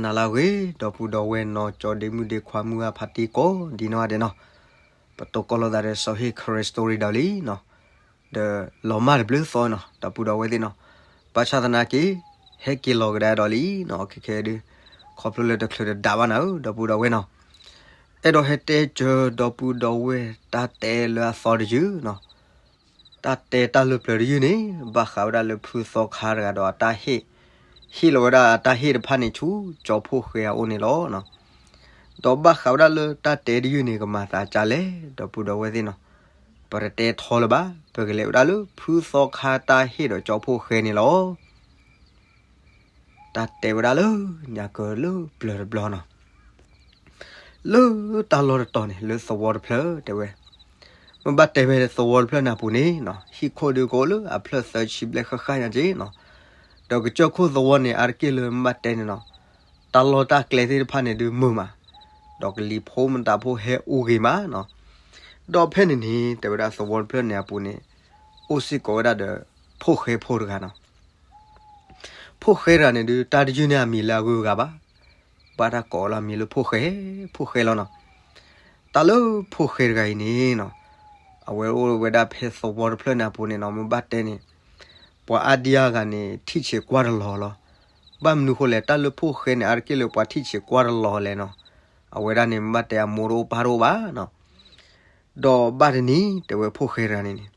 နၤလၢအဂ့ၤ ဒီပုၢ်ဒီဝဲၢ်နီၢ်ကၠီဒ့မုၣ်ဒ့ခွါမုၢ်အဖါတံၢ်ကိးဒ်နီၢ်ဂၤဒဲးနီၤ, ပတိၢ်ကီၢ်လိာ်သးဒီးစီၤဟ့ၣ် Karen Story ဒီးလံနီၤ, ဒီးလီၤမၢ်တဘျုးသီနီၤ ဒီပုၢ်ဒီဝဲၢ်သ့ၣ်နီၤ, ဘၣ်ဆၣ်သနာ်က့ ဟဲက့ၤလီၤကဒါဒီးလံနီၤ, ခဲခဲဒုး ခီဖျိလၢတချုးတဒးဘၣ်နၤဧၢ ဒီပုၢ်ဒီဝဲၢ်နီၤ, အဲၣ်ဒိးဟဲတဲကၢၤဒီပုၢ်ဒီဝဲၢ်တၢ်တဲလၢအသီတယုၢ်နီၤ တၢ်တဲတၢ်လၢပျၢၤတယုၢ်န့ၣ် ဘၣ်ဃးဝဲဒၣ်လၢဖုသီခါတဂၤဒီးအတၢ်ဟ့ၣ်, ဟ့ၣ်လီၤဝဲဒၣ်အတၢ်ဟ့ၣ်တဖၣ်န့ၣ်ဆူကၠီဖှိၣ်ဃဲအအိၣ်န့ၣ်လီၤ. ဒီးဘၣ်ဃးဝဲဒၣ်လၢတၢ်တဲတယုၢ်န့ၣ် ကမၤသးကၢ်လဲၣ် ဒီပုၢ်ဒီဝဲၢ်သ့ၣ်နီၤ, ပတတဲထီလၢၤဘၣ်, ပကလဲၤဝဲဒၣ်လၢဖုသီခါတၢ်ဟ့ၣ်ဒီးကၠီဖှိၣ်ဃဲန့ၣ်လီၤ. တၢ်တဲဝဲဒၣ်လၢညါကၢၤလၢပျၢၤတဘျီနီၤ လၢတၢ်လီၢ်တတီၤန့ၣ် လၢသဝီတဖျၢၣ်တဲဝဲ, မ့ၢ်ဘၣ်တဲဖဲသဝီတဖျၢၣ်န့ၣ်အပူၤန့ၣ်နီၤ ဟံၣ်ခိၣ်ဒုးကအိၣ်လၢအဖျၢၣ်သၢဆံဘျဲၣ်ဃၣ်ဃၣ်ညါက့နီၤ, ဒီးကစၢၢ်ခိၣ်သဝီန့ၣ် အါတက့ၢ်လၢမ့ၢ်ဘၣ်တဲန့ၣ်နီၤ, တၢ်လီၢ်တၢ်ကျဲသ့ၣ်တဖၣ်န့ၣ်ဒုးမုာ်မး, ဒီးကလံၤဖိမတၤဖိဟဲအိၣ်ဂ့ၤမးနီၤ, ဒီးဖဲန့ၣ်န့ၣ် တဲဝဲဒၣ်သဝီတဖျၢၣ်န့ၣ်အပူၤန့ၣ် အိၣ်စ့ၢ်ကီးဝဲဒၣ်ဒီး ဖှိၣ်ဃဲဖိတဂၤနီၤ ဖှိၣ်ဃဲတဂၤန့ၣ်ဒုး တၢ်တယုၢ်န့ၢ်အမံၤလၢအဂုၤအဂၤဘၣ်, ဘၣ်တၢ်ကိးလၢအမံၤလၢဖှိၣ်ဃဲ, ဖှိၣ်ဃဲလီၤနီၤ. တၢ်လၢဖှိၣ်ဃဲတဂၤအံၤန့ၣ်နီၤ, အဝဲအိၣ်ဝဲဒၣ်ဖဲသဝီတဖျၢၣ်န့ၣ်အပူၤန့ၣ်နီၤ မ့ၢ်ဘၣ်တဲန့ၣ်, ပှၤအါဒံအါဂၤန့ၣ် ထံၣ်ဆံးကွၢ်တလီၤလီၤ. ဘၣ်မနုၤဃိလဲၣ် တၢ်လၢဖှိၣ်ဃဲန့ၣ် အါတက့ၢ်လၢပှၤထံၣ်ဆံးကွၢ်တလီၤလဲၣ်နီၤ, အဝဲဒၣ်န့ၣ် မ့ၢ်ဘၣ်တဲအမိၢ်တအိၣ်ပၢ်တအိၣ်ဘၣ်နီၤ ဒီးဘၣ်တနံၤ တဲဝဲဖှိၣ်ဃဲတဂၤန့ၣ်န့ၣ်,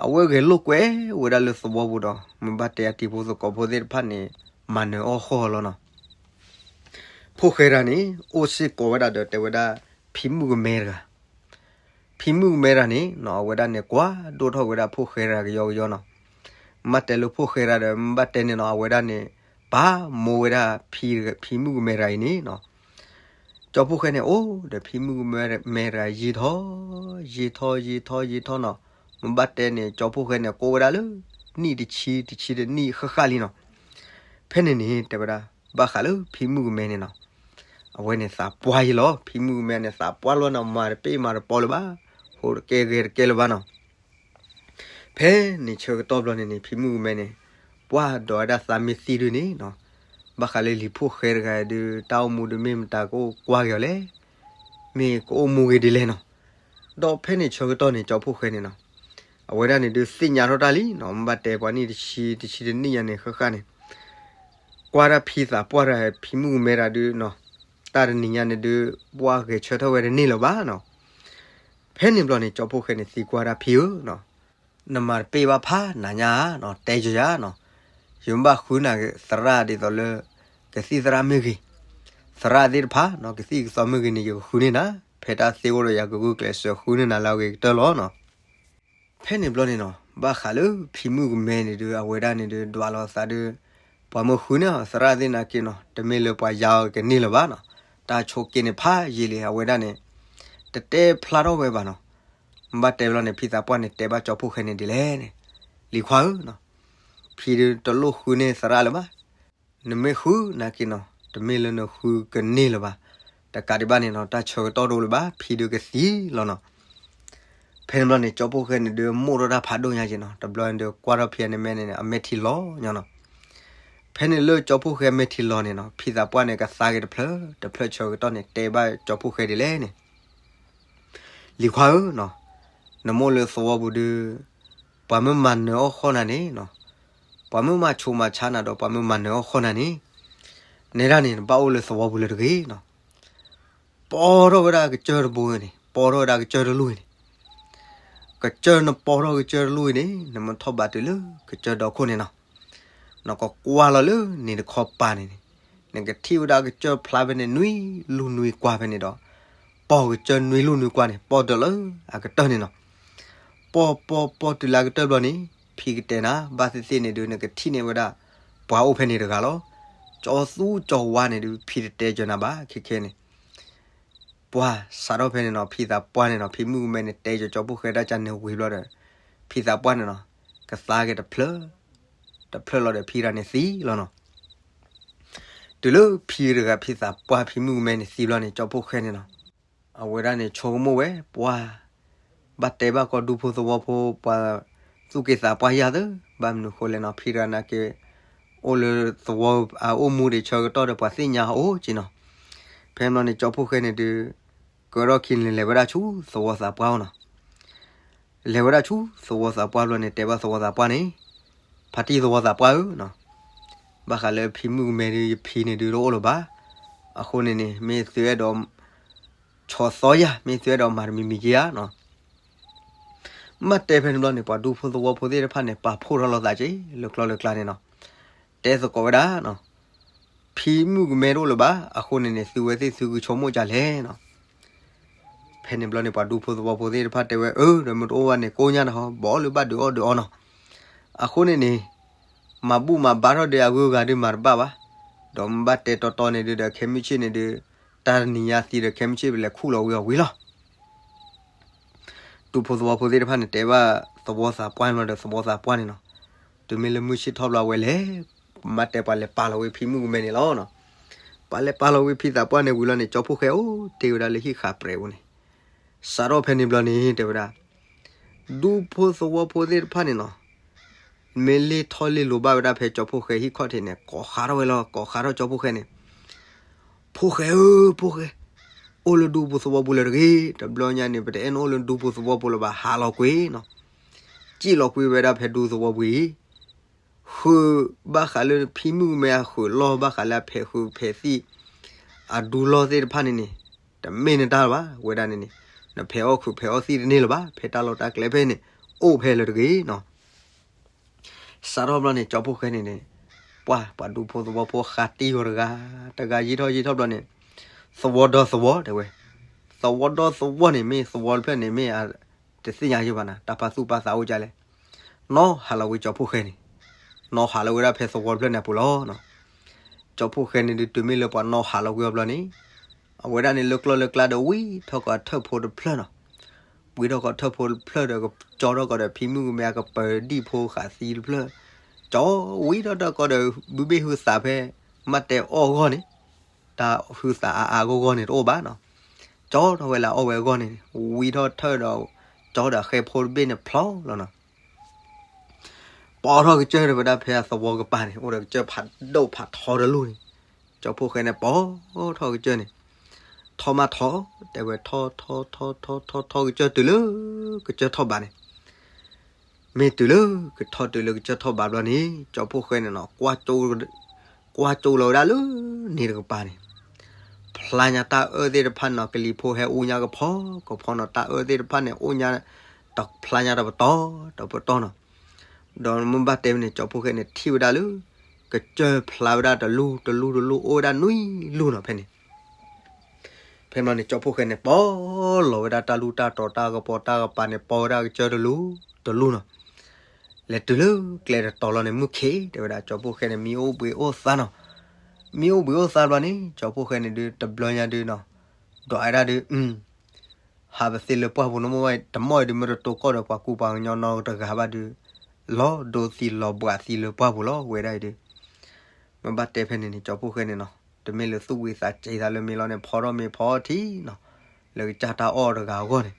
အဝဲဂဲၤလိာ်ကွဲဝဲဒၣ်လၢသဝီပူၤဒီး မ့ၢ်ဘၣ်တဲအတံၤဖိသကိးဖိသ့ၣ်တဖၣ်န့ၣ် မၤနၢၤအီၣ်ဃီလီၤနီၤ. ဖှိၣ်ဃဲတဂၤန့ၣ် အိၣ်စ့ၢ်ကီးဝဲဒၣ်ဒီးတဲဝဲဒၣ် ဖံမုၣ်ကမဲတဂၤ ဖံမုၣ်ကမဲတဂၤန့ၣ်နီၤ အဝဲဒၣ်န့ၣ် ကွၢ်ဒိၣ်ထီၣ်ဝဲဒၣ်ဖှိၣ်ဃဲတဂၤကယီကယီနီၤ. မ့ၢ်ဘၣ်တဲလၢဖှိၣ်ဃဲတဂၤဒီး မ့ၢ်ဘၣ်တဲန့ၣ်နီၤ အဝဲဒၣ်န့ၣ် ပာ်မိၢ်ဝဲဒၣ် ဖံမုၣ်ကမဲတဂၤအံၤန့ၣ်နီၤ. ကၠီဖှိၣ်ဃဲန့ၣ်အိၣ်ဒီးဖံမုၣ်ကမဲတဂၤယံာ်ထီၣ်, ယံာ်ထီၣ်ယံာ်ထီၣ်ယံာ်ထီၣ်နီၤ. မ့ၢ်ဘၣ်တဲန့ၣ် ကၠီဖှိၣ်ဃဲန့ၣ် ကိးဝဲဒၣ်လၢ နံၣ်တဆံတဆံတနံၣ်ဃၣ်ဃၣ်လံနီၤ. ဖဲန့ၣ်န့ၣ် တဲဝဲဒၣ် ဘၣ်ဃးလၢဖံမုၣ်ကမဲန့ၣ်နီၤ, အဝဲန့ၣ်သးပှၢ်ယံာ်လီၤ. ဖံမုၣ်ကမဲန့ၣ် သးပှၢ်လီၤနီၤ မၤတပ့ၢ်မၤတပီလၢၤဘၣ်, ဟိးတကဲဂဲၤတကဲလၢၤဘၣ်နီၤ. ဖဲန့ၣ်ဆၢကတီၢ်ဘျီန့ၣ်န့ၣ် ဖံမုၣ်ကမဲန့ၣ် ပှၢ်ဒီးဝဲဒၣ်သးမ့ၢ်သံဒုန့ၣ်နီၤ, ဘၣ်ဃးလၢလံၤဖှိၣ်ဃဲတဂၤဒုး တၢ်အိၣ်မူဒုးမ့ၢ်မတၤကအိၣ်ကွၢ်က့ၤအီၤလဲၣ်, မ့ၢ်ကအိၣ်မူဂ့ၤဒ်လဲၣ်နီၤ. ဒီးဖဲန့ၣ်ဆၢကတီၢ်န့ၣ် ကၠီဖှိၣ်ဃဲန့ၣ်နီၤ, အဝဲဒၣ်န့ၣ်ဒုးသ့ၣ်ညါထီၣ်တၢ်လံနီၤ, မ့ၢ်ဘၣ်တဲပှၤနံၣ်တဆံတဆံတနံၣ်ညါန့ၣ်ဃၣ်ဃၣ်န့ၣ် ကွၢ်တၢ်ဖံသးပှၢ်တဂၤ ဖံမုၣ်ကမဲတဂၤဒုးနီၤ, တၢ်တနံၤညါန့ၣ်ဒုး ပှၢ်ဂဲၤဆၢထၢၣ်ဝဲတန့ၢ်လၢၤဘၣ်နီၤ. ဖဲန့ၣ်ဘျီန့ၣ် ကၠီဖှိၣ်ဃဲန့ၣ်သံကွၢ်တၢ် ဖံဧၢနီၤ, နမၤတပ့ၢ်ဘၣ်ဖးနၤညါနီၤ, တဲယၤနီၤ, ယမ့ၢ်ဘၣ်ဃုနၤသရၣ်ဒ်သိးလၢ ကသံၣ်သရၣ်မ့ၢ်ဂ့ၤ, သရၣ်သ့ၣ်တဖၣ်နီၤ ကသံၣ်ကသီမ့ၢ်ဂ့ၤန့ၣ် ယကဃုန့ၢ်နၤ, ဖဲတၢ်သ့အိၣ်ဒီးယၤကဂုာ်ကျဲးစၢးဃုန့ၢ်နၤလၢအဂ့ၤကတၢၢ်လီၤနီၤ. ဖဲန့ၣ်ဘျီန့ၣ်နီၤ ဘၣ်ဃးလၢဖံမုၣ်ကမဲန့ၣ်ဒုး အဝဲဒၣ်န့ၣ်ဒုး ဒွးလီၤသးဒုး ပှၤမ့ၢ်ဃုန့ၢ်အီၤသရၣ်သ့ၣ်နာ်က့နီၤ တမ့ၢ်လၢပှၤယါအီၤကန့ၢ်လၢၤဘၣ်နီၤ, တၢ်ဆိးက့န့ၣ်ဖးယံာ်လံ အဝဲဒၣ်န့ၣ် တတဲဖျါထီၣ်ဝဲဘၣ်နီၤ. ဘၣ်တဲဘျီန့ၣ် ဖံသးပှၢ်န့ၣ် တဲဘၣ်ကၠီဖှိၣ်ဃဲန့ၣ်ဒ်လဲၣ်န့ၣ်, လံၤခွါဧၢနီၤ, ဖံဒုးတလိၣ်ဃုန့ၢ်သရၣ်လၢၤဘၣ်, နမ့ၢ်ဃုနာ်က့နီၤ တမ့ၢ်လၢနဃုကန့ၢ်လၢၤဘၣ်, တကးဒံးဘၣ်န့ၣ်နီၤ တၢ်ဆၢကတီၢ်တအိၣ်လၢၤဘၣ် ဖံဒုးကသံလီၤနီၤ. ဖဲန့ၣ်ဘျီန့ၣ် ကၠီဖှိၣ်ဃဲန့ၣ်ဒုး မိၣ်ထီၣ်တၢ်ဖးဒိၣ်ညါက့နီၤ တဘျီန့ၣ်ဒုး ကွၢ်ထီၣ်ဖံအမဲာ်န့ၣ် အမဲာ်ထံလီၤညါနီၤ. ဖဲန့ၣ်လၢကၠီဖှိၣ်ဃဲအမဲာ်ထံလီၤန့ၣ်နီၤ ဖံသးပှၢ်န့ၣ် ကသါက့ၤတဖျၢၣ်တဖျၢၣ်ဆၢကတီၢ်န့ၣ် တဲဘၣ်ကၠီဖှိၣ်ဃဲဒ်လဲၣ်န့ၣ် လံၤခွါဧၢနီၤ, နမိၢ်လၢသဝီပူၤဒုး ပှၤမ့ၢ်မၤနၢၤအီၣ်ဃီနၤန့ၣ်နီၤ, ပှၤမ့ၢ်မၤဆိးမၤဆါနၤဒီး ပှၤမ့ၢ်မၤနၢၤအီၣ်ဃီနၤန့ၣ်, နဲဒၣ်န့ၣ် နဘၣ်အိၣ်လၢသဝီပူၤလၢၤတဂ့ၤနီၤ. ပီၢ်ထီၣ်ဝဲဒၣ်ကစၢၢ်တဘိန့ၣ်, ပီၢ်ထီၣ်ဝဲဒၣ်ကစၢၢ်တလိၣ်န့ၣ်, ကစၢၢ်နပီၢ်ထီၣ်ကစၢၢ်တလိၣ်အံၤန့ၣ် နမ့ၢ်ထီၣ်ဘးတုၤလၢကစၢၢ်ဒီခိၣ်န့ၣ်နီၤ, နကကွၢ်လီၤလၢန့ၣ်တခီပၤန့ၣ်န့ၣ်, နကထံၣ်ဝဲဒၣ်ကစၢၢ်ဖျါဖဲန့ၣ် နွံလူနွံကွၢ်ဖဲန့ၣ်ဒီး, ပီၢ်ကစၢၢ်နွံလူနွံကွၢ်န့ၣ် ပီၢ်တုၤလၢအကတၢၢ်န့ၣ်နီၤ. ပီၢ်ပီၢ်ပီၢ်တုၤလၢအကတၢၢ်ဘျီန့ၣ် ဖံကတဲနၤ ဘၣ်သ့ၣ်သ့ၣ်န့ၣ်ဒုး နကထံၣ်န့ၢ်ဝဲဒၣ် ပှၤအိၣ်ဖဲန့ၣ်တဂၤလီၤ. ကၠီသူကၠီဝါန့ၣ်ဒုး ဖံတတဲကၢၤနၤဘၣ်ခဲခဲန့ၣ် ပှၤစးထီၣ်ဖဲန့ၣ်နီၤ ဖံသးပှၢ်န့ၣ်နီၤ ဖံမုၣ်ကမဲန့ၣ် တဲကၠီၤကၠီဖှိၣ်ဃဲတၢ်ကန့ၣ်ဝံၤဘျီဒီး ဖံသးပှၢ်န့ၣ်နီၤ ကသါက့ၤတဖျၢၣ် တဖျၢၣ်လီၤဒီးဖံတဂၤန့ၣ်သံလီၤနီၤ. တုၤလၢဖံတဂၤ ဖံသးပှၢ်ဖံမုၣ်ကမဲန့ၣ်သံဘျီန့ၣ် ကၠီဖှိၣ်ဃဲန့ၣ်နီၤ အဝဲဒၣ်န့ၣ်ဆိကမိၣ်ဝဲ ပှၤ ဘၣ်တဲဘၣ်ကီၢ်ဒူဖိသဝီဖိ ပှၤသူၣ်က့သးပှၢ်ယၢ်သၢ ဘၣ်မနုၤဃိလဲၣ်နီၤ ဖံတဂၤနာ်က့ အိၣ်လၢသဝီအအိၣ်မူဒံးဆၢကတီၢ်ဒီးပှၤသ့ၣ်ညါအိၣ်က့နီၤ. ဖဲန့ၣ်ဘျီန့ၣ် ကၠီဖှိၣ်ဃဲန့ၣ်ဒုး ကၢထီၣ်ခံန့ၣ် လဲၤဝဲဒၣ်ဆူသဝီသးပှၢ်အိၣ်နီၤ. လဲၤဝဲဒၣ်ဆူသဝီသးပှၢ်ဘျီန့ၣ် တဲဘၣ်သဝီသးပှၢ်န့ၣ်, ဖါတံၢ်သဝီသးပှၢ်ဧၢနီၤ, ဘၣ်ဃးလၢဖံမုၣ်ကမဲဒုး ယဖံန့ၣ်ဒုးတအိၣ်လၢၤဘၣ်. အဃိန့ၣ်န့ၣ် မ့ၢ်သုအဲၣ်ဒိး ဆီၣ်သီယၤ မ့ၢ်သုအဲၣ်ဒိးမၤတမံၤမံၤက့ဧါနီၤ. မ့ၢ်တဲဖဲန့ၣ်ဘျီန့ၣ် ပှၤဒူဖိသဝီဖိသ့ၣ်တဖၣ်န့ၣ် ပာ်ဖှိၣ်ထီၣ်လိာ်သးက့ လၢကျီလၢကျါန့ၣ်နီၤ. တဲသကိးဝဲဒၣ်နီၤ, ဖံမုၣ်ကမဲတအိၣ်လၢၤဘၣ်. အဃိန့ၣ်န့ၣ် သုဝဲသ့ၣ်သုကဆိကမိၣ်ဒ်လဲၣ်နီၤ. ဖဲန့ၣ်ဘျီန့ၣ် ပှၤဒူဖိသဝီဖိသ့ၣ်တဖၣ်တဲဝဲ အၢ ဒီးမ့ၢ်တအိၣ်ဘၣ်န့ၣ် ကိးညါတဟီ ဘၣ်အီၣ်လၢဘၣ်ဒုးအီၣ်ဒုးအီနီၤ. အဃိန့ၣ်န့ၣ် မၤဘူၣ်မၤဘါထီၣ်ဒီးအဂုၤအဂၤဒုးမၤတဘၣ်ဘၣ်. ဒီးမ့ၢ်ဘၣ်တဲတီတီန့ၣ်ဒုး ဒီးခဲမုၢ်ဆ့ၣ်န့ၣ်ဒုး တၢ်နံၤညါသံဒီးခဲမုၢ်ဆ့ၣ်ပလဲၤခူၣ်လီၤဝံၤအီၤဝံၤလီၤ. ဒူဖိသဝီဖိသ့ၣ်တဖၣ်န့ၣ် တဲဘၣ်သဝီသးပှၢ်န့ၣ်လီၤဒီး သဝီသးပှၢ်န့ၣ်နီၤ, တုၤမ့ၢ်လၢမုၢ်ဆ့ၣ်ထီၣ်ဘျီဝဲလဲၣ်, မ့ၢ်တဲပှၤလဲၤပာ်လီၤဝဲဖံမုၣ်ကမဲန့ၣ်လီၤနီၤ. ပှၤလဲၤပာ်လီၤဝဲဖံသးပှၢ်န့ၣ်ဝံၤလီၤန့ၣ် ကၠီဖှိၣ်ဃဲအိၣ်တ့ၢ်ဝဲဒၣ်လၢဟံၣ်ဃာ်ပြဲးပူၤန့ၣ်. စးထီၣ်ဖဲန့ၣ်ဘျီန့ၣ် တဲဝဲဒၣ် ဒူဖိသဝီဖိသ့ၣ်တဖၣ်န့ၣ်နီၤ, မ့ၢ်လ့ၢ်ထီၣ်လ့ၢ်လိၤဘၣ်ဝဲဒၣ်ဖဲကၠီဖှိၣ်ဃဲဟံၣ်ခီၣ်ထံးန့ၣ် ကိးဃါထီၣ်ဝဲလီၤ, ကိးဃါထီၣ်ကၠီဖှိၣ်ဃဲန့ၣ်, ဖှိၣ်ဃဲဧၢ, ဖှိၣ်ဃဲ, အိၣ်လၢဒူပူၤသဝီပူၤလၢၤတဂ့ၤ, တဘျီညါန့ၣ် ပတအဲၣ်နအိၣ်လၢဒူပူၤသဝီပူၤလၢၤဘၣ်, ဟးလီၤကွံာ်နီၤ. စံၣ်လီၤကွံာ်ဝဲဒၣ်ဖဲဒူသဝီပူၤအံၤ ဃုာ်ဘၣ်ဃးလၢဖံမုၣ်ကမဲအဃုာ်လီၢ် ဘၣ်ဃးလၢအဖဲးဃုာ်ဖဲးသံၣ် အဒူလီၢ်သ့ၣ်တဖၣ်န့ၣ်န့ၣ် တမ့ၢ်နတၢ်လၢၤဘၣ်, ဝဲဒၣ်န့ၣ်န့ၣ် နဖဲးအီၣ်ခုးဖဲးအီၣ်သံၣ်တန့ၢ်လၢၤဘၣ်, ဖဲတၢ်လီၢ်တၢ်ကျဲဖဲန့ၣ် အိၣ်ဖဲလၢၤတဂ့ၤနီၤ. စးထီၣ်ဘျီန့ၣ် ကၠီဖှိၣ်ဃဲန့ၣ်န့ၣ် ပှၤ ပှၤဒူဖိသဝီဖိဃးတံၢ်ဂီၤတဂၤ တဂၤယံာ်ထီၣ်ယံာ်ထီၣ်ဘျီန့ၣ် သဝီဒီသဝီတဲဝဲ, သဝီဒီသဝီန့ၣ် မ့ၢ်သဝီတဖျၢၣ်န့ၣ် မ့ၢ်အတသ့ၣ်ညါယံာ်ဘၣ်နၤ တၢ်ပာ်သူၣ်ပာ်သးအိၣ်ဒ်လဲၣ်. နီၢ်ဟးလီၤဝဲကၠီဖှိၣ်ဃဲန့ၣ်, နီၢ်ဟးလီၤဝဲဒၣ်ဖဲသဝီတဖျၢၣ်န့ၣ်အပူၤလီၤ. ကၠီဖှိၣ်ဃဲန့ၣ်ဒုး တုၤမ့ၢ်လၢပှၤနီၢ်ဟးလီၤဝဲအီၤဘျီန့ၣ် အဝဲဒၣ်န့ၣ်လၢကျီလၢကျါဒီးဝံထီၣ်ကီးထၢၣ်ဖိတဖျၢၣ်နီၤ. ဝံထီၣ်ကီးထၢၣ်ဖိတဖျၢၣ်ဒီး ကၠီထီၣ်ကီးဒီးဖံမုၣ်ကမဲအကပၢၤဒံၣ်ဖိဃးသံတဖျၢၣ်, ကၠီဝံထီၣ်တၢ်ကီးဒီး ဘုဘ့ၣ်ဟုသးဖဲ မ့ၢ်တဲအီၣ်ဂီၢ်န့ၣ်, တၢ်ဟုသးအါအါဂီၢ်ဂီၢ်န့ၣ်တအိၣ်ဘၣ်နီၤ. ကၠီထီၣ်ဝဲလၢအီၣ်ဝဲအဂီၢ်န့ၣ် ဝံထီၣ်ထၢၣ်ဒီး ကၠီဒီးအဃဲဖိတဘ့ၣ်န့ၣ်ဖျီလီၤနီၤ. ပိာ်ထီၣ်ကစၢၢ်တဝဲဒၣ်ဖဲအသဝီကပၤန့ၣ် အိၣ်ဒီးကစၢၢ်ဖးဒိၣ်ဖးထီတလူၢ်န့ၣ်, ကၠီဖှိၣ်ဃဲန့ၣ် ပိာ်ထီၣ်ကစၢၢ်န့ၣ်, ထီၣ်မးထီၣ်, တဲဝဲထီၣ်ထီၣ်ထီၣ်ထီၣ်ထီၣ်ထီၣ်ကစၢၢ်တုၤလၢ ကစၢၢ်ထီၣ်ဘးန့ၣ်, မ့ၢ်တုၤလၢကထီၣ်တုၤလၢကစၢၢ်ထီၣ်ဘးဘျီန့ၣ် ကၠီဖှိၣ်ဃဲန့ၣ်နီၤ ကွၢ်ကၠိလီၤဝဲဒၣ်လၢန့ၣ်တကပၤန့ၣ် ဖျါညါတၢ်အၢသ့ၣ်တဖၣ်န့ၣ်နီၤ ကလံၤဖိဟဲအူညါကဖီကဖီနီၤ တၢ်အၢသ့ၣ်တဖၣ်န့ၣ် အိၣ်ညါတဖျါညါတပတီၢ်တပတီၢ်နီၤ. ဒီးမ့ၢ်ဘၣ်တဲဖဲန့ၣ် ကၠီဖှိၣ်ဃဲန့ၣ် ထံၣ်ဝဲဒၣ်လၢ ကစၢၢ်ဖျါဝဲဒၣ်တလူၢ်တလူၢ်တလူၢ် အိၣ်ဝဲဒၣ်နွံလူၢ်နီၤဖဲန့ၣ်. ဖဲန့ၣ်န့ၣ် ကၠီဖှိၣ်ဃဲန့ၣ် ပိာ်လီၤဝဲဒၣ်တၢ်လူၢ်တၢ်တီၤတၢ်ကပီၤတၢ်ကပၤန့ၣ် ပိာ်ဝဲဒၣ်ကစၢၢ်တလူၢ်တလူၢ်နီၤ. လဲၤတုၤလၢကျဲတတီၤလီၤန့ၣ် မုၢ်ခ့ တဲဝဲဒၣ် ကၠီဖှိၣ်ဃဲန့ၣ် မံအိၣ်ဘှံးအိၣ်သါနီၤ. မံအိၣ်ဘှံးအိၣ်သါဘျီန့ၣ် ကၠီဖှိၣ်ဃဲန့ၣ်ဒုး တဘျီညါဒုးနီၤ ဒီးဝဲဒၣ်ဒုး ဟးပသ့လၢပှၢ်ပူၤနီၤ မ့ၢ်ဝဲတမီၢ်အံၤဒုး မ့ၢ်တတိၤကီၢ်ဒီးပှၤကူပှၤကညီနီတဂၤဘၣ်ဒုး လီၤဒိသံလီၤဘှးသံလၢပှၢ်ပူၤလီၤ ဝဲဒၣ်အံၤဒုး. မ့ၢ်ဘၣ်တဲဖဲန့ၣ်န့ၣ် ကၠီဖှိၣ်ဃဲန့ၣ်နီၤ တမ့ၢ်လၢသူၣ်ဝံသးစဲသးလၢမ့ၢ်လီၤန့ၣ် ဖီထီၣ်မ့ၤဖီထီၣ်ထံနီၤ လၢကစၢ်တၢ်အီၣ်တဂၤအဂီၢ်န့ၣ်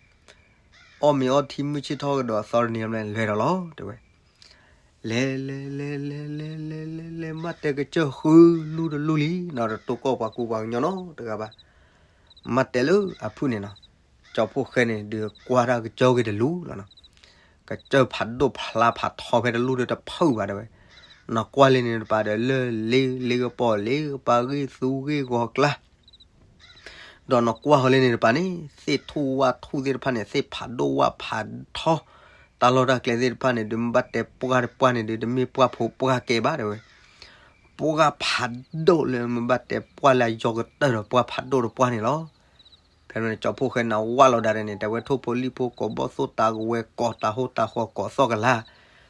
အီၣ်မ့ၤအီထံမုၢ်ဆ့ၣ်ထီၣ်ကဒီးသီတနံၤမ့ၢ်လဲၤဒီးလီၤ တဲဝဲ. လဲၤလဲၤလဲၤလဲၤလဲၤလဲၤလဲၤလဲၤ မ့ၢ်တဲကစၢၢ်ဃုလူၢ်တလူၢ်လံနီၤ တတိၤကီၢ်ပှၤကူပှၤကညီနီတဂၤဘၣ်. မ့ၢ်တဲလၢအဖုၣ်န့ၣ်နီၤ ကၠီဖှိၣ်ဃဲန့ၣ်ဒုးကွၢ်တၢ်ကစၢၢ်ဂ့ၤတလူၢ်လီၤနီၤ. ကစၢၢ်ဖးဒိၣ်ဖျါဖးထီဖဲတလူၢ်ဒီးတဖုၣ်ဘၣ်တဲဝဲ. နကွၢ်လၢန့ၣ်တပၤဒီးလၢလ့လ့ကပီၤလ့ကပၤဂ့ၢ်သူဂ့ၢ်ဂီၤကျါ ဒီးနကွၢ်ဃီၤလၢန့ၣ်တပၤန့ၣ် သ့ၣ်ထူၣ်ဝၣ်ထူၣ်သ့ၣ်တဖၣ်န့ၣ် သ့ၣ်ဖးဒိၣ်ဝၣ်ဖးထီ တၢ်လီၢ်တၢ်ကျဲသ့ၣ်တဖၣ်န့ၣ်ဒုး မ့ၢ်ဘၣ်တဲပှၢ်တပှၢ်န့ၣ်ဒုး တမ့ၢ်ပှၢ်ဖိပှၢ်ကဲဘၣ်တဲဝဲ. ပှၢ်ဖးဒိၣ်လၢမ့ၢ်ဘၣ်တဲပှၢ်လၢအယီၤကတၢၢ်ဒီးပှၢ်ဖးဒိၣ်တပှၢ်န့ၣ်လီၤ. ဖဲန့ၣ်ကၠီဖှိၣ်ဃဲန့ၣ် ဝၣ်လီၤဒၣ်န့ၣ် တဲဝဲထိၣ်ဖိလံၣ်ဖိကိးဘီၣ်သိၣ်တၢ်ကဝဲၤကိးတၢ်ဟိတၢ်ဃီကိးသီၣ်ကလာ်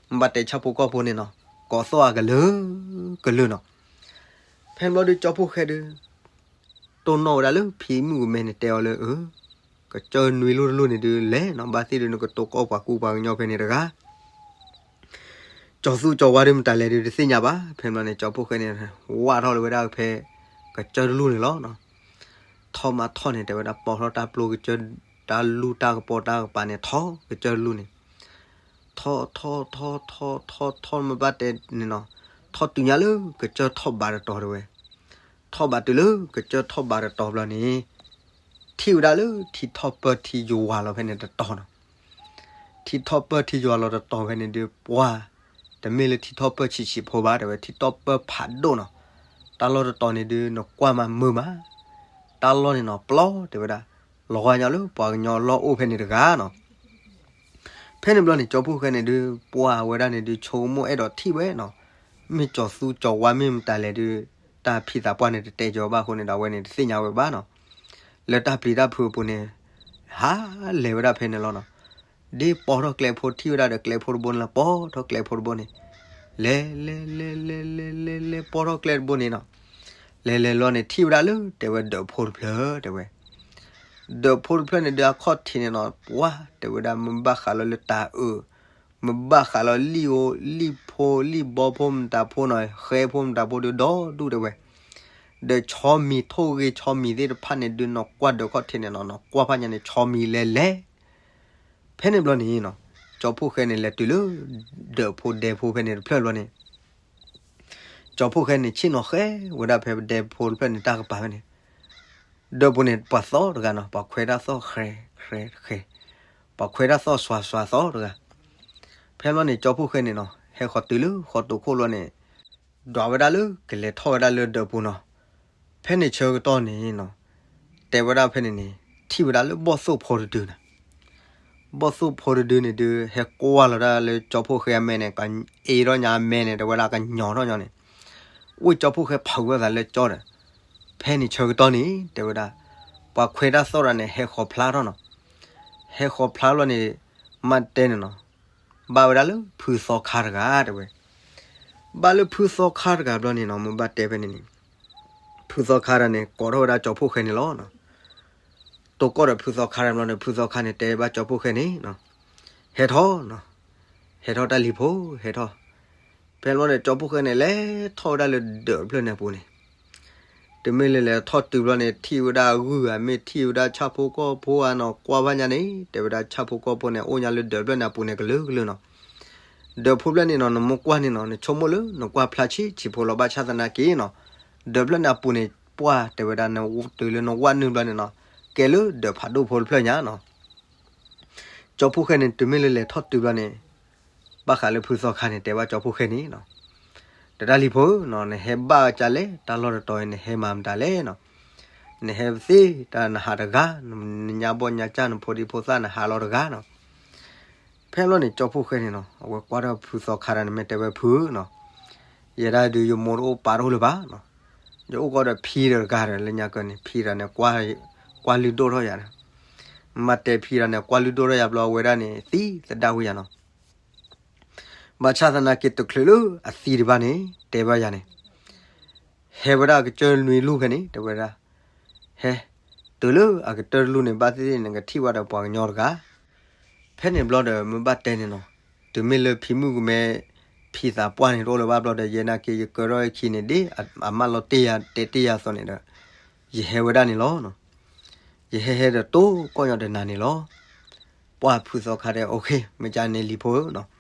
မ့ၢ်ဘၣ်တဲဆၣ်ဖိကီၢ်ဖိန့ၣ်နီၤ ကိးသီၣ်အကလုာ်ကလုာ်နီၤ. ဖဲန့ၣ်ဘျီဒုးကၠီဖှိၣ်ဃဲဒုး တိၢ်နီၣ်ဝဲဒၣ်လၢဖံမုၣ်ကမဲန့ၣ်တဲအီၤလၢ အၢ ကစၢၢ်နွံလူၢ်တလူၢ်န့ၣ်ဒုးလဲၣ်နီၤ ဘၣ်သ့ၣ်ဒုးနကတိၤကီၢ်ပှၤကူပှၤကညီဖဲန့ၣ်တဂၤ ကၠီသူကၠီဝါဒုးမတၤလဲၣ်ဒုးတသ့ၣ်ညါဘၣ်. ဖဲန့ၣ်ဘျီန့ၣ် ကၠီဖှိၣ်ဃဲန့ၣ် ဝၣ်ထီၣ်လၢဝဲဒၣ်ဖဲ ကစၢၢ်တလူၢ်န့ၣ်လီၤ. ထီၣ်မးထီၣ်န့ၣ် တဲဝဲဒၣ်ပိာ်ထီၣ်တၢ်ပျိကစၢၢ် တၢ်လူၢ်တၢ်ကပီၤတၢ်ကပၤန့ၣ် ထီၣ်ကစၢၢ်တလူၢ်န့ၣ် ထီၣ်ထီၣ်ထီၣ်ထီၣ်ထီၣ်ထီၣ်ထီၣ်မ့ၢ်ဘၣ်တဲန့ၣ်နီၤ ထီၣ်တုၤညါလၢကစၢၢ်ထီၣ်ဘးတတီၤတဲဝဲ, ထီၣ်ဘးတုၤလၢကစၢၢ်ထီၣ်ဘးတတီၤဘျီန့ၣ်, ထံၣ်ဝဲဒၣ်လၢထံထီၣ်ပၢၢ်ထံယွၤလီၤဖဲန့ၣ်တတီၤနီၤ. ထံထီၣ်ပၢၢ်ထံယွၤလီၤတတီၤဖဲန့ၣ်ဒုး ပှၢ်, တမ့ၢ်လၢထံထီၣ်ပၢၢ်ဆံးဆံးဖိဘၣ်တဲဝဲ, ထံထီၣ်ပၢၢ်ဖးဒိၣ်နီၤ. တၢ်လီၢ်တတီၤန့ၣ်ဒုး နကွၢ်မးမုာ်မး, တၢ်လီၢ်န့ၣ်နီၤ ပျီတဲဝဲဒၣ်, လီၤဂာ်ညီလၢပှၤကညီလီၢ်အိၣ်ဖဲန့ၣ်တဂၤနီၤ. ဖဲန့ၣ်ဘျီန့ၣ် ကၠီဖှိၣ်ဃဲန့ၣ်ဒုး ပှၢ်ဝဲဒၣ်န့ၣ်ဒုး ဆိကမိၣ်အဲၣ်ဒိးထံၣ်ဝဲနီၤ, မ့ၢ်ကၠီသူကၠီဝါမ့ၢ်မတၤလဲၣ်ဒုး တၢ်ဖံးသးပှၢ်န့ၣ်တတဲကၠီဘၣ်အဃိန့ၣ်ဒီး အဝဲန့ၣ်တသ့ၣ်ညါဝဲဘၣ်နီၤ. လၢတၢ်ပျံၤတၢ်ဖုးအပူၤန့ၣ် ဟးလဲၤဝဲဒၣ်ဖဲန့ၣ်လီၤနီၤ. ဒ်ပီထီၣ်ကျဲဖိထံၣ်ဝဲဒၣ်ဒီးကျဲဖိတဘိန့ၣ်လီၤ, ပီထီၣ်ကျဲဖိတဘိန့ၣ်, လဲၤလဲၤလဲၤလဲၤလဲၤလဲၤလဲၤ ပီထီၣ်ကျဲတဘိန့ၣ်နီၤ. လဲၤလဲၤလီၤန့ၣ် ထံၣ်ဝဲဒၣ်လၢ တဲဝဲဒၢးဖိတဖျၢၣ်တဲဝဲ. ဒၢးဖိတဖျၢၣ်န့ၣ်ဒုးအခီၣ်ထံးန့ၣ်နီၤ ပှၢ်တဲဝဲဒၣ် မ့ၢ်ဘၣ်ဃးလီၤလၢတၤအုး, မ့ၢ်ဘၣ်ဃးလီၤလံၣ်ဧိၤလံၣ်ဖိ လံၣ်ဘီဖိမတၤဖိနီၤ, ဃဲဖိမတၤဖိဒုးဒီဒူၣ်တဲဝဲ. ဒီးဆီမံၤထိၣ်ဂ့ၤဆီမံၤသ့ၣ်တဖၣ်န့ၣ်ဒုး နကွၢ်ဒၢးခီၣ်ထံးန့ၣ်နီၤ နကွၢ်ဖးညါန့ၣ် ဆီမံၤလဲၤလဲၤ ဖဲန့ၣ်ဘျီန့ၣ်နီၤ, ကၠီဖှိၣ်ဃဲန့ၣ် လဲၤတုၤလၢ ဒၢးဖိဒဲဖိဖဲန့ၣ်တဖျၢၣ်ဘျီန့ၣ်, ကၠီဖှိၣ်ဃဲန့ၣ် ဆ့ၣ်နီၤဃဲဝဲဒၣ်ဖဲဒဲဖိတဖျၢၣ်န့ၣ် တၢ်ကပၤဖဲန့ၣ်, ဒၢးဖိန့ၣ် ပှၤသီၣ်တဂၤနီၤ, ပှၤခွဲးတၢ်သီၣ်ဃဲးဃဲးဃဲး, ပှၤခွဲးတၢ်သီၣ်စွၤစွၤသီၣ်တဂၤ. ဖဲဘျီန့ၣ် ကၠီဖှိၣ်ဃဲန့ၣ်နီၤ ဟဲဃီၤတုၤလၢဃီၤတိာ်ခိၣ်လီၤန့ၣ်, ဒွးဝဲဒၣ်လၢကလဲၤထီၣ်ဝဲဒၣ်လၢဒၢးပူၤနီၤ. ဖဲန့ၣ်ဆၢကတီၢ်န့ၣ်နီၤ, တဲဝဲဒၣ်ဖဲန့ၣ်န့ၣ် ထံၣ်ဝဲဒၣ်လၢဘီၣ်သိၣ်ဖိတဒုနီၤ. ဘီၣ်သိၣ်ဖိတဒုန့ၣ်ဒုး ဟဲကွၢ်လီၤဒၣ်လၢကၠီဖှိၣ်ဃဲအမဲာ်န့ၣ် ကအ့ထီၣ်ညါအမဲာ်န့ၣ် တဲဝဲဒၣ်ကညီၤထီၣ်ညီန့ၣ်, အိၣ်ကၠီဖှိၣ်ဃဲဖုးဝဲသးလၢကၠီဒီး, ဖဲန့ၣ်ဆၢကတီၢ်န့ၣ် တဲဝဲဒၣ်, ပှၤခွဲးတၢ်သီၣ်တဂၤန့ၣ် ဟဲဃီၤဖျါထီၣ်နီၤ. ဟဲဃီၤဖျါလီၤန့ၣ်, မ့ၢ်တဲန့ၣ်နီၤ, ဘၣ်ဝဲဒၣ်လၢဖုသီခါတဂၤတဲဝဲ. ဘၣ်လၢဖုသီခါတဂၤဘျီန့ၣ်နီၤ မ့ၢ်ဘၣ်တဲဖဲန့ၣ်န့ၣ်, ဖုသီခါတဂၤန့ၣ် ကိးထီၣ်ဝဲဒၣ်ကၠီဖှိၣ်ဃဲန့ၣ်လီၤ. တိကိၢ်ဒီးဖုသီခါတဂၤဘျီန့ၣ် ဖုသီခါန့ၣ် တဲဘၣ်ကၠီဖှိၣ်ဃဲန့ၣ်, ဟဲထီၣ်နီၤ, ဟဲထီၣ်တၢ်လံၤဖိ ဟဲထီၣ်. ဖဲဘျီန့ၣ် ကၠီဖှိၣ်ဃဲန့ၣ် လဲၤထီၣ်ဝဲဒၣ်လၢဒၢးဖျၢၣ်န့ၣ်အပူၤန့ၣ် တုၤမ့ၢ်လၢလဲၤထီၣ်တုၤဘျီန့ၣ် ထံၣ်ဝဲဒၣ်အဂုၢ်ဧါ မ့ၢ်ထံၣ်ဝဲဒၣ်ဆၣ်ဖိကီၢ်ဖိဧါနီၤ ကွၢ်ဖးညါန့ၣ် တဲဝဲဒၣ်ဆၣ်ဖိကီၢ်ဖိန့ၣ် အိၣ်ညါလၢဒၢးဖျၢၣ်န့ၣ်အပူၤန့ၣ် ကလုာ်ကလုာ်နီၤ. ဒၢးဖျၢၣ်န့ၣ်နီၤ နမ့ၢ်ကွၢ်န့ၣ်နီၤ နဆိကမိၣ်လၢနကွၢ်ဖျါဆံးဆံးဖိလီၤ ဘၣ်ဆၣ်သနာ်က့နီၤ ဒၢးဖျၢၣ်န့ၣ်အပူၤန့ၣ် ပှၢ်တဲဝဲဒၣ် နတုၤလၢနဝၣ်နုာ်ဘျီန့ၣ်နီၤ ကဲလၢဒၢးဖးဒိၣ်ဖိတဖျၢၣ်ညါနီၤ. ကၠီဖှိၣ်ဃဲန့ၣ် တုၤမ့ၢ်လၢလဲၤထီၣ်တုၤဘျီန့ၣ် ဘၣ်ဃးလၢဖုသီခါန့ၣ် တဲဘၣ်ကၠီဖှိၣ်ဃဲန့ၣ်နီၤ, ဒီးတၢ်လံၤဖိဧၢနီၤ နဟဲဘၣ်ကလဲၣ် တၢ်လီၢ်တတီၤအံၤ နဟဲမၤမတၤလဲၣ်နီၤ, နဟဲသ့တၢ်နဟးတဂၤ, နညါဘီၣ်ညါကၢ် နဖိဒံဖိသၣ်နဟးလီၤတဂၤနီၤ. ဖဲဘျီန့ၣ် ကၠီဖှိၣ်ဃဲန့ၣ်နီၤ အဝဲကွၢ်ထီၣ်ဖုသီခါတဂၤန့ၣ် မ့ၢ်တဲဝဲဖုဧၢနီၤ, ယဲဒၣ်ဒုးယမိၢ်တအိၣ်ပၢ်တအိၣ်လၢၤဘၣ်နီၤ, ယအိၣ်ကီးဒီးဖံဒီးတဂၤဒီး လၢညါကၢန့ၣ် ဖံတဂၤန့ၣ် ကွၢ်လုၢ်ဒိၣ်ထီၣ်ယၤဒီး, မ့ၢ်တဲဖံတဂၤန့ၣ် ကွၢ်လုၢ်ဒိၣ်ထီၣ်ယၤဘျီ အဝဲဒၣ်န့ၣ် သံသဒၣ်ဝဲယၤနီၤ. ဘၣ်ဆၣ်သနာ်က့ တချုးလၢအသံဒံးဘၣ်န့ၣ် တဲဘၣ်ယၤန့ၣ် ဟဲဝဲဒၣ်ကစၢၢ်နွံလူၢ်ဖဲန့ၣ် တဲဝဲဒၣ်, ဟဲ, တုၤလၢအကတၢၢ်တလူၢ်န့ၣ် ဘၣ်သ့ၣ်သ့ၣ်န့ၣ် နကထံၣ်ဝဲဒီးပှၤကညီတဂၤ. ဖဲန့ၣ်ဘျီဒီး မ့ၢ်ဘၣ်တဲန့ၣ်နီၤ, တုၤမ့ၢ်လၢဖံမုၣ်ကမဲ ဖံသးပှၢ်န့ၣ်တအိၣ်လၢၤဘၣ်ဘျီဒီး ယဲနာ်က့ ယကၢထီၣ်အခံန့ၣ် ဒ်အမၢလီၤတ့ၢ်ယၤ တဲတ့ၢ်ယၤအသိးန့ၣ်ဒီး ယဟဲဝဲဒၣ်န့ၣ်လီၤ. ယဟဲဟဲဒီးတိၢ်ကီၢ်ညီတနၤန့ၣ်လီၤ. ပှၢ်ဖုသီခါတဲ အိၣ်ခ့ မ့ၢ်ကန့ၣ်လံၤဖိဧၢနီၤ,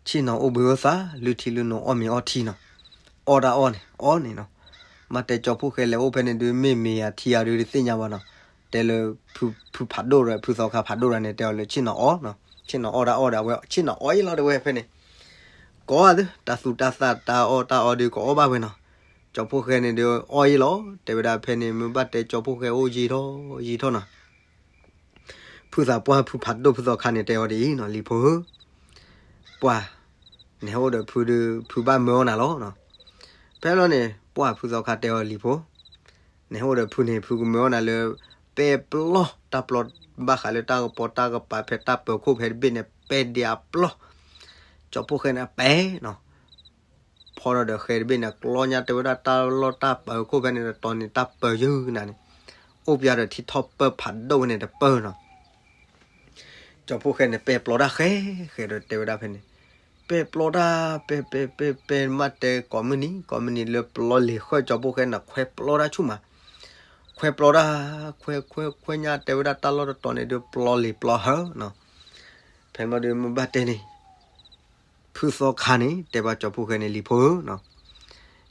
ဆ့ၣ်နီၤအိၣ်ဘှံးအိၣ်သါ လုၢ်ထံလုၢ်နိ အီၣ်မ့ၤအီထံနီၤ, အီၣ်တၢ်အီၣ်န့ၣ် အီၣ်န့ၣ်နီၤ. မ့ၢ်တဲကၠီဖှိၣ်ဃဲလဲၤအိၣ်ဖဲန့ၣ်ဒုး မ့ၢ်မ့ၢ်ယၤထံယၤဒုးတသ့ၣ်ညါဘၣ်နီၤ. တဲလၢ ဖုဖးဒိၣ်ဒီး ဖုသီခါဖးဒိၣ်ဒီးန့ၣ် တဲအီၤလၢဆ့ၣ်နီၤအီၣ်နီၤ, ဆ့ၣ်နီၤအီၣ်တၢ်အီၣ်ဒီး အဝဲဆ့ၣ်နီၤအီၣ်အံၤလီၤတဲဝဲဖဲန့ၣ်. ကိးဂၤဒဲး တၢ်သူတၢ်သၣ်တၢ်အီၣ်တၢ်အီဒုး ကအီၣ်ဘၣ်ဝဲနီၤ. ကၠီဖှိၣ်ဃဲန့ၣ်ဒုး အီၣ်အံၤလီၤ တဲဝဲဒၣ်ဖဲန့ၣ် မ့ၢ်ဘၣ်တဲကၠီဖှိၣ်ဃဲအိၣ်ယံာ်ထီၣ်ယံာ်ထီၣ်နီၤ. ဖုသးပှၢ်ဖုဖးဒိၣ်ဖုသီခါန့ၣ် တဲအီၤဒ်အံၤနီၤ လံၤဖိဧၢ, ပှၢ်, နဟဲအိၣ်ဒီးဖုဒုး ဖုဘၣ်မၢအီၣ်နၤလီၤနီၤ. ဖဲလီၤန့ၣ် ပှၢ်ဖုသီခါတဲအီၤလံၤဖိ, နဟဲအိၣ်ဒီးဖုန့ၣ် ဖုကမၢအီၣ်နၤလၢ ပဲပျီတၢ်ပျီ ဘၣ်ဃးလၢတၢ်ကပီၤတၢ်ကပၤဖဲတၢ်ပၢၤခိၣ်ဖဲတဘ့ၣ်န့ၣ် ပဲဒံးအပျီ, ကၠီဖှိၣ်ဃဲန့ၣ်ပဲနီၤ ဖီထီၣ်ဒီးဃဲတဘ့ၣ်န့ၣ် ကျီညါတဲဝဲဒၣ်တၢ်လီၢ်တၢ်ပၢၤခိၣ်ဖဲန့ၣ်တတီၤန့ၣ် တၢ်ပၢၤယုၢ်နၤန့ၣ်, အိၣ်ပျါဒီးထံထီၣ်ပၢၢ်ဖးဒိၣ်ဝဲန့ၣ်တပၢၢ်နီၤ. ကၠီဖှိၣ်ဃဲန့ၣ် ပဲပျီတၢ်ဃဲဃဲဒီးတဲဝဲဒၣ်ဖဲန့ၣ်, ပဲပျီတၢ် ပဲပဲပဲပဲ မ့ၢ်တဲကိးမုၢ်နံၤ ကိးမုၢ်နံၤလၢပျီလံၤဃၢ် ကၠီဖှိၣ်ဃဲန့ၣ် ခွဲပျီတၢ်ဆူၣ်မး, ခွဲပျီတၢ် ခွဲခွဲခွဲညါတဲဝဲဒၣ်တၢ်လီၢ်တတီၤန့ၣ်ဒုး ပျီလံၤပျီဟၢနီၤ. ဖဲမ့ၢ်ဒုးမ့ၢ်ဘၣ်တဲန့ၣ် ဖုသီခါန့ၣ် တဲဘၣ်ကၠီဖှိၣ်ဃဲန့ၣ် လံၤဖိဧၢနီၤ,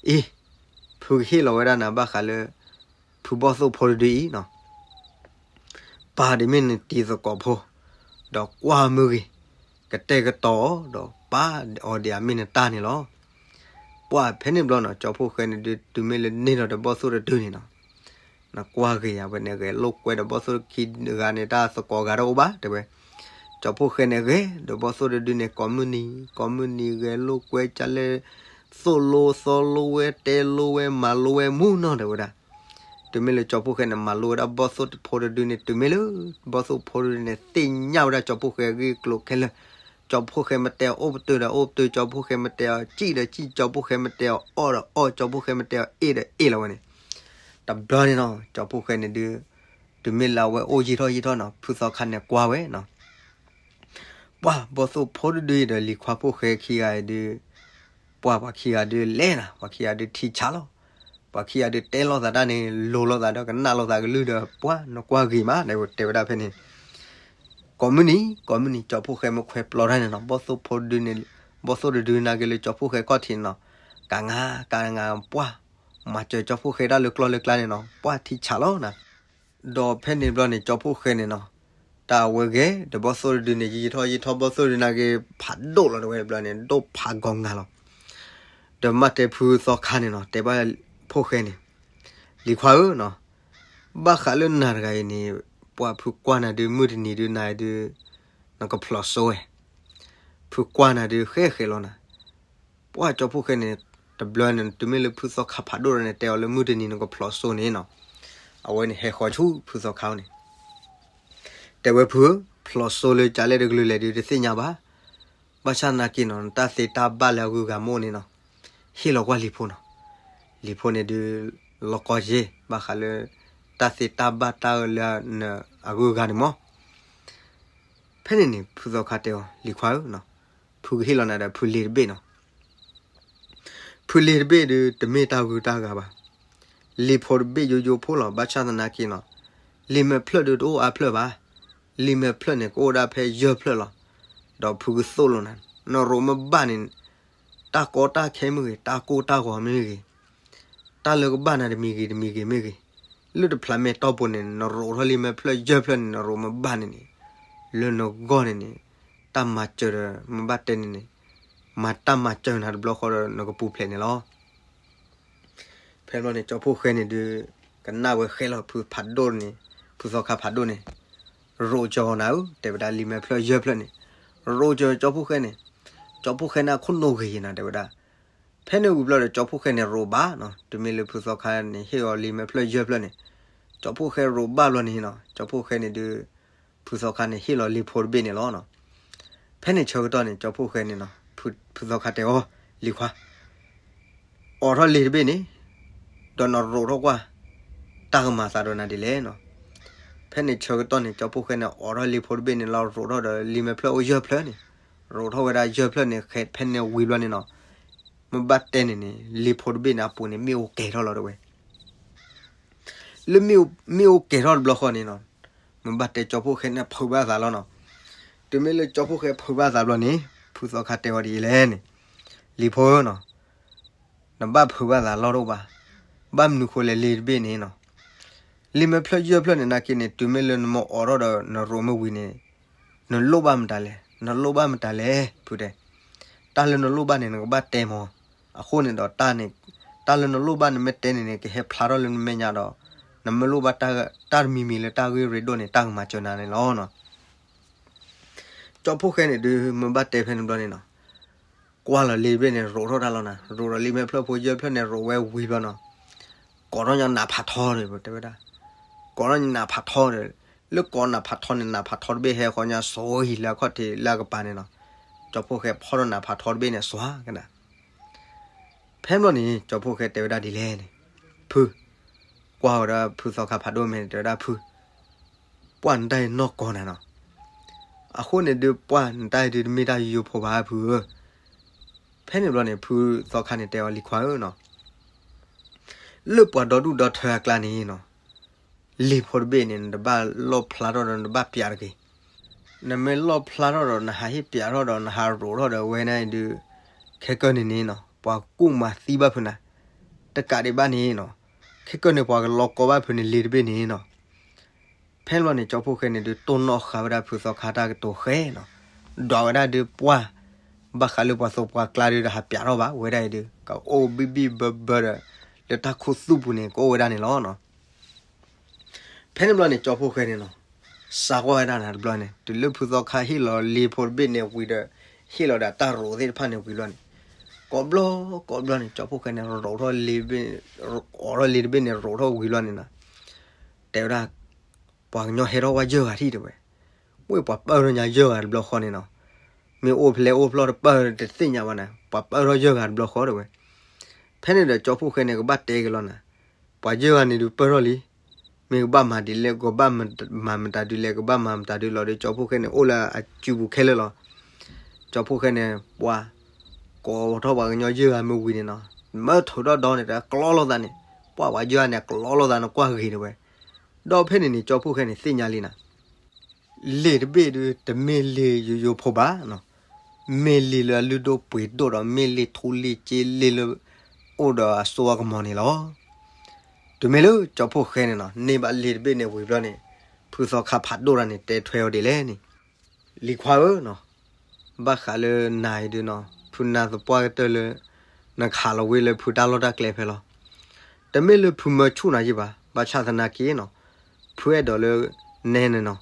အ့ ဖုကဟ့ၣ်လီၤဝဲဒၣ်နၤဘၣ်ဃးလၢ ဖုဘီၣ်သိၣ်ဖိတဒုအံၤနီၤ, ပာ်ဒ်မ့ၢ်နတံၤသကိးဖိ, ဒီးကွၢ်မ့ၢ်ဂ့ၤ, ကတဲာ်ကတီၤအီၤ ဒီးပာ်အီၤဒ်အမ့ၢ်နတၢ်န့ၣ်လီၤ. ပှၢ်ဖဲန့ၣ်ဘျီနီၤ ကၠီဖှိၣ်ဃဲန့ၣ်ဒုး တုၤမ့ၢ်လၢန့ၢ်ဒီးတဘီၣ်သိၣ်တဒုန့ၣ်နီၤ, နကွၢ်ဂ့ၤယၤဝဲန့ၣ် ဂဲၤလိာ်ကွဲဒီးဘီၣ်သိၣ်ခံဂၤန့ၣ် တၢ်သကိးဂၤတအိၣ်ဘၣ် တဲဝဲ. ကၠီဖှိၣ်ဃဲန့ၣ်ဂဲၤဒီးဘီၣ်သိၣ်တဒုန့ၣ် ကိးမုၢ်နံၤ ကိးမုၢ်နံၤ ဂဲၤလိာ်ကွဲကလဲၣ်, သိၣ်လိသီလိဝဲ တဲလိဝဲ မၤလိဝဲမူနီၤ တဲဝဲဒၣ်. တုၤမ့ၢ်လၢကၠီဖှိၣ်ဃဲန့ၣ် မၤလိဝဲဒၣ်ဘီၣ်သိၣ်ဖိတဒုန့ၣ် တုၤမ့ၢ်လၢ ဘီၣ်သိၣ်ဖိတဒုန့ၣ် သ့ၣ်ညါဝဲဒၣ်ကၠီဖှိၣ်ဃဲအဂ့ၢ်အကျိၤခဲလၢာ်, ကၠီဖှိၣ်ဃဲမ့ၢ်တဲအီၤအိၣ်ပတုာ်ဒီးအိၣ်ပတုာ်, ကၠီဖှိၣ်ဃဲမ့ၢ်တဲအီၤစံၣ်ဒီးစံၣ်, ကၠီဖှိၣ်ဃဲမ့ၢ်တဲအီၤအီၣ်ဒီးအီၣ်, ကၠီဖှိၣ်ဃဲမ့ၢ်တဲအီၤအ့ၣ်ဒီးအ့ၣ်လီၤဝဲန့ၣ်. တဘျီန့ၣ်နီၤ ကၠီဖှိၣ်ဃဲန့ၣ်ဒုး တုၤမ့ၢ်လၢအဝဲအိၣ်ယံာ်ထီၣ်ယံာ်ထီၣ်နီၤ ဖုသီခါန့ၣ်ကွၢ်ဝဲနီၤ, ပှၢ်ဘီၣ်သိၣ်ဖိတဒုအံၤဒီးလံၤခွါဖှိၣ်ဃဲခံဂၤအံၤဒုး, ပှၢ်ပှၤခံဂၤဒုးလဲၤနၤ ပှၤခံဂၤဒုးထံဆးလီၤ, ပှၤခံဂၤဒုးတဲလိာ်သးတၢ်န့ၣ် လိၤလိာ်သးဒီးကနၣ်လိာ်သးကလုၢ်ဒီး ပှၢ်နကွၢ်ဂ့ၤမး တဲဝဲဒၣ်ဖဲန့ၣ်. ကိးမုၢ်နံၤ ကိးမုၢ်နံၤ ကၠီဖှိၣ်ဃဲမ့ၢ်ခွဲးပျီတၢ်န့ၣ်နီၤ ဘီၣ်သိၣ်ဖိတဒုန့ၣ်, ဘီၣ်သိၣ်တဒုနာ်က့ၤလၢကၠီဖှိၣ်ဃဲခီၣ်ထံးန့ၣ်နီၤ, ကးငါ ကးငါ ပှၢ် မၤစၢၤကၠီဖှိၣ်ဃဲတၢ်လၢကျီၢ်လၢကျါန့ၣ်နီၤ ပှၢ်ထံဆးလီၤနၤ. ဒီးဖဲန့ၣ်ဘျီန့ၣ် ကၠီဖှိၣ်ဃဲန့ၣ်နီၤ, တၢ်အဝဲဂဲၤဒီးဘီၣ်သိၣ်တဒုန့ၣ် ယံာ်ထီၣ်ယံာ်ထီၣ် ဘီၣ်သိၣ်တဒုနာ်က့ၤ ဖးဒိၣ်လီၤတဝဲဘျီန့ၣ် ဒိၣ်ဖးဂီၤငါလီၤ. ဒီးမ့ၢ်တဲဖုသီခါန့ၣ်နီၤ တဲဘၣ်ဖှိၣ်ဃဲန့ၣ်, လံၤခွါဧၢနီၤ, ဘၣ်ဃးလၢနၤတဂၤအံၤန့ၣ် ပှၢ်ဖုကွၢ်နၤဒုး မုၢ်တနံၤဒုးနၤဒုး နကဖျိးစိဝဲ, ဖုကွၢ်နၤဒုးဃဲဃဲလီၤနၤ. ပှၢ်ကၠီဖှိၣ်ဃဲန့ၣ် တဘျီန့ၣ် တုၤမ့ၢ်လၢဖုသီခါဖးဒိၣ်ဒီးန့ၣ် တဲအီၤလၢမုၢ်တနံၤနကဖျိးစိန့ၣ်နီၤ, အဝဲန့ၣ်ဟဲဃီၤဆူဖုသီခါန့ၣ် တဲဝဲဖုဧၢ, ဖျိးစိလၢကလဲၣ်တကလုာ်လဲၣ်ဒုးတသ့ၣ်ညါဘၣ်. ဘၣ်ဆၣ်သနာ်က့နီၤ နတၢ်သ့တၢ်ဘၣ်လၢအဂုၤအဂၤမ့ၢ်အိၣ်န့ၣ်နီၤ, ဟ့ၣ်လီၤကွၢ်လံၤဖိနီၤ. လံၤဖိန့ၣ်ဒုး လီၤကီယ့ၢ် ဘၣ်ဃးလၢ တၢ်သ့တၢ်ဘၣ်တၢ်အၢလၢအဂုၤအဂၤန့ၣ်မး. ဖဲန့ၣ်န့ၣ် ဖုသီခါတဲအီၤ လံၤခွါဧၢ, ဖုကဟ့ၣ်လီၤနၤဒီးဖုလံၤတဘ့ၣ်နီၤ. ဖုလံၤတဘ့ၣ်ဒုး တမ့ၢ်တၢ်ဂုၤတၢ်ဂၤဘၣ်. လံၤဖိတဘ့ၣ်ယိယိဖိလီၤ. ဘၣ်ဆၣ်သနာ်က့နီၤ, လံာ်မဲာ်ဖျၢၣ်ဒုးတအိၣ်အါဖျၢၣ်ဘၣ်. လံာ်မဲာ်ဖျၢၣ်န့ၣ် ကအိၣ်ဒၣ်ဖဲယဲၢ်ဖျၢၣ်လီၤ. ဒီးဖုကသိၣ်လိာ်နၤ, နရိးမ့ၢ်ဘၣ်န့ၣ် တၢ်ကီတၢ်ခဲမ့ၢ်ဂ့ၤ, တၢ်ကိၢ်တၢ်ဂီၤမ့ၢ်ဂ့ၤ, တၢ်လၢကဘၣ်နၤတမံၤဂ့ၤတမံၤဂ့ၤမ့ၢ်ဂ့ၤ, လၢတဖျးမဲာ်တီၢ်ပူၤန့ၣ် နရိးထီၣ်လံာ်မဲာ်ဖျၢၣ်ယဲၢ်ဖျၢၣ်န့ၣ် နရိးမ့ၢ်ဘၣ်န့ၣ်န့ၣ်, လၢနဂီၢ်န့ၣ်န့ၣ် တၢ်မၤစၢၤဒီး မ့ၢ်ဘၣ်တဲန့ၣ်န့ၣ်, မၤတၢ်မၤစၢၤနၤတဘျီဃီဒီး နကပူၤဖျဲးန့ၣ်လီၤ. ဖဲဘျီန့ၣ် ကၠီဖှိၣ်ဃဲန့ၣ်ဒုး ကနၣ်ဝဲဃဲလီၤဖုဖးဒိၣ်န့ၣ်, ဖုသီခါဖးဒိၣ်န့ၣ်, ရိးစၢၤအီၤနၤဧၢ, တဲဝဲဒၣ်လံာ်မဲာ်ဖျၢၣ်ယဲၢ်ဖျၢၣ်န့ၣ်, ရိးစၢၤကၠီဖှိၣ်ဃဲန့ၣ်, ကၠီဖှိၣ်ဃဲန့ၣ်အခိၣ်နူာ်ဂ့ၤယဲၢ်နၤ တဲဝဲဒၣ်. ဖဲန့ၣ်ဝံၤဘျီဒီး ကၠီဖှိၣ်ဃဲန့ၣ်ရိးဘၣ်နီၤ, တုၤမ့ၢ်လၢဖုသီခါန့ၣ် ဟ့ၣ်အီၤလံာ်မဲာ်ဖျၢၣ်ယဲၢ်ဖျၢၣ်န့ၣ်, ကၠီဖှိၣ်ဃဲရိးဘၣ်ဘျီန့ၣ်နီၤ, ကၠီဖှိၣ်ဃဲန့ၣ်ဒုး ဖုသီခါန့ၣ် ဟ့ၣ်လီၤလံာ်ဖိတဘ့ၣ်န့ၣ်လီၤနီၤ. ဖဲန့ၣ်ဆၢကတီၢ်န့ၣ် ကၠီဖှိၣ်ဃဲန့ၣ်နီၤ, ဖုသီခါတဲအီၤ, လံၤခွါ အိးထီၣ်လံာ်တဘ့ၣ်န့ၣ်, ဒီးနရိးထီၣ်ကွၢ်, တၢ်ကမၤသးဒီးနၤဒ်လဲၣ်နီၤ. ဖဲန့ၣ်ဆၢကတီၢ်န့ၣ် ကၠီဖှိၣ်ဃဲန့ၣ် အိးထီၣ်လံာ်ဖိတဘ့ၣ်န့ၣ်လီၤ, ရိးထီၣ်ဒီးလံာ်မဲာ်ဖျၢၣ်အိၣ်ယဲၢ်ဖျၢၣ်န့ၣ်, ရိးထီၣ်ဝဲဒၣ်ယဲၢ်ဖျၢၣ်န့ၣ် ဃဲဖဲန့ၣ်ဝံၤဘျီန့ၣ်နီၤ, မ့ၢ်ဘၣ်တဲန့ၣ်န့ၣ် လံာ်ဖိတဘ့ၣ်န့ၣ်အပူၤန့ၣ် မ့ၣ်အူကဲၤထီၣ်လီၤတဝဲ လၢမ့ၣ်အူကဲၤထီၣ်တဘျီဃီန့ၣ်နီၤ, မ့ၢ်ဘၣ်တဲကၠီဖှိၣ်ဃဲန့ၣ်ဖုးဘၣ်သးလီၤနီၤ. တုၤမ့ၢ်လၢကၠီဖှိၣ်ဃဲဖုးဘၣ်သးဘျီန့ၣ်, ဖုသီခါတဲအီၤဒ်လဲၣ်န့ၣ်, လံၤဖိဧၢနီၤ, နဘၣ်ဖုးဘၣ်သးလီၢ်တအိၣ်ဘၣ်. ဘၣ်မနုၤဃိလဲၣ်လံာ်တဘ့ၣ်န့ၣ်နီၤ, လံာ်မဲာ်ဖျၢၣ်ယဲၢ်ဖျၢၣ်န့ၣ်နာ်က့န့ၣ် တုၤမ့ၢ်လၢနမ့ၢ်အိးထီၣ်ဒီးနရိးမ့ၢ်ဝံၤန့ၣ်, နလိၣ်ဘၣ်မတၤလဲၣ်, နလိၣ်ဘၣ်မတၤလဲၣ် ဖုတဲ. တၢ်လၢနလိၣ်ဘၣ်န့ၣ် နကဘၣ်တဲမး. အဃိန့ၣ်ဒီး တၢ်လၢနလိၣ်ဘၣ်နမ့ၢ်တဲန့ၣ်န့ၣ် ကဟဲဖျါထီၣ်လၢနမဲာ်ညါဒီး, နမ့ၢ်လိၣ်ဘၣ်တၢ်တမံၤမံၤလၢတၢ်ဂ့ၢ်ရ့ဒိၣ်န့ၣ် တၢ်ကမၤစၢၤနၤန့ၣ်လီၤနီၤ. ကၠီဖှိၣ်ဃဲန့ၣ်ဒုး မ့ၢ်ဘၣ်တဲဖဲန့ၣ်ဘျီန့ၣ်နီၤ, ကွၢ်လီၤလံာ်တဘ့ၣ်န့ၣ် ရိးထီၣ်တၢ်လီၤနၤ, ရိးဒီးလံာ်မဲာ်ဖျၢၣ်ဖိယဲၢ်ဖျၢၣ်န့ၣ် ရိးဝဲဝံၤဘျီနီၤ, ကိးထီၣ်ညါနးဖးထီန့ၣ် တဲဝဲဒၣ်, ကိးထီၣ်ညါနးဖးထီဒီး, လၢကိးနးဖးထီန့ၣ် နးဖးထီတဘ့ၣ်ဟဲဃီညါ စီၤဟံၣ်လၢအခီၣ်ထံးလၢအကပၤန့ၣ်နီၤ. ကၠီဖှိၣ်ဃဲဖီၣ်ထီၣ်နးဖးထီတဘ့ၣ်န့ၣ် စွၤကနၤ ဖဲဘျီန့ၣ် ကၠီဖှိၣ်ဃဲတဲဝဲဒၣ်ဒ်လဲၣ်န့ၣ်, ဖု, ကွၢ်ဝဲဒၣ်ဖုသီခါဖးဒိၣ်မဲာ်န့ၣ် တဲဝဲဒၣ်ဖု, ပှၢ်နတၢ်အံၤနီၢ်ကီၢ်နၤနီၤ. အဃိန့ၣ်ဒုး ပှၢ်နတၢ်အံၤဒုးတမ့ၢ်တၢ်ယိယိဖိဘၣ်ဖုဧၢ. ဖဲန့ၣ်ဘျီန့ၣ် ဖုသီခါန့ၣ်တဲအီၤလံၤခွါဧၢနီၤ, လၢပှၤဒီဒူၣ်ဒီထၢအကျါန့ၣ်နီၤ, လံာ်ဖိတဘ့ၣ်န့ၣ် နတဘၣ်လီၣ်ဖျါထီၣ်ဒီးနတဘၣ်ပျးတဂ့ၤ. နမ့ၢ်လီၣ်ဖျါထီၣ်ဒီးနဟးဟ့ၣ်ပျးထီၣ်ဒီးနဟးရိးထီၣ်ဒီးဝဲန့ၣ်ဒုး, ခဲကၢန့ၣ်န့ၣ်နီၤ ပှၤကူၣ်မၤသံဘၣ်ဖုနၤ. တကးဒံးဘၣ်န့ၣ်နီၤ, ခဲကၢၢ်န့ၣ်ပှၤကလီၤကီဘၣ်ဖုးန့ၣ်လ့ၤတဘ့ၣ်န့ၣ်နီၤ. ဖဲန့ၣ်ဘျီန့ၣ် ကၠီဖှိၣ်ဃဲန့ၣ်ဒုးတိၢ်နီၣ်ဃာ်ဝဲဒၣ်ဖုသီခါတၢ်ကတိၤဃဲနီၤ, ဒွးဝဲဒၣ်ဒုးပှၢ်, ဘၣ်ဃးလၢပှၤသိးပှၤကျါဒုးတဟးပၠးထီၣ်ဘၣ် ဝဲဒၣ်အံၤဒုး ကအိၣ်ဘံၣ်ဘံၣ်ဘၢဘၢဒီး လၢတၢ်ခူသူၣ်ပူၤန့ၣ် ကအိၣ်ဝဲဒၣ်န့ၣ်လီၤနီၤ. ဖဲန့ၣ်ဘျီန့ၣ် ကၠီဖှိၣ်ဃဲန့ၣ်နီၤ, စးကွၢ်ဝဲဒၣ်နၤတဘျီန့ၣ် တုၤလၢဖုသီခါဟ့ၣ်လီၤလ့ၤဖိတဘ့ၣ်န့ၣ်ဝံၤဒီး ဟ့ၣ်လီၤဒီးတၢ်ရိးသ့ၣ်တဖၣ်န့ၣ်ဝံၤဘျီန့ၣ်, ကိးဘျီ ကိးဘျီန့ၣ် ကၠီဖှိၣ်ဃဲန့ၣ် ရိးထီၣ်လ့ၤတဘ့ၣ်, အိးထီၣ်လ့ၤတဘ့ၣ်န့ၣ် ရိးထီၣ်ဝံၤဘျီန့ၣ်နီၤ, တဲဝဲဒၣ် ပှၤကညီဟဲထီၣ်ဝဲယဲၢ်ဂၤထံၣ်တဲဝဲ, ဝ့ၢ်ပှၤပၢၢ်ထီၣ်ညါယဲၢ်ဂၤတဘျီဃီန့ၣ်နီၤ, မ့ၢ်အိၣ်ဖျဲၣ်အိၣ်ဖျီၣ်တပၢၢ်တသ့ၣ်ညါဘၣ်နၤ ပှၤပၢၢ်ထီၣ်ယဲၢ်ဂၤတဘျီဃီတဲဝဲ. ဖဲန့ၣ်ဒီးကၠီဖှိၣ်ဃဲန့ၣ် ကဘၣ်တဲက့ၤလီၤနၤ, ပှၤယဲၢ်ဂၤန့ၣ်ဒုးပၢၢ်ထီၣ်လံ, မ့ၢ်ကဘၣ်မၤဒ်လဲၣ် ကဘၣ်မၤမတၤဒုးလဲၣ် ကဘၣ်မၤမတၤဒုးလီၤဒီး ကၠီဖှိၣ်ဃဲန့ၣ် အိၣ်လၢအစုပူၤခဲလၢာ်လီၤ. ကၠီဖှိၣ်ဃဲန့ၣ် ပှၤ ကိးထီၣ်ပှၤကညီယဲၢ်ဂၤမ့ၢ်ဝံၤန့ၣ်နီၤ, မၢထုးထီၣ်ဒီန့ၣ် တကျီလိာ်သးန့ၣ်, ပှၤပှၤယဲၢ်ဂၤန့ၣ် အကျီလိာ်သးန့ၣ်ကွၢ်ဂ့ၤတဲဝဲ. ဒီးဖဲန့ၣ်န့ၣ် ကၠီဖှိၣ်ဃဲန့ၣ် သ့ၣ်ညါလံနၤ လ့ၤတဘ့ၣ်ဒုး တမ့ၢ်လ့ၤယိယိဖိဘၣ်နီၤ, မ့ၢ်လ့ၤလၢအလုၢ်ဒိၣ်ပှ့ၤဒိၣ်ဒီး မ့ၢ်လ့ၤထူလ့ၤစ့လ့ၤလၢ အိၣ်ဒီးအစိအကမီၤန့ၣ်လီၤ. တုၤမ့ၢ်လၢကၠီဖှိၣ်ဃဲန့ၣ်နီၤ န့ၢ်ဘၣ်လ့ၤတဘ့ၣ်န့ၣ်ဝံၤဘျီန့ၣ်, ဖုသီခါဖးဒိၣ်တၢ်န့ၣ် တဲထွဲအီၤဒ်လဲၣ်န့ၣ်, လံၤခွါဧၢနီၤ, ဘၣ်ဃးလၢနၤအံၤဒုးနီၤ ဖုနၢ်သပှၢ်ကတၢၢ်လၢ နကဟးလီၤဝဲလၢဖုတၢ်လီၢ်တၢ်ကျဲဖဲလီၤ. တမ့ၢ်လၢဖုမၢဆူၣ်နၤယံၣ်ဘၣ်, ဘၣ်ဆၣ်သနာ်က့နီၤ, ဖုအဲၣ်ဒိးလၢ နဲန့ၣ်နီၤ,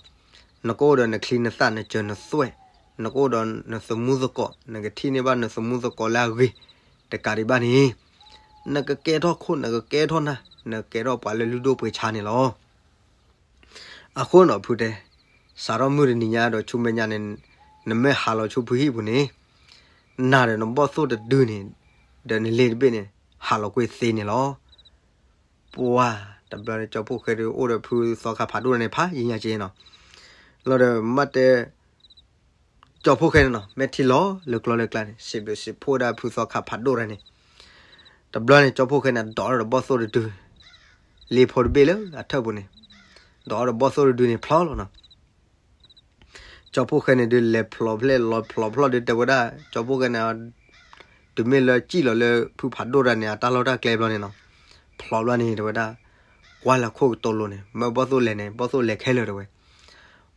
နကအိၣ်ဒီးနချံနသၣ်နစၢၤနသွဲၣ်, နကအိၣ်ဒီးနသမူသကိး နကထံၣ်န့ၢ်ဘၣ်နသမူသကိးလၢအဂ့ၤ, တကးဒံးဘၣ်န့ၣ် နကကဲထီၣ်ခိၣ် နကကဲထီၣ်နၢ် နကကဲထီၣ်ပှၤလၢလုၢ်ဒိၣ်ပှ့ၤဆါန့ၣ်လီၤ. အဃိနီၤဖုတဲ, စးထီၣ်မုၢ်တနံၤညါဒီးဆူမဲာ်ညါန့ၣ်, နမ့ၢ်ဟးလီၤဆူဖုဟံၣ်ပူၤန့ၣ်, နၤဒီးနဘီၣ်သိၣ်တဒုန့ၣ်, ဒီးနလ့ၤတဘ့ၣ်န့ၣ်, ဟးလီၤကွံာ်သ့န့ၣ်လီၤ. ပှၤတဘျီန့ၣ် ကၠီဖှိၣ်ဃဲဒုးအိၣ်ဒီးဖုသီခါဖးဒိၣ်န့ၣ်ဖးယံၤညါက့နီၤ, လီၤဒီးမ့ၢ်တဲ ကၠီဖှိၣ်ဃဲန့ၣ်နီၤ မ့ၢ်ထံၣ်လီၤလၢကျီလၢကျါန့ၣ် စံးဘျုးစံးဖှိၣ်ဝဲဒၣ်ဖုသီခါဖးဒိၣ်တၢ်န့ၣ်, တဘျီန့ၣ် ကၠီဖှိၣ်ဃဲန့ၣ် ဒိးထီၣ်ဒီးဘီၣ်သိၣ်တဒု, လ့ၤဖိတဘ့ၣ်လၢအထၢၣ်ပူၤန့ၣ်, ဒိးထီၣ်ဒီးဘီၣ်သိၣ်တဒုန့ၣ်ဖျီလီၤနီၤ. ကၠီဖှိၣ်ဃဲန့ၣ်ဒုးလဲၤဖျိးဖျဲၣ်လီၤဖျိးဖျီၣ်ဒုးတဲဝဲဒၣ် ကၠီဖှိၣ်ဃဲန့ၣ် တုၤမ့ၢ်လၢစံၣ်လီၤလၢဖုဖးဒိၣ်တၢ်န့ၣ် အတၢ်လီၢ်တၢ်ကျဲဘျီန့ၣ်နီၤ, ဖျိးဘျီန့ၣ်တဲဝဲဒၣ် ကွၢ်လၢခိၣ်ကတိၤလိၤန့ၣ် မၢဘီၣ်သိၣ်လဲၤန့ၣ် ဘီၣ်သိၣ်လဲၤခဲလၢာ်တဲဝဲ,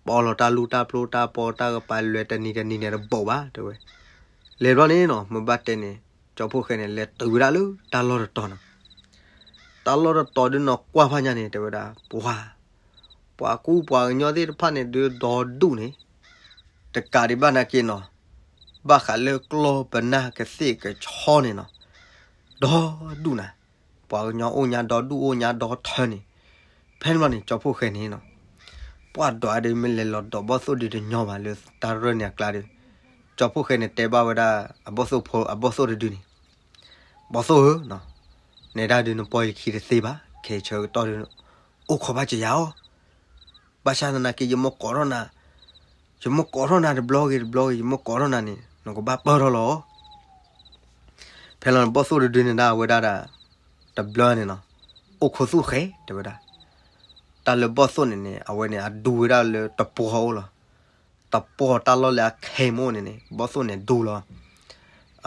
ပီလီၤတၢ်လူၢ်တၢ်ပျိတၢ်ပီတၢ်ကပၤလဲၤတနံၤတနံၤန့ၣ် တဘိးဘၣ်တဲဝဲ. လဲၤဘျီန့ၣ်နီၤ မ့ၢ်ဘၣ်တဲန့ၣ် ကၠီဖှိၣ်ဃဲန့ၣ် လဲၤတုၤဝဲဒၣ်လၢတၢ်လီၢ်တတီၤနီၤ. တၢ်လီၢ်တတီၤဒုးနီၤ ကွၢ်ဖးညါန့ၣ် တဲဝဲဒၣ် ပှၤ ပှၤကူပှၤကညီသ့ၣ်တဖၣ်န့ၣ်ဒုးဒီဒူၣ်န့ၣ်, တကးဒံးဘၣ်နာ်က့နီၤ, ဘၣ်ဃးလၢကျီၢ်ပနၢ်ကသ့ၣ်ကဆီန့ၣ်နီၤ, ဒီဒူၣ်နၤ, ပှၤကညီအိၣ်ညါဒီဒူၣ်အိၣ်ညါဒီထၢန့ၣ်, ဖဲန့ၣ်ဘျီန့ၣ် ကၠီဖှိၣ်ဃဲန့ၣ်နီၤ, ပှၤဒွးဒုးမ့ၢ်လဲၤလီၤဒီးဘီၣ်သိၣ်ဒုးတညီဘၣ်လၢတၢ်ရၢၢ်န့ၣ်အကျါဒီး, ကၠီဖှိၣ်ဃဲန့ၣ်တဲဘၣ်ဝဲဒၣ် အဘီၣ်သိၣ်ဖိ အဘီၣ်သိၣ်တဒုန့ၣ်, ဘီၣ်သိၣ်ဧၢ, နဲဒၣ်ဒုးနပီၢ်ယခံတသ့ဘၣ်, ခဲဆၢကတီၢ်ဒုး အိၣ်ခိးဘၣ်ကယၤအီၤ, ဘၣ်ဆၣ်သနာ်က့ ယမ့ၢ်ကိးထီၣ်နၤ, ယမ့ၢ်ကိးထီၣ်နၤတဘျီဂ့ၤတဘျီဂ့ၤ ယမ့ၢ်ကိးထီၣ်နၤန့ၣ် နကဘၣ်ပၢၢ်ထီၣ်လီၤ. ဖဲလီၤန့ၣ် ဘီၣ်သိၣ်တဒုန့ၣ်ဒၣ်ဝဲဒၣ်ဒီး တဘျီန့ၣ်နီၤ, အိၣ်ခိးသူၣ်ဃဲ တဲဝဲဒၣ်, တၢ်လၢဘီၣ်သိၣ်န့ၣ်န့ၣ် အဝဲန့ၣ် အဒူဝဲဒၣ်လၢတပှီၢ်အိၣ်လီၤ. တပှီၢ်တၢ်လီၢ်လၢအခဲမ့ၢ်အိၣ်န့ၣ်န့ၣ် ဘီၣ်သိၣ်န့ၣ်ဒူလီၤ.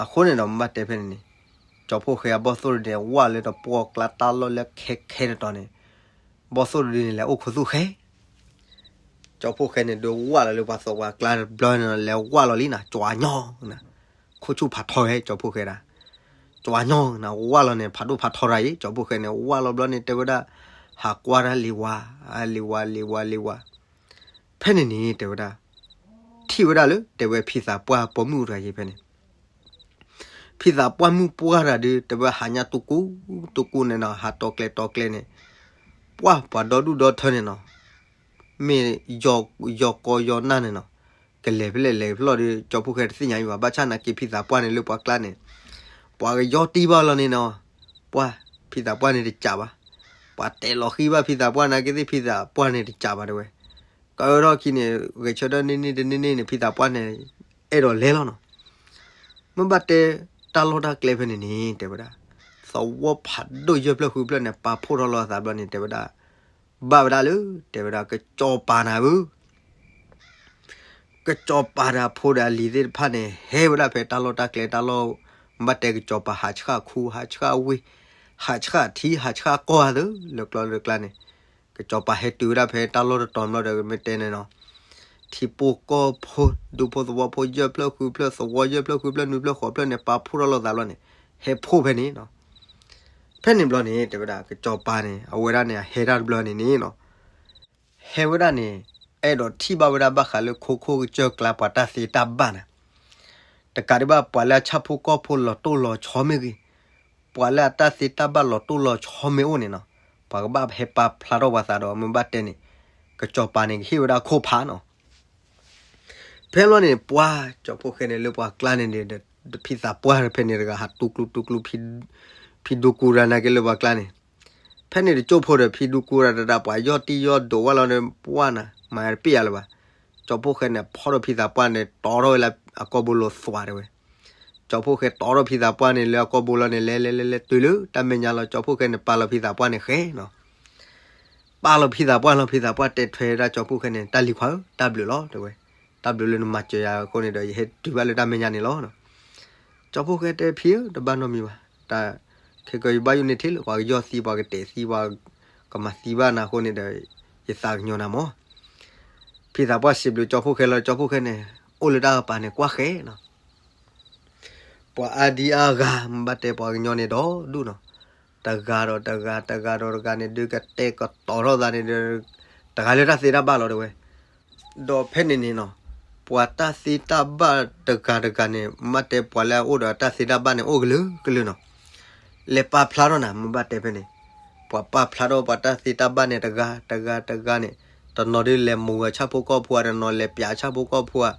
အဃိန့ၣ်ဒီး မ့ၢ်ဘၣ်တဲဖဲန့ၣ်န့ၣ်, ကၠီဖှိၣ်ဃဲအဘီၣ်သိၣ်တဒုန့ၣ် ဝၢ်လၢတပှီၢ်ကျါတၢ်လီၢ်လၢခဲခဲတတီၤန့ၣ်, ဘီၣ်သိၣ်တဒုန့ၣ်လဲၤအိၣ်ခိးသူၣ်ဃဲ ကၠီဖှိၣ်ဃဲန့ၣ်ဒုးဝၢ်လီၤလၢပှၤသိးပှၤကျါတဘျီန့ၣ် လဲၤဝၢ်လီၤလံနၤ ကၠွၤညီနၤ, ခိၣ်ဆူၣ်ဖးထီဝဲ ကၠီဖှိၣ်ဃဲဒၣ်, ကၠွၤညီနၤ ဝၢ်လီၤန့ၣ် ဖးဒိၣ်ဖးထီတဂၤအံၤ ကၠီဖှိၣ်ဃဲန့ၣ် ဝၢ်လီၤဘျီန့ၣ် တဲဝဲဒၣ်, ဟးကွၢ်တၢ်လံၤဝါ, လံၤဝါ လံၤဝါ လံၤဝါ, ဖဲန့ၣ်န့ၣ် တဲဝဲဒၣ်, ထံၣ်ဝဲဒၣ်လၢ တဲဝဲဖံသးပှၢ်ပိာ်မုၣ်တဂၤအံၤဖဲန့ၣ် ဖံသးပှၢ်မုၣ်ပှၢ်တဂၤဒုး တဲဝဲဟးညါတူၢ်ကူတူၢ်ကူန့ၣ်နီၤ ဟးတီၤကျဲတီၤကျဲန့ၣ်, ပှၢ်ပှၤဒီဒူၣ်ဒီထၢန့ၣ်နီၤ, မ့ၢ်ယီၤကီယီၤနၢ်န့ၣ်နီၤ, ကလဲၤဖဲလဲၣ်လဲၤဖဲလဲၣ်ဒီး ကၠီဖှိၣ်ဃဲတသ့ၣ်ညါအံၤဘၣ် ဘၣ်ဆၣ်နာ်က့ဖံသးပှၢ်န့ၣ်လၢပှၤကျါန့ၣ်, ပှၤကယီတံၢ်ဘၣ်လီၤန့ၣ်နီၤ, ပှၢ်ဖံသးပှၢ်န့ၣ်တစးဘၣ်, ပှၤတဲလီၤဃံဘၣ်ဖံသးပှၢ်နာ်က့သ့ၣ်ဖံသးပှၢ်န့ၣ်တစးဘၣ်တဲဝဲ, ကထီၣ်ခံန့ၣ် ဂဲၤဆၢထၢၣ်န့ၢ်န့ၢ်တန့ၢ်န့ၢ်န့ၣ် ဖံသးပှၢ်န့ၣ် အဲၣ်ဒိးလဲၤလီၤနီၤ. မ့ၢ်ဘၣ်တဲတၢ်လီၢ်တၢ်ကျဲဖဲန့ၣ်န့ၣ် တဲဝဲဒၣ်, သဝီဖးဒိၣ်ယဲၢ်ဖျၢၣ်ဃုဖျၢၣ်န့ၣ် ပာ်ဖှိၣ်ထီၣ်လီၤအသးဘျီန့ၣ် တဲဝဲဒၣ်, ဘၣ်ဝဲဒၣ်လၢ တဲဝဲဒၣ် ကစီၤပၤနၤဧၢ ကစီၤပၤဒီးအဖိဒီးအလံၤသ့ၣ်တဖၣ်န့ၣ် ဟဲဝဲဒၣ်ဖဲတၢ်လီၢ်တၢ်ကျဲတၢ်လီၢ်, ဘၣ်တဲကစီၤပၤဟးဆှၣ်ခူ ဟးဆှၣ်ဝ့ၢ်, ဟးဆှၣ်ထံဟးဆှၣ်ကီၢ်သ့ လၢကျီလၢကျါန့ၣ်, ကစီၤပၤဟဲတုၤဝဲဒၣ်ဖဲတၢ်လီၢ်တတီၤဘျီဒီး မ့ၢ်တဲန့ၣ်နီၤ, ထံဖိကီၢ်ဖိ ဒူဖိသဝီဖိ ယဲၢ်ဖျၢၣ်ဃုဖျၢၣ်သဝီ ယဲၢ်ဖျၢၣ်ဃုဖျၢၣ်နွံဖျၢၣ်ဃိးဖျၢၣ်န့ၣ် ပာ်ဖှိၣ်ထီၣ်လိာ်သးဘျီန့ၣ် ဟဲဖှိၣ်ဖဲန့ၣ်နီၤ. ဖဲန့ၣ်ဘျီန့ၣ် တဲဝဲဒၣ် ကစီၤပၤန့ၣ် အဝဲဒၣ်န့ၣ် အဟဲဒၣ်တဘျီန့ၣ်န့ၣ်နီၤ, ဟဲဝဲဒၣ်န့ၣ် အဲၣ်ဒိးထံၣ်ဘၣ်ဝဲဒၣ်ဘၣ်ဃးလၢခိခိၣ်ကစၢၢ်ကျါ ပှၤတၢ်သ့တၢ်ဘၣ်န့ၣ်, တကးဒံးဘၣ် ပှၤလၢအဆၣ်ဖိကီၢ်ဖိလီၤတိၢ်လီၤဆီမ့ၢ်ဂ့ၤ, ပှၤလၢအတၢ်သ့တၢ်ဘၣ်လီၤတိၢ်လီၤဆီမ့ၢ်အိၣ်န့ၣ်နီၤ, ပှၤကဘၣ်ဟဲပာ်ဖျါထီၣ်ပှၤသးဒီး မ့ၢ်ဘၣ်တဲန့ၣ် ကစီၤပၤန့ၣ် ကဟ့ၣ်ဝဲဒၣ်ခိၣ်ဖးနီၤ. ဖဲဘျီန့ၣ် ပှၤ ကၠီဖှိၣ်ဃဲန့ၣ် လၢပှၤကျါန့ၣ်ဒီး ဖံသးပှၢ်ဖဲန့ၣ်တဂၤ ဟးတူၢ်ကျူတူၢ်ကျူ ဖံဒူကူရၤနာ်က့လၢပှၤကျါန့ၣ်, ဖဲန့ၣ်တကၠိၢ်ဖိဒီး ဖံဒူကူရၤတဒၣ် ပှၤယီၢ်တံၢ်ယီၢ်ဒိးဝဲလီၤဒီး ပှၢ်နၤ မၤတပ့ၢ်ယၤလၢၤဘၣ်. ကၠီဖှိၣ်ဃဲန့ၣ် ဖီၣ်ဒီးဖံသးပှၢ်န့ၣ် တီထီၣ်ဝဲလၢအကီၢ်ဘိလိာ်သွးတဲဝဲ. ကၠီဖှိၣ်ဃဲတီထီၣ်ဖံသးပှၢ်န့ၣ် လၢအကီၢ်ဘိလီၤန့ၣ် လဲၤလဲၤလဲၤလဲၤ တုၤလၢတၢ်မဲာ်ညါလီၤ. ကၠီဖှိၣ်ဃဲန့ၣ် ပာ်လီၤဖံသးပှၢ်န့ၣ်ဃဲနီၤ. ပာ်လီၤဖံသးပှၢ်လီၤ ဖံသးပှၢ်တဲထွဲဒၣ်ကၠီဖှိၣ်ဃဲန့ၣ် တၢ်လံၤခွါဧၢ တၢ်ဘျုးလီၤတဲဝဲ, တၢ်ဘျုးလၢနမၤစၢၤယၤအဃိန့ၣ်ဒီး ယဟဲတုၤဘၣ်လၢတၢ်မဲာ်ညါန့ၣ်လီၤ. ကၠီဖှိၣ်ဃဲတဲဖံဧၢ တဘၣ်နီတမံၤဘၣ်, တၢ်ခဲကီယဘၣ်ယိၣ်န့ၢ်ထဲလၢ ပှၤကယီၢ်သံ ပှၤကတဲာ်သံ ပှၤကမၤသံဘၣ်နၤအဃိန့ၣ်ဒီး ယသးကညီၤနၤမၢ်. ဖံသးပှၢ်စံးဘျုးကၠီဖှိၣ်ဃဲလီၤ. ကၠီဖှိၣ်ဃဲန့ၣ် အိၣ်လၢတၢ်ကပၤန့ၣ် ကွၢ်ဃဲနီၤ. ပှၤအါဒံအါဂၤ မ့ၢ်ဘၣ်တဲပှၤကညီန့ၣ်ဒီဒူၣ်နီၤ, တဂၤဒီးတဂၤ တဂၤဒီးတဂၤန့ၣ်ဒုး ကတဲာ်ကတီၤထီၣ်သးန့ၣ်ဒီး တဂၤလၢတၢ်သ့တၢ်ဘၣ်လီၤတဲဝဲ. ဒီးဖဲန့ၣ်န့ၣ်နီၤ, ပှၤတၢ်သ့တၢ်ဘၣ်တဂၤတဂၤန့ၣ် မ့ၢ်ဘၣ်တဲပှၤလၢအအိၣ်ဒီးတၢ်သ့တၢ်ဘၣ်န့ၣ် အိၣ်ကလုာ်ကလုာ်နီၤ. လဲၤပာ်ဖျါထီၣ်နၤ မ့ၢ်ဘၣ်တဲဖဲန့ၣ်, ပှၤပာ်ဖျါထီၣ်ပှၤတၢ်သ့တၢ်ဘၣ်န့ၣ် တဂၤတဂၤတဂၤန့ၣ်, တနီၤဒုးလဲၤမူၤအဆၣ်ဖိကီၢ်ဖိဧါ, တနီၤလဲၤပျးအဆၣ်ဖိကီၢ်ဖိဧါ,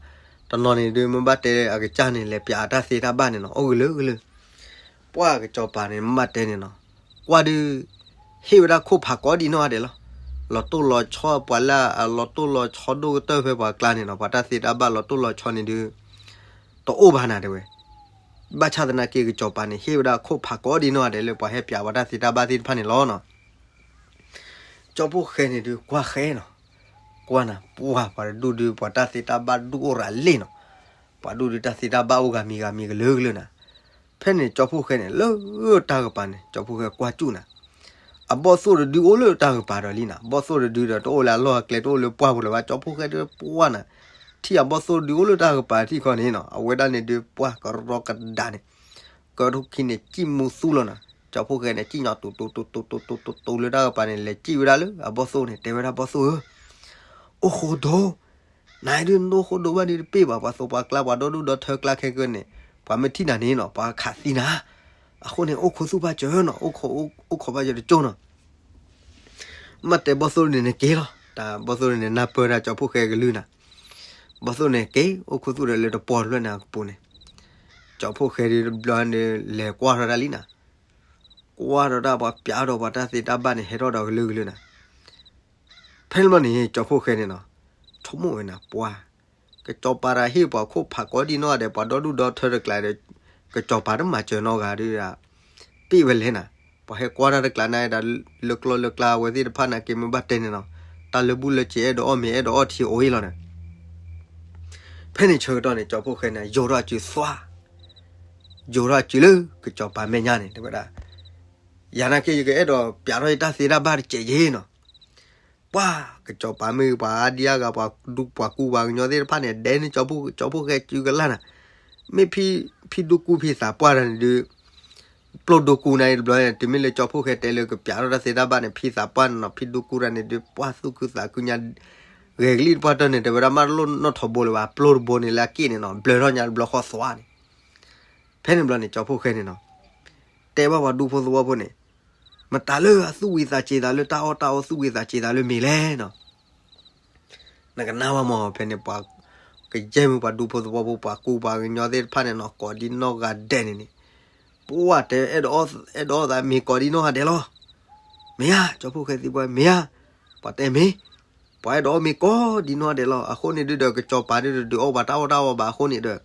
တနီၤန့ၣ်ဒုး မ့ၢ်ဘၣ်တဲအကစၢ်န့ၣ် လဲၤပျးအတၢ်သ့တၢ်ဘၣ်န့ၣ်နီၤ, အိၣ်ကလုာ်ကလုာ်. ပှၤကစီၤပၤန့ၣ် မ့ၢ်ဘၣ်တဲန့ၣ်နီၤ, ကွၢ်ဒုး ဟ့ၣ်ဝဲဒၣ်ခိၣ်ဖးကိးဒံနီၢ်ဂၤဒဲးလီၤ. လီၤတိၢ်လီၤဆီ ပှၤလၢအလီၤတိၢ်လီၤဆီဒိၣ်ကတၢၢ်ဖဲပှၤကျါန့ၣ်နီၤ, ပှၤတၢ်သ့တၢ်ဘၣ်လီၤတိၢ်လီၤဆီန့ၣ်ဒုး တအိၣ်ဘၣ်နၤတဲဝဲ. ဘၣ်ဆၣ်သနာ်က့ ကစီၤပၤန့ၣ် ဟ့ၣ်ဝဲဒၣ်ခိၣ်ဖးကိးဒံနီၢ်ဂၤဒဲးလၢပှၤဟဲပျးပှၤတၢ်သ့တၢ်ဘၣ်သ့ၣ်တဖၣ်န့ၣ်လီၤနီၤ. ကၠီဖှိၣ်ဃဲန့ၣ်ဒုး ကွၢ်ဃဲနီၤ, ကွၢ်နၤ ပှၤ ပှၤတဒူၣ်ဒုး ပှၤတၢ်သ့တၢ်ဘၣ်ဒူၣ်အိၣ်ရၤလ့ၣ်နီၤ, ပှၤဒူၣ်ဒုးတၢ်သ့တၢ်ဘၣ်အိၣ်ဂၤမံၤဂၤမံၤကလုာ်ကလုာ်နၤ. ဖဲန့ၣ်ကၠီဖှိၣ်ဃဲန့ၣ် လၢတၢ်ကပၤန့ၣ် ကၠီဖှိၣ်ဃဲကွၢ်စူၣ်နၤ, အဘီၣ်သိၣ်တဒုအိၣ်လၢတၢ်ကပၤဒီးလံနၤ, ဘီၣ်သိၣ်တဒုဒီး တအိၣ်လၢအလီၢ်အကျဲ တအိၣ်လၢပှၢ်ပူၤလၢၤဘၣ်. ကၠီဖှိၣ်ဃဲဒုးပှၢ်နၤ, ထံၣ်အဘီၣ်သိၣ်တဒုအိၣ်လၢတၢ်ကပၤထံၣ်ခီန့ၣ်နီၤ, အဝဲဒၣ်န့ၣ်ဒုးပှၢ်ကရီကဒါန့ၣ်, ကထိၣ်ခံန့ၣ် စံၣ်မူသူလီၤနၤ. ကၠီဖှိၣ်ဃဲန့ၣ် စံၣ်ညီၣ်တူာ်တူာ်တူာ်တူာ်တူာ်တူာ်တူာ်လၢတၢ်ကပၤန့ၣ် လဲၤစံၣ်ဝဲဒၣ်လၢအဘီၣ်သိၣ်န့ၣ် တဲဝဲဒၣ် ဘီၣ်သိၣ်ဧၢ, အိၣ်ဃိဒိ, နဒုးနအိၣ်ဃိဒိဘၣ်ဒုးတပ့ၢ်ဘၣ်, ပှၤသိးပှၤကျါ ပှၤဒီဒူၣ်ဒီထၢကျါခဲကနံၣ်န့ၣ် ပှၤမ့ၢ်ထံၣ်နၤန့ၣ်နီၤ ပှၤခးသံနၤ, အဃိန့ၣ် အိၣ်ခိးသူၣ်ဘၣ်စၢၤနီၤ, အိၣ်ခိးဘၣ်စၢၤတကၠိနီၤ. မ့ၢ်တဲဘီၣ်သိၣ်န့ၣ်န့ၣ်က့ၤလီၤ, တၢ်ဘီၣ်သိၣ်န့ၣ်န့ၣ် နၢ်ပၢၢ်တၢ်ကၠီဖှိၣ်ဃဲကလုၢ်နၤ, ဘီၣ်သိၣ်န့ၣ်က့ၤ အိၣ်ခိးသူၣ်ဒီးလၢတပီၤတဖျၢၣ်န့ၣ်အကပူၤန့ၣ်, ကၠီဖှိၣ်ဃဲဒုးတဘျီန့ၣ် လဲၤကွၢ်ထီၣ်တၢ်လံနၤ, ကွၢ်ထီၣ်တၢ်ပှၤပျးထီၣ်ပှၤတၢ်သ့တၢ်ဘၣ်န့ၣ် ဟဲထီၣ်ဒီးကလုာ်ကလုာ်နၤ. ဖဲန့ၣ်ဘျီန့ၣ် ကၠီဖှိၣ်ဃဲန့ၣ်နီၤ, ဆိကမိၣ်ဝဲနၤ ပှၤ ကစီၤပၤတၢ်ဟ့ၣ်ပှၤခိၣ်ဖးကိးဒံနီၢ်ဂၤဒဲး ပှၤဒီဒူၣ်ဒီထၢတကျါဒီး ကစီၤပၤတမၤစၢၤနီတဂၤဒုး ပ့ၢ်ဝဲလဲၣ်နၤ, ပှၤဟဲကွၢ်တၢ်တကျါန့ၣ်ဒၣ် လၢကျီလၢကျါဝဲသ့ၣ်တဖၣ်န့ၣ်က့ၤမ့ၢ်ဘၣ်တဲန့ၣ်နီၤ, တၢ်လၢဘူၣ်လၢစ့အဲၣ်ဒိးအီၣ်မ့ၤအဲၣ်ဒိးအီထံအိၣ်အံၤလီၤဒီး ဖဲန့ၣ်ဆၢကတီၢ်န့ၣ် ကၠီဖှိၣ်ဃဲန့ၣ် ယိးထီၣ်အစုသွါ, ယိးထီၣ်အစုလၢကစီၤပၤမဲာ်ညါန့ၣ် တဲဝဲဒၣ်, ယၤနာ်က့ ယကအဲၣ်ဒိးပျးထီၣ်ယတၢ်သ့တၢ်ဘၣ်တစဲးယ့ၤနီၤ. ပှၤကစီၤပၤမ့ၢ်ဂ့ၤ ပှၤအါဒံအါဂၤ ပှၤဒူပှၤကူပှၤကညီသ့ၣ်တဖၣ်န့ၣ် ဒဲန့ၢ်ကၠီဖှိၣ်ဃဲစုကလၢ်နၤ, မ့ၢ်ဖံဒူကူဖံသးပှၢ်တၢ်န့ၣ်ဒုး ပျိၢ်ဒိကူနၤအံၤတဘျီန့ၣ် တုၤမ့ၢ်လၢကၠီဖှိၣ်ဃဲတဲလၢကပျးထီၣ်တၢ်သ့တၢ်ဘၣ်န့ၣ် ဖံသးပှၢ်န့ၣ်နီၤ ဖံဒိကူတၢ်န့ၣ်ဒုး ပှၢ်သူၣ်ခုသးခုညါ, ဂဲၤကလံၣ်တပှၢ်တၢၢ်န့ၣ် တဲဝဲဒၣ်မ့ၢ်တလိၣ်နီၣ်ထိးဘိလၢၤဘၣ် ပျိၢ်တဘိန့ၣ်လၢအက့ၣ်န့ၣ်နီၤ ဘျၢထီၣ်ညါတဘျီဃီသွါန့ၣ်, ဖဲန့ၣ်ဘျီန့ၣ် ကၠီဖှိၣ်ဃဲန့ၣ်နီၤ တဲဘၣ်ပှၤဒူဖိသဝီဖိန့ၣ်, မတၤလၢအသူၣ်ဝံၤသးစ့ၤသးလၢတၢ်အီၣ်တၢ်အီ သူၣ်ဝံၤသးစ့ၤသးလၢမ့ၤလဲၣ်နီၤ. နကနၣ်ဝဲမ့ၢ် ဖဲန့ၣ်ပှၤကယဲၢ်မ့ၢ်ပှၤဒူဖိသဝီဖိ ပှၤကူပှၤကညီသ့ၣ်တဖၣ်န့ၣ်နီၤ ကိးဒံနီၢ်ဂၤဒဲးန့ၣ်န့ၣ်, ပှၤတဲ အဲၣ်ဒိးအီၣ်သးမ့ၤကိးဒံနီၢ်ဂၤဒဲးလီၤ. မ့ၢ်ဧါ ကၠီဖှိၣ်ဃဲသံပှၤ မ့ၢ်ဧါ, ပှၤတဲမ့ၢ်, ပှၤအဲၣ်ဒိးအီၣ်မ့ၤကိးဒံနီၢ်ဂၤဒဲးလီၤ. အဃိန့ၣ်ဒုးဒီး ကစီၤပၤဒုးဒီးဒုးအီၣ်ပှၤတၢ်အီၣ်တၢ်အီဘၣ်အဃိန့ၣ်ဒီး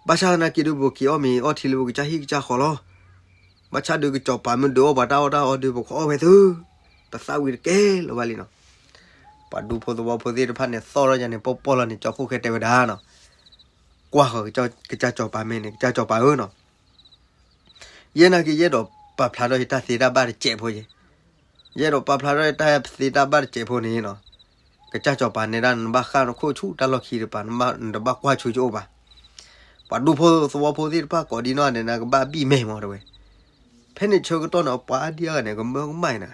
ဘၣ်ဆၣ်သနာ်က့ဒုး ပက့ၤအီၣ်မ့ၤအီထံလၢပကစၢ်ဟံၣ်ကစၢ်ဃီလီၤ. ဘၣ်ဆၣ်ဒုးကစီၤပၤမ့ၢ်ဒုးအီၣ်ပှၤတၢ်အီၣ်တၢ်အီဒုး ပကအီၣ်ဝဲသု, ပသၣ်ဝံၤတကဲလၢၤဘၣ်လံနီၤ. ပှၤဒူဖိသဝီဖိသ့ၣ်တဖၣ်န့ၣ် သီၣ်ထီၣ်ယၤန့ၣ် ပီၢ်ပီၢ်လီၤန့ၣ် ကၠီဖှိၣ်ဃဲတဲဝဲဒၣ်နီၤ, ကွၢ်ဃီၤကစၢ်ကၠီၤပၤမ့ၢ်န့ၣ် ကစၢ်ကၠီၤပၤဧၢနီၤ, ယဲနာ်က့ယအဲၣ်ဒိး ယအဲၣ်ဒိးပာ်ဖျါထီၣ်ယတၢ်သ့တၢ်ဘၣ်တစဲးဖိယဲ, ယအဲၣ်ဒိးပာ်ဖျါထီၣ်ယတၢ်သ့တၢ်ဘၣ်တစဲးဖိန့ၣ်နီၤ, ကစၢ်စီၤပၤနဲဒၣ် နဘၣ်ဃၣ်နခိၣ်ဆူတၢ်လီၢ်ခံတပၤ, နတဘၣ်ကွၢ်ဆိကအိၣ်ဘၣ်. ပှၤဒူဖိသဝီဖိသ့ၣ်တဖၣ်ကိးဒံနီၢ်ဂၤဒဲးန့ၣ် ကဘၣ်ဘံၣ်မဲာ်မးတဲဝဲ. ဖဲန့ၣ်ဆၢကတီၢ်န့ၣ် ပှၤအါဒံအါဂၤန့ၣ် ကမၢကမၣ်အံၤနၤ,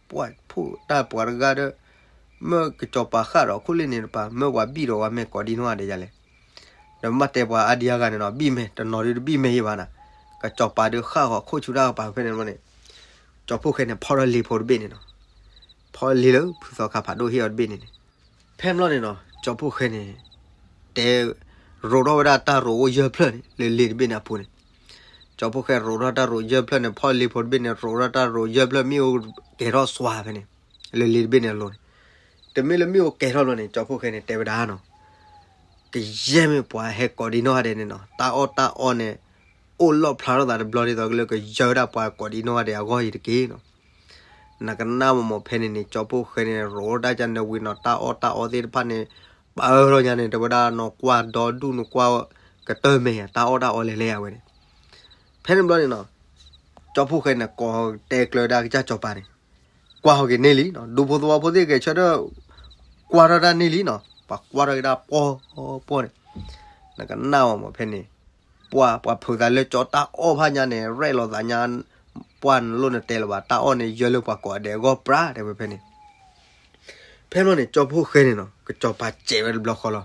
ပှၤဖိတၢ်ပှၤတဂၤဒီး မၢကစီၤပၤဃၣ်ဒီးခိၣ်လ့ၣ်န့ၣ်တပၤ မၢပှၤဘံၣ်ဒီးပှၤမဲာ်ကိးဒံနီၢ်ဂၤဒဲးယလဲၣ်. ဒီးမ့ၢ်တဲပှၤအါဒံအါဂၤန့ၣ်နီၤ ဘံၣ်မဲာ်တနီၤဒုးတဘံၣ်မဲာ်ယံၤဘၣ်နၤ, ကစီၤပၤဒုးဃၣ်ဃီၤခိၣ်ဆူတၢ်ကပၤဖဲန့ၣ်ဘျီန့ၣ်, ကၠီဖှိၣ်ဃဲန့ၣ် ဖီၣ်ထီၣ်လံာ်ဖိတဘ့ၣ်န့ၣ်နီၤ, ဖီၣ်လံာ်လၢဖုသီခါဖးဒိၣ်ဟ့ၣ်အီၤတဘ့ၣ်န့ၣ်န့ၣ်, ဖဲန့ၣ်ဘျီန့ၣ်နီၤ ကၠီဖှိၣ်ဃဲန့ၣ် တဲ ရိးထီၣ်ဝဲဒၣ်တၢ်ရိးအိၣ်ယဲၢ်ဖျၢၣ်န့ၣ် လၢလံာ်တဘ့ၣ်န့ၣ်အပူၤန့ၣ်, ကၠီဖှိၣ်ဃဲရိးထီၣ်တၢ်ရိးယဲၢ်ဖျၢၣ်န့ၣ် ဖီၣ်လံာ်ဖိတဘ့ၣ်န့ၣ် ရိးထီၣ်တၢ်ရိးယဲၢ်ဖျၢၣ် မ့ၣ်အူကဲၤထီၣ်စွါဖဲန့ၣ်, လၢလံာ်တဘ့ၣ်န့ၣ်အလိၤန့ၣ်, တမ့ၢ်လၢမ့ၣ်အူကဲၤထီၣ်ဘျီန့ၣ် ကၠီဖှိၣ်ဃဲန့ၣ် တဲဝဲဒၣ်နီၤ ကယဲၢ်မ့ၢ်ပှၤဟဲကိးဒံနီၢ်ဂၤဒဲးန့ၣ်နီၤ တၢ်အီၣ်တၢ်အီန့ၣ် အိၣ်လီၣ်ဖျါထီၣ်သးတဘျီဒ်သိးကလၢကယၢၢ်ဒၣ်ပှၤကိးဒံနီၢ်ဂၤဒဲးအဂီၢ်အံၤတက့ၢ်နီၤ. နကနၣ်မးမးဖဲန့ၣ်န့ၣ် ကၠီဖှိၣ်ဃဲန့ၣ် ရိးတၢ်ကန့ၣ်ဝံၤနီၤ တၢ်အီၣ်တၢ်အီသ့ၣ်တဖၣ်န့ၣ် ပာ်အၢထီၣ်ညါန့ၣ် တဲဝဲဒၣ်နီၤ ကွၢ်ဒီဒူၣ်န့ၣ် ကွၢ်ကတၢၢ်မဲာ် တၢ်အီၣ်တၢ်အီလဲၤလဲၤအဝဲန့ၣ်. ဖဲန့ၣ်ဘျီန့ၣ်နီၤ ကၠီဖှိၣ်ဃဲန့ၣ် ကိးတဲကျၢၤဒၣ်ကစၢ်စီၤပၤန့ၣ် ကွၢ်ဟီၣ်က့ၤန့ၢ်လံနီၤ ဒူဖိသဝီဖိသ့ၣ်ဂဲၤဆၢထၢၣ် ကွၢ်ထီၣ်တၢ်န့ၢ်လံနီၤ ပှၤကွၢ်ထီၣ်က့ၤဒၣ်ပှီၢ်ပှီၢ်န့ၣ် နကနၣ်မးမးဖဲန့ၣ် ပှၤ ပှၤဖုးသးလၢကၠီတၢ်အီၣ်ဖးညါန့ၣ် ရဲၣ်လီၤသးညါ ပှၤနလိၣ်နတဲလၢၤဘၣ် တၢ်အီၣ်န့ၣ် ယၢၢ်လၢပှၤကိးဂၤဒဲးအဂီၢ်ပြး တဲဝဲဖဲန့ၣ်. ဖဲန့ၣ်ဘျီန့ၣ် ကၠီဖှိၣ်ဃဲန့ၣ်နီၤ ကစီၤပၤစဲးဝဲတဘျီဃီလီၤ.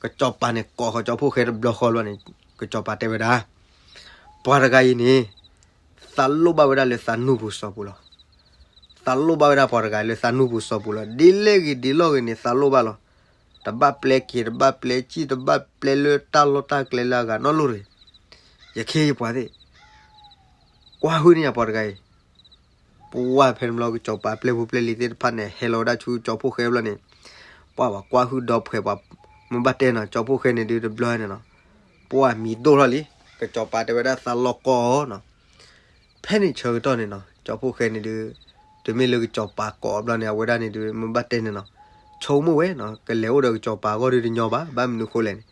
ကစီၤပၤန့ၣ် ကိးဃီၤကၠီဖှိၣ်ဃဲတဘျီဃီလီၤန့ၣ် ကစီၤပၤတဲဝဲဒၣ် ပှၤတဂၤအံၤန့ၣ် သးလိၣ်ဘၣ်ဝဲဒၣ်လၢသးနူၢ်ပူၤစီၤပူၤလီၤ. သးလိၣ်ဘၣ်ဝဲဒၣ်ပှၤတဂၤလၢသးနူၢ်ပူၤစီၤပူၤလီၤ. ဒ်လဲၣ်ဂ့ၤဒ်လဲၣ်ဂ့ၤန့ၣ် သးလိၣ်ဘၣ်လီၤ. တဘၣ်ပျဲက့ၤ တဘၣ်ပျဲကံၣ် တဘၣ်ပျဲလၢတၢ်လီၢ်တၢ်ကျဲလၢအဂၤနီတလိၤတဂ့ၤ. ယခ့ယပှၤသ့ၣ် ကွၢ်ဟုၣ်န့ၢ်ယၤပှၤတဂၤအံၤ. ပှၢ်ဖဲန့ၣ်ဘျီ ကစီၤပၤပျဲၢ်ဖိပျဲၢ်လံၤသ့ၣ်တဖၣ်န့ၣ် ဟဲလီၤဝဲဒၣ်ဆူကၠီဖှိၣ်ဃဲဘျီန့ၣ် ပှၢ်ပှၤကွၢ်ဟုၣ်ဒီဖှဲးပှၤ မ့ၢ်ဘၣ်တဲနီၤ ကၠီဖှိၣ်ဃဲန့ၣ်ဒုး တဘျီန့ၣ်နီၤ ပှၢ်မံၤဒိၣ်ထီၣ်လံ. ကစီၤပၤတဲဝဲဒၣ်သးလီၤကီအီၤနီၤ. ဖဲန့ၣ်ဆၢကတီၢ်န့ၣ်နီၤ ကၠီဖှိၣ်ဃဲန့ၣ်ဒုး တုၤမ့ၢ်လၢကစီၤပၤကိးအဘျီန့ၣ် အဝဲဒၣ်န့ၣ်ဒုး မ့ၢ်ဘၣ်တဲန့ၣ်နီၤ ဆိကမိၣ်ဝဲနီၤ ကလဲၤအိၣ်ဒီးကစီၤပၤအဂီၢ်ဒုးတညီဘၣ် ဘၣ်မနုၤဃိလဲၣ်န့ၣ်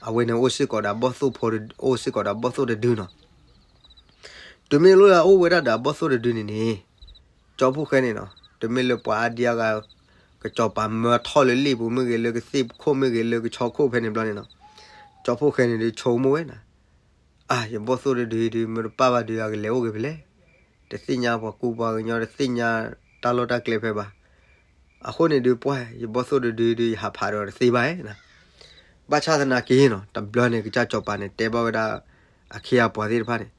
အဝဲန့ၣ်အိၣ်စ့ၢ်ကီးဒီးဘီၣ်သိၣ်ဖိ အိၣ်စ့ၢ်ကီးဒီးဘီၣ်သိၣ်တဒုနီၤ. တုၤမ့ၢ်လၢအအိၣ်ဝဲဒၣ်ဒီးအဘီၣ်သိၣ်တဒုန့ၣ်န့ၣ် ကၠီဖှိၣ်ဃဲန့ၣ်နီၤ တုၤမ့ၢ်လၢပှၤအါဒံအါဂၤ ကစီၤပၤမၢထီၣ်လၢလံာ်ပူၤမ့ၢ်ဂ့ၤ လၢကသ့ၣ်ခိၣ်မ့ၢ်ဂ့ၤ လၢကဆီခိၣ်ဖဲန့ၣ်ဘျီန့ၣ်နီၤ ကၠီဖှိၣ်ဃဲန့ၣ်ဒုးဆိကမိၣ်ဝဲနီၤ အါ ယဘီၣ်သိၣ်တဒုဒုး မ့ၢ်တပၣ်ဘၣ်ဒုး အကလဲၤအိၣ်ဂ့ၤဖဲလဲၣ်. တသ့ၣ်ညါပှၤကူပှၤကညီ တသ့ၣ်ညါတၢ်လီၢ်တၢ်ကျဲဖဲဘၣ်. အဃိန့ၣ်ဒုး ပှၢ် ယဘီၣ်သိၣ်တဒုဒုး ယဟးဖးဒီးတသ့ဘၣ်နီၤ. ဘၣ်ဆၣ်သနာ်က့နီၤ တဘျီန့ၣ် ကစၢ်စီၤပၤန့ၣ် တဲဘၣ်ဝဲဒၣ် အခ့အပှၤသ့ၣ်တဖၣ်န့ၣ်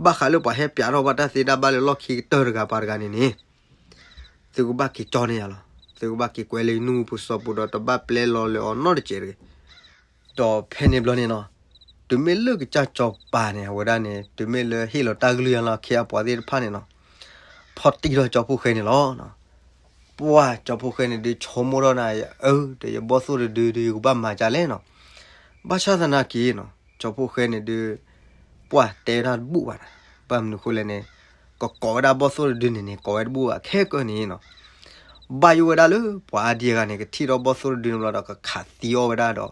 ဘၣ်ဃးလၢပှၤဟဲပၠးထီၣ်ဘၣ်တၢ်သ့တၢ်ဘၣ်လၢလီၢ်ခံကတၢၢ်တဂၤပှၤတဂၤန့ၣ်န့ၣ် သုကဘၣ်က့ၤကၠီန့ၢ်ယၤလီၤ. သုကဘၣ်က့ၤကွဲလၢယနူၢ်ပူၤစီၤပူၤဒီး တဘၣ်ပျဲလီၤလၢအီၤနီတစဲးတဂ့ၤ. ဒီးဖဲန့ၣ်ဘျီန့ၣ်နီၤ တုၤမ့ၢ်လၢကစၢ်စီၤပၤန့ၣ် အဝဲဒၣ်န့ၣ် တုၤမ့ၢ်လၢဟ့ၣ်လီၤတၢ်ကလုၢ်ယၤလီၤ အခ့အပှၤသ့ၣ်တဖၣ်န့ၣ်နီၤ ဖီၣ်တံၢ်ထီၣ်ကၠီဖှိၣ်ဃဲန့ၣ်လီၤ. ပှၢ်ကၠီဖှိၣ်ဃဲန့ၣ်ဒုး ဆိကမိၣ်ထီၣ်နၤ အၢ ဒီးယဘီၣ်သိၣ်တဒုဒုး ယကဘၣ်မၤဒ်လဲၣ်နီၤ. ဘၣ်ဆၣ်သနာ်က့နီၤ ကၠီဖှိၣ်ဃဲန့ၣ်ဒုး ပှၢ်တဲဝဲဒၣ်တဘူၣ်ဘၣ်နၤ. ဘၣ်မနုၤဃိလဲၣ်န့ၣ် ကကိးဝဲဒၣ်ဘီၣ်သိၣ်တဒုန့ၣ်န့ၣ် ကိးဝဲတဘူၣ်ဘၣ် ခဲကၢန့ၣ်နီၤ ဘၣ်ယိၣ်ဝဲဒၣ်လၢပှၤအါဒံအဂၤန့ၣ် ကထံၣ်ထီၣ်ဘီၣ်သိၣ်တဒုန့ၣ်ဘျီဒီး ကခးသံအီၣ်ဝဲဒၣ်ဒီး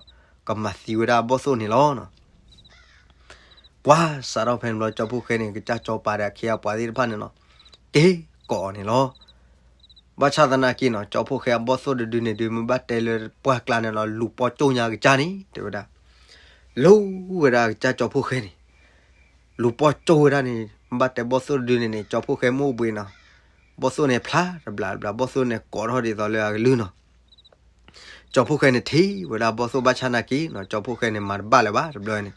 ကမၤသံဝဲဒၣ်အဘီၣ်သိၣ်န့ၣ်လီၤ. ပှၢ်စးထီၣ်ဖဲန့ၣ်ဘျီ ကၠီဖှိၣ်ဃဲန့ၣ် ကစၢ်စီၤပၤဒီးအခ့အပှၤသ့ၣ်တဖၣ်န့ၣ်နီၤ က့ၤကိးအီၤန့ၣ်လီၤ. ဘၣ်ဆၣ်သနာ်က့နီၤ ကၠီဖှိၣ်ဃဲအဘီၣ်သိၣ်တဒုန့ၣ်ဒုး မ့ၢ်ဘၣ်တဲလၢပှၢ်ကျါန့ၣ်လီၤ လူၤပီၣ်ကၠိၣ်ညါကစၢ်န့ၣ် တဲဝဲဒၣ် လူၤဝဲဒၣ်ကစၢ်ကၠီဖှိၣ်ဃဲန့ၣ် လူၤပီၣ်ကၠိၣ်ဝဲဒၣ်န့ၣ် မ့ၢ်ဘၣ်တဲဘီၣ်သိၣ်တဒုန့ၣ်န့ၣ် ကၠီဖှိၣ်ဃဲမ့ၢ်အိၣ်ဘှံးနီၤ ဘီၣ်သိၣ်န့ၣ်ဖျါတဘျးတဘျး ဘီၣ်သိၣ်န့ၣ်ကိးထီၣ်ဒ်သိးလၢအကလုၢ်နီၤ ကၠီဖှိၣ်ဃဲန့ၣ်ထံၣ်ဝဲဒၣ်ဘီၣ်သိၣ်ဘၣ်ဆၣ်နာ်က့နီၤ ကၠီဖှိၣ်ဃဲန့ၣ် မၤတဘၣ်လၢၤဘၣ်တဘျီန့ၣ်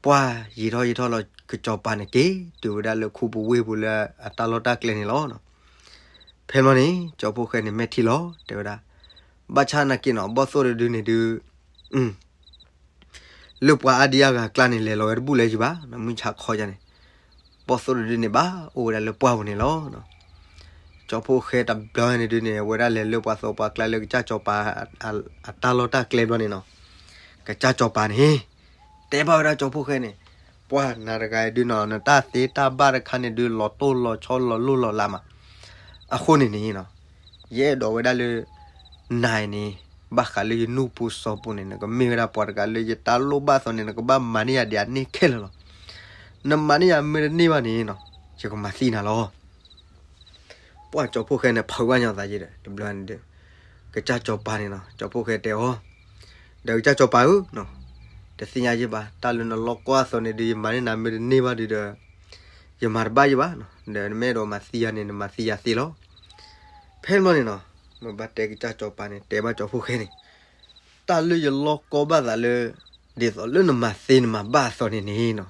ပှၢ်ယံာ်ထီၣ်ယံာ်ထီၣ်လီၤ ကစီၤပၤန့ၣ်က့ၤတုၤဝဲဒၣ်လၢခူပူၤဝ့ၢ်ပူၤလၢအတၢ်လီၢ်တၢ်ကျဲန့ၣ်လီၤ. ဖဲန့ၣ်ဘျီန့ၣ် ကၠီဖှိၣ်ဃဲန့ၣ် မဲာ်ထံလီၤ တဲဝဲဒၣ် ဘၣ်ဆၣ်နာ်က့နီၤ ဘီၣ်သိၣ်တဒုန့ၣ်ဒုး လၢပှၤအါဒံအါဂၤအကျါန့ၣ် လဲၤလီၤဝဲတဘူၣ်လၢၤယံၤဘၣ် မုၢ်ဆါခီယါန့ၣ် ဘီၣ်သိၣ်တဒုန့ၣ်ဘၣ်အိၣ်ဝဲဒၣ်လၢပှၢ်ပူၤန့ၣ်လီၤ. ကၠီဖှိၣ်ဃဲတဘျီန့ၣ်ဒုးန့ၣ် အဝဲဒၣ်လဲၤလၢပှၤသိးပှၤကျါလၢကစၢ်စီၤပၤ အတၢ်လီၢ်တၢ်ကျဲဘျီန့ၣ်နီၤ ကစၢ်စီၤပၤန့ၣ် တဲဘၣ်ဝဲဒၣ်ကၠီဖှိၣ်ဃဲန့ၣ် ပှၢ်နၤတဂၤအံၤဒုးနီၤ နတၢ်သ့တၢ်ဘၣ်တခါန့ၣ်ဒုး လီၤတိၢ်လီၤဆီလီၤလိၢ်လီၤလးမး အဃိန့ၣ်န့ၣ်နီၤ ယအဲၣ်ဒိးဝဲဒၣ်လၢ နၤအံၤန့ၣ် ဘၣ်ဃးလၢယနူၢ်ပူၤစီၤပူၤန့ၣ် နကမ့ၢ်ဝဲဒၣ်ပှၤတဂၤလၢယတၢ်လိၣ်ဘၣ်သိးန့ၣ် နကဘၣ်မၤန့ၢ်ယၤဒ်အန့ၣ်ခဲလၢာ်လီၤ. နမၤန့ၢ်ယၤမ့ၢ်တန့ၢ်ဘၣ်န့ၣ်နီၤ ယကမၤသံနၤလီၤ. ပှၢ်ကၠီဖှိၣ်ဃဲန့ၣ် ဖုးဘၣ်ညီသးယဲဒီး တဘျီန့ၣ်ဒီး ကစၢ်စီၤပၤန့ၣ်နီၤ ကၠီဖှိၣ်ဃဲတဲအီၤ, ဒီးကစၢ်စီၤပၤဧၢ, တသ့ၣ်ညါယဲဘၣ်, တၢ်လၢနလီၢ်ကီအသိးန့ၣ်ဒီး ယမၤန့ၢ်နၤမ့ၢ်တန့ၢ်ဘၣ်ဒီး ယမၤတဘၣ်ယဲဘၣ်, ဒီးနမ့ၢ်အဲၣ်ဒိးမၤသံယၤန့ၣ် နမၤသံယၤသ့လီၤ. ဖဲန့ၣ်ဘျီန့ၣ်နီၤ မ့ၢ်ဘၣ်တဲကစၢ်စီၤပၤန့ၣ် တဲဘၣ်ကၠီဖှိၣ်ဃဲန့ၣ်, တၢ်လၢယလီၢ်ကီဘၣ်သးလၢ ဒ်သိးလၢနမၤသ့နမၤဘၣ်အသိးန့ၣ်န့ၣ်နီၤ,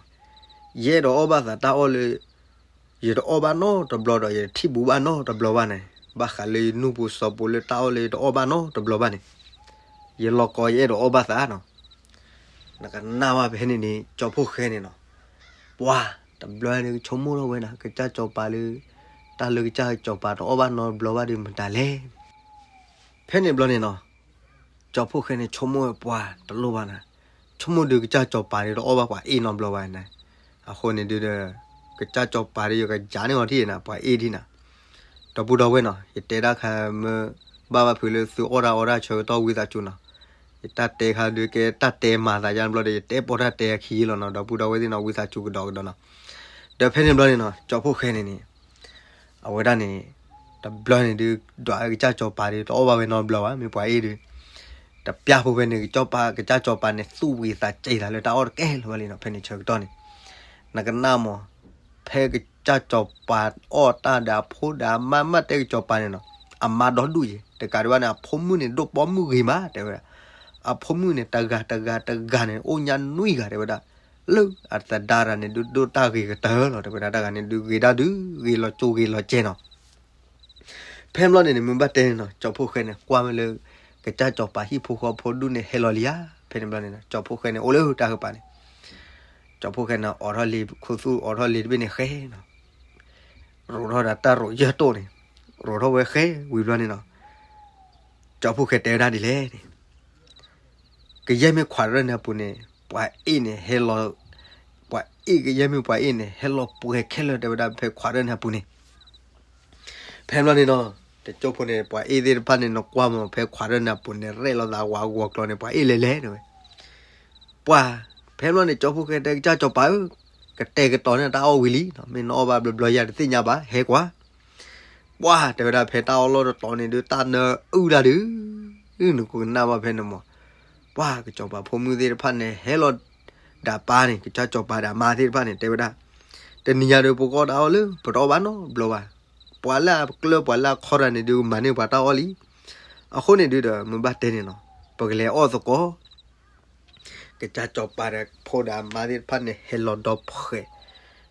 ယအဲၣ်ဒိးအီၣ်ဘၣ်သးတၢ်အီၣ်လၢ ယတအီၣ်ဘၣ်နီတဘျီဒီး ယတထံၣ်ဘူးဘၣ်နီတဘျီဘၣ်န့ၣ်, ဘၣ်ဃးလၢယနူၢ်ပူၤစီၤပူၤလၢတၢ်အီၣ်လၢယတအီၣ်ဘၣ်နီတဘျီဘၣ်န့ၣ်, ယလီၢ်ကီယအဲၣ်ဒိးအီၣ်ဘၣ်သးနီၤ. နကနၣ်ဘၣ်ဖဲန့ၣ်န့ၣ် ကၠီဖှိၣ်ဃဲန့ၣ်နီၤ, ပှၢ်တဘျီန့ၣ် ကဆိကမိၣ်ထီၣ်ဝဲဒၣ် ကစၢ်စီၤပၤလၢ တၢ်လၢကစၢ်စီၤပၤတအီၣ်ဘၣ်နီတဘျီဘၣ်ဒီးမတၤလဲၣ်. ဖဲန့ၣ်ဘျီန့ၣ်နီၤ ကၠီဖှိၣ်ဃဲန့ၣ် ဆိကမိၣ်ဝဲပှၢ်တလိၣ်ဘၣ်နၤ, ဆိကမိၣ်ဒုးကစၢ်စီၤပၤဒီးတအီၣ်ဘၣ်ပှၤအ့ၣ်နီတဘျီဘၣ်န့ၣ်, အဃိန့ၣ်ဒုးဒီး ကစၢ်စီၤပၤဒီးယကယၤန့ၢ်အီၤထံၣ်နၤ ပှၤအ့ၣ်ထံၣ်နၤ, ဒီပုၢ်ဒီဝဲၢ်နီၤ ယတဲဒၣ်ခါမ့ၢ် ဘၣ်ဘၣ်ဖုးလၢသုအီၣ်တၢ်အီတၢ်ဆၢကတီၢ်ဝံသးစူၤနီၤ, ယတၢ်တဲခါဒုးကဲတၢ်တဲမၤသးယါတဘျီဒီး ယတဲပိာ်တၢ်တဲအခံလီၤနီၤ ဒီပုၢ်ဒီဝဲၢ်သ့ၣ်နီၤ ဝံသးစူၤကဒီးကဒီးနီၤ. ဒီးဖဲန့ၣ်ဘျီန့ၣ်နီၤ ကၠီဖှိၣ်ဃဲန့ၣ်န့ၣ် အဝဲဒၣ်န့ၣ် တဘျီန့ၣ်ဒုး ဒွးကစၢ်စီၤပၤဒီး တအီၣ်ဘၣ်ဝဲနီတဘျီဘၣ် မ့ၢ်ပှၤအ့ၣ်ဒုး, တပျၢ်ဖိဖဲန့ၣ် ကစၢ်စီၤပၤန့ၣ် သူၣ်ဝံၤသးစဲၤသးလၢတၢ်အီၣ်တကဲလၢၤဘၣ်လံနီၤ ဖဲန့ၣ်ဆၢကတီၢ်န့ၣ်, နကနၣ်မး ဖဲကစၢ်စီၤပၤအီၣ်တၢ်ဒီးအဖိဒီးအမါ မ့ၢ်တဲကစၢ်စီၤပၤန့ၣ်နီၤ အမါဒီဒူၣ်ယဲ တကးဒံးဘၣ်န့ၣ် အဖိမုၣ်န့ၣ် ဒိၣ်ပိာ်မုၣ်ဂ့ၤမး တဲဝဲဒၣ်, အဖိမုၣ်န့ၣ် တဂၤတဂၤတဂၤန့ၣ် အိၣ်ညါနွံဂၤ တဲဝဲဒၣ်, လၢအသဒါတဂၤန့ၣ်ဒုး ဒိၣ်တၢ်ဂ့ၤကတၢၢ်လီၤ တဲဝဲဒၣ်, တၢ်ဂၤန့ၣ်ဒုး ဂ့ၤဒၣ်ဒုး ဂ့ၤလီၤကၠိဂ့ၤလီၤကဲနီၤ. ဖဲဘျီန့ၣ်န့ၣ် မ့ၢ်ဘၣ်တဲန့ၣ်နီၤ ကၠီဖှိၣ်ဃဲန့ၣ် ကွၢ်ဝဲလၢ ကစၢ်စီၤပၤဟံၣ်ဖိဃီဖိဒူၣ်န့ၣ် ဟဲလီၤလံဧါ, ဖဲန့ၣ်ဘျီန့ၣ်နီၤ ကၠီဖှိၣ်ဃဲန့ၣ် အိၣ်လၢတၢ်ကပၤန့ၣ်, ကၠီဖှိၣ်ဃဲန့ၣ် အိးထီၣ်လံ ခိၣ်သူၣ်အိးထီၣ်လံတဘ့ၣ်န့ၣ်ဃဲနီၤ, ရိးထီၣ်ဒီးတၢ်ရိးယၢၢ်တိၣ်န့ၣ်, ရိးထီၣ်ဝဲဃဲဝံၤဘျီန့ၣ်နီၤ, ကၠီဖှိၣ်ဃဲတဲဝဲဒၣ်ဒ်လဲၣ်န့ၣ် ကယဲၢ်မ့ၢ်ခွးရၢၢ်န့ၣ်အပူၤန့ၣ် ပှၤအ့ၣ်န့ၣ် ဟဲလီၤ, ပှၤအ့ၣ်ကယဲၢ်မ့ၢ်ပှၤအ့ၣ်န့ၣ် ဟဲလီၤပှဲၤခဲလၢာ် တဲဝဲဒၣ် ဖဲခွးရၢၢ်န့ၣ်အပူၤန့ၣ်, ဖဲဘျီန့ၣ်နီၤ တကၠိဖိန့ၣ် ပှၤအ့ၣ်သ့ၣ်တဖၣ်န့ၣ် နကွၢ်မး ဖဲခွးရၢၢ်န့ၣ်အပူၤန့ၣ် ရဲၣ်လိာ်သးဝးဂီၤကျီၤန့ၣ် ပှၤအ့ၣ်လဲၤလဲၤန့ၣ်ဝဲ, ပှၢ်, ဖဲဘျီန့ၣ် ကၠီဖှိၣ်ဃဲတဲ ကစၢ်စီၤပၤဧၢ, ကတဲာ်ကတီၤန့ၢ်တၢ်အီၣ်ဝံၤလံ, မ့ၢ်နအီၣ်ဘၣ်ဘျီဘျီယၤတသ့ၣ်ညါဘၣ် ဟဲကွၢ် ပှၢ် တဲဝဲဒၣ် ဖဲတၢ်အီၣ်လီၢ်တတီၤန့ၣ်ဒုး တၢ်နၢအုၣ်ဒၣ်ဒုး, နကနၣ်ဘၣ်ဖဲန့ၣ်မး, ပှၢ် ကစီၤပၤဖိမုၣ်သ့ၣ်တဖၣ်န့ၣ် ဟဲလီၤဒၣ်ပၢ်န့ၣ် ကစၢ်စီၤပၤဒီးအမါသ့ၣ်တဖၣ်န့ၣ် တဲဝဲဒၣ်, တနံၤညါဒီး ပကအီၣ်တၢ်အီၣ်လၢ ပတအီၣ်ဘၣ်နီတဘျီဘၣ်, ပှၤလၢအကျၢၤပှၤလၢအခီတၢ်န့ၣ်ဒုး မၤန့ၢ်ပှၤတၢ်အီၣ်လံ, အဃိန့ၣ်ဒုးဒီး မ့ၢ်ဘၣ်တဲန့ၣ်နီၤ ပကလဲၤအီၣ်သကိး ကစၢ်စီၤပၤဒီးဖိဒီးအမါသ့ၣ်တဖၣ်န့ၣ် ဟဲလီၤဒီဖှဲး,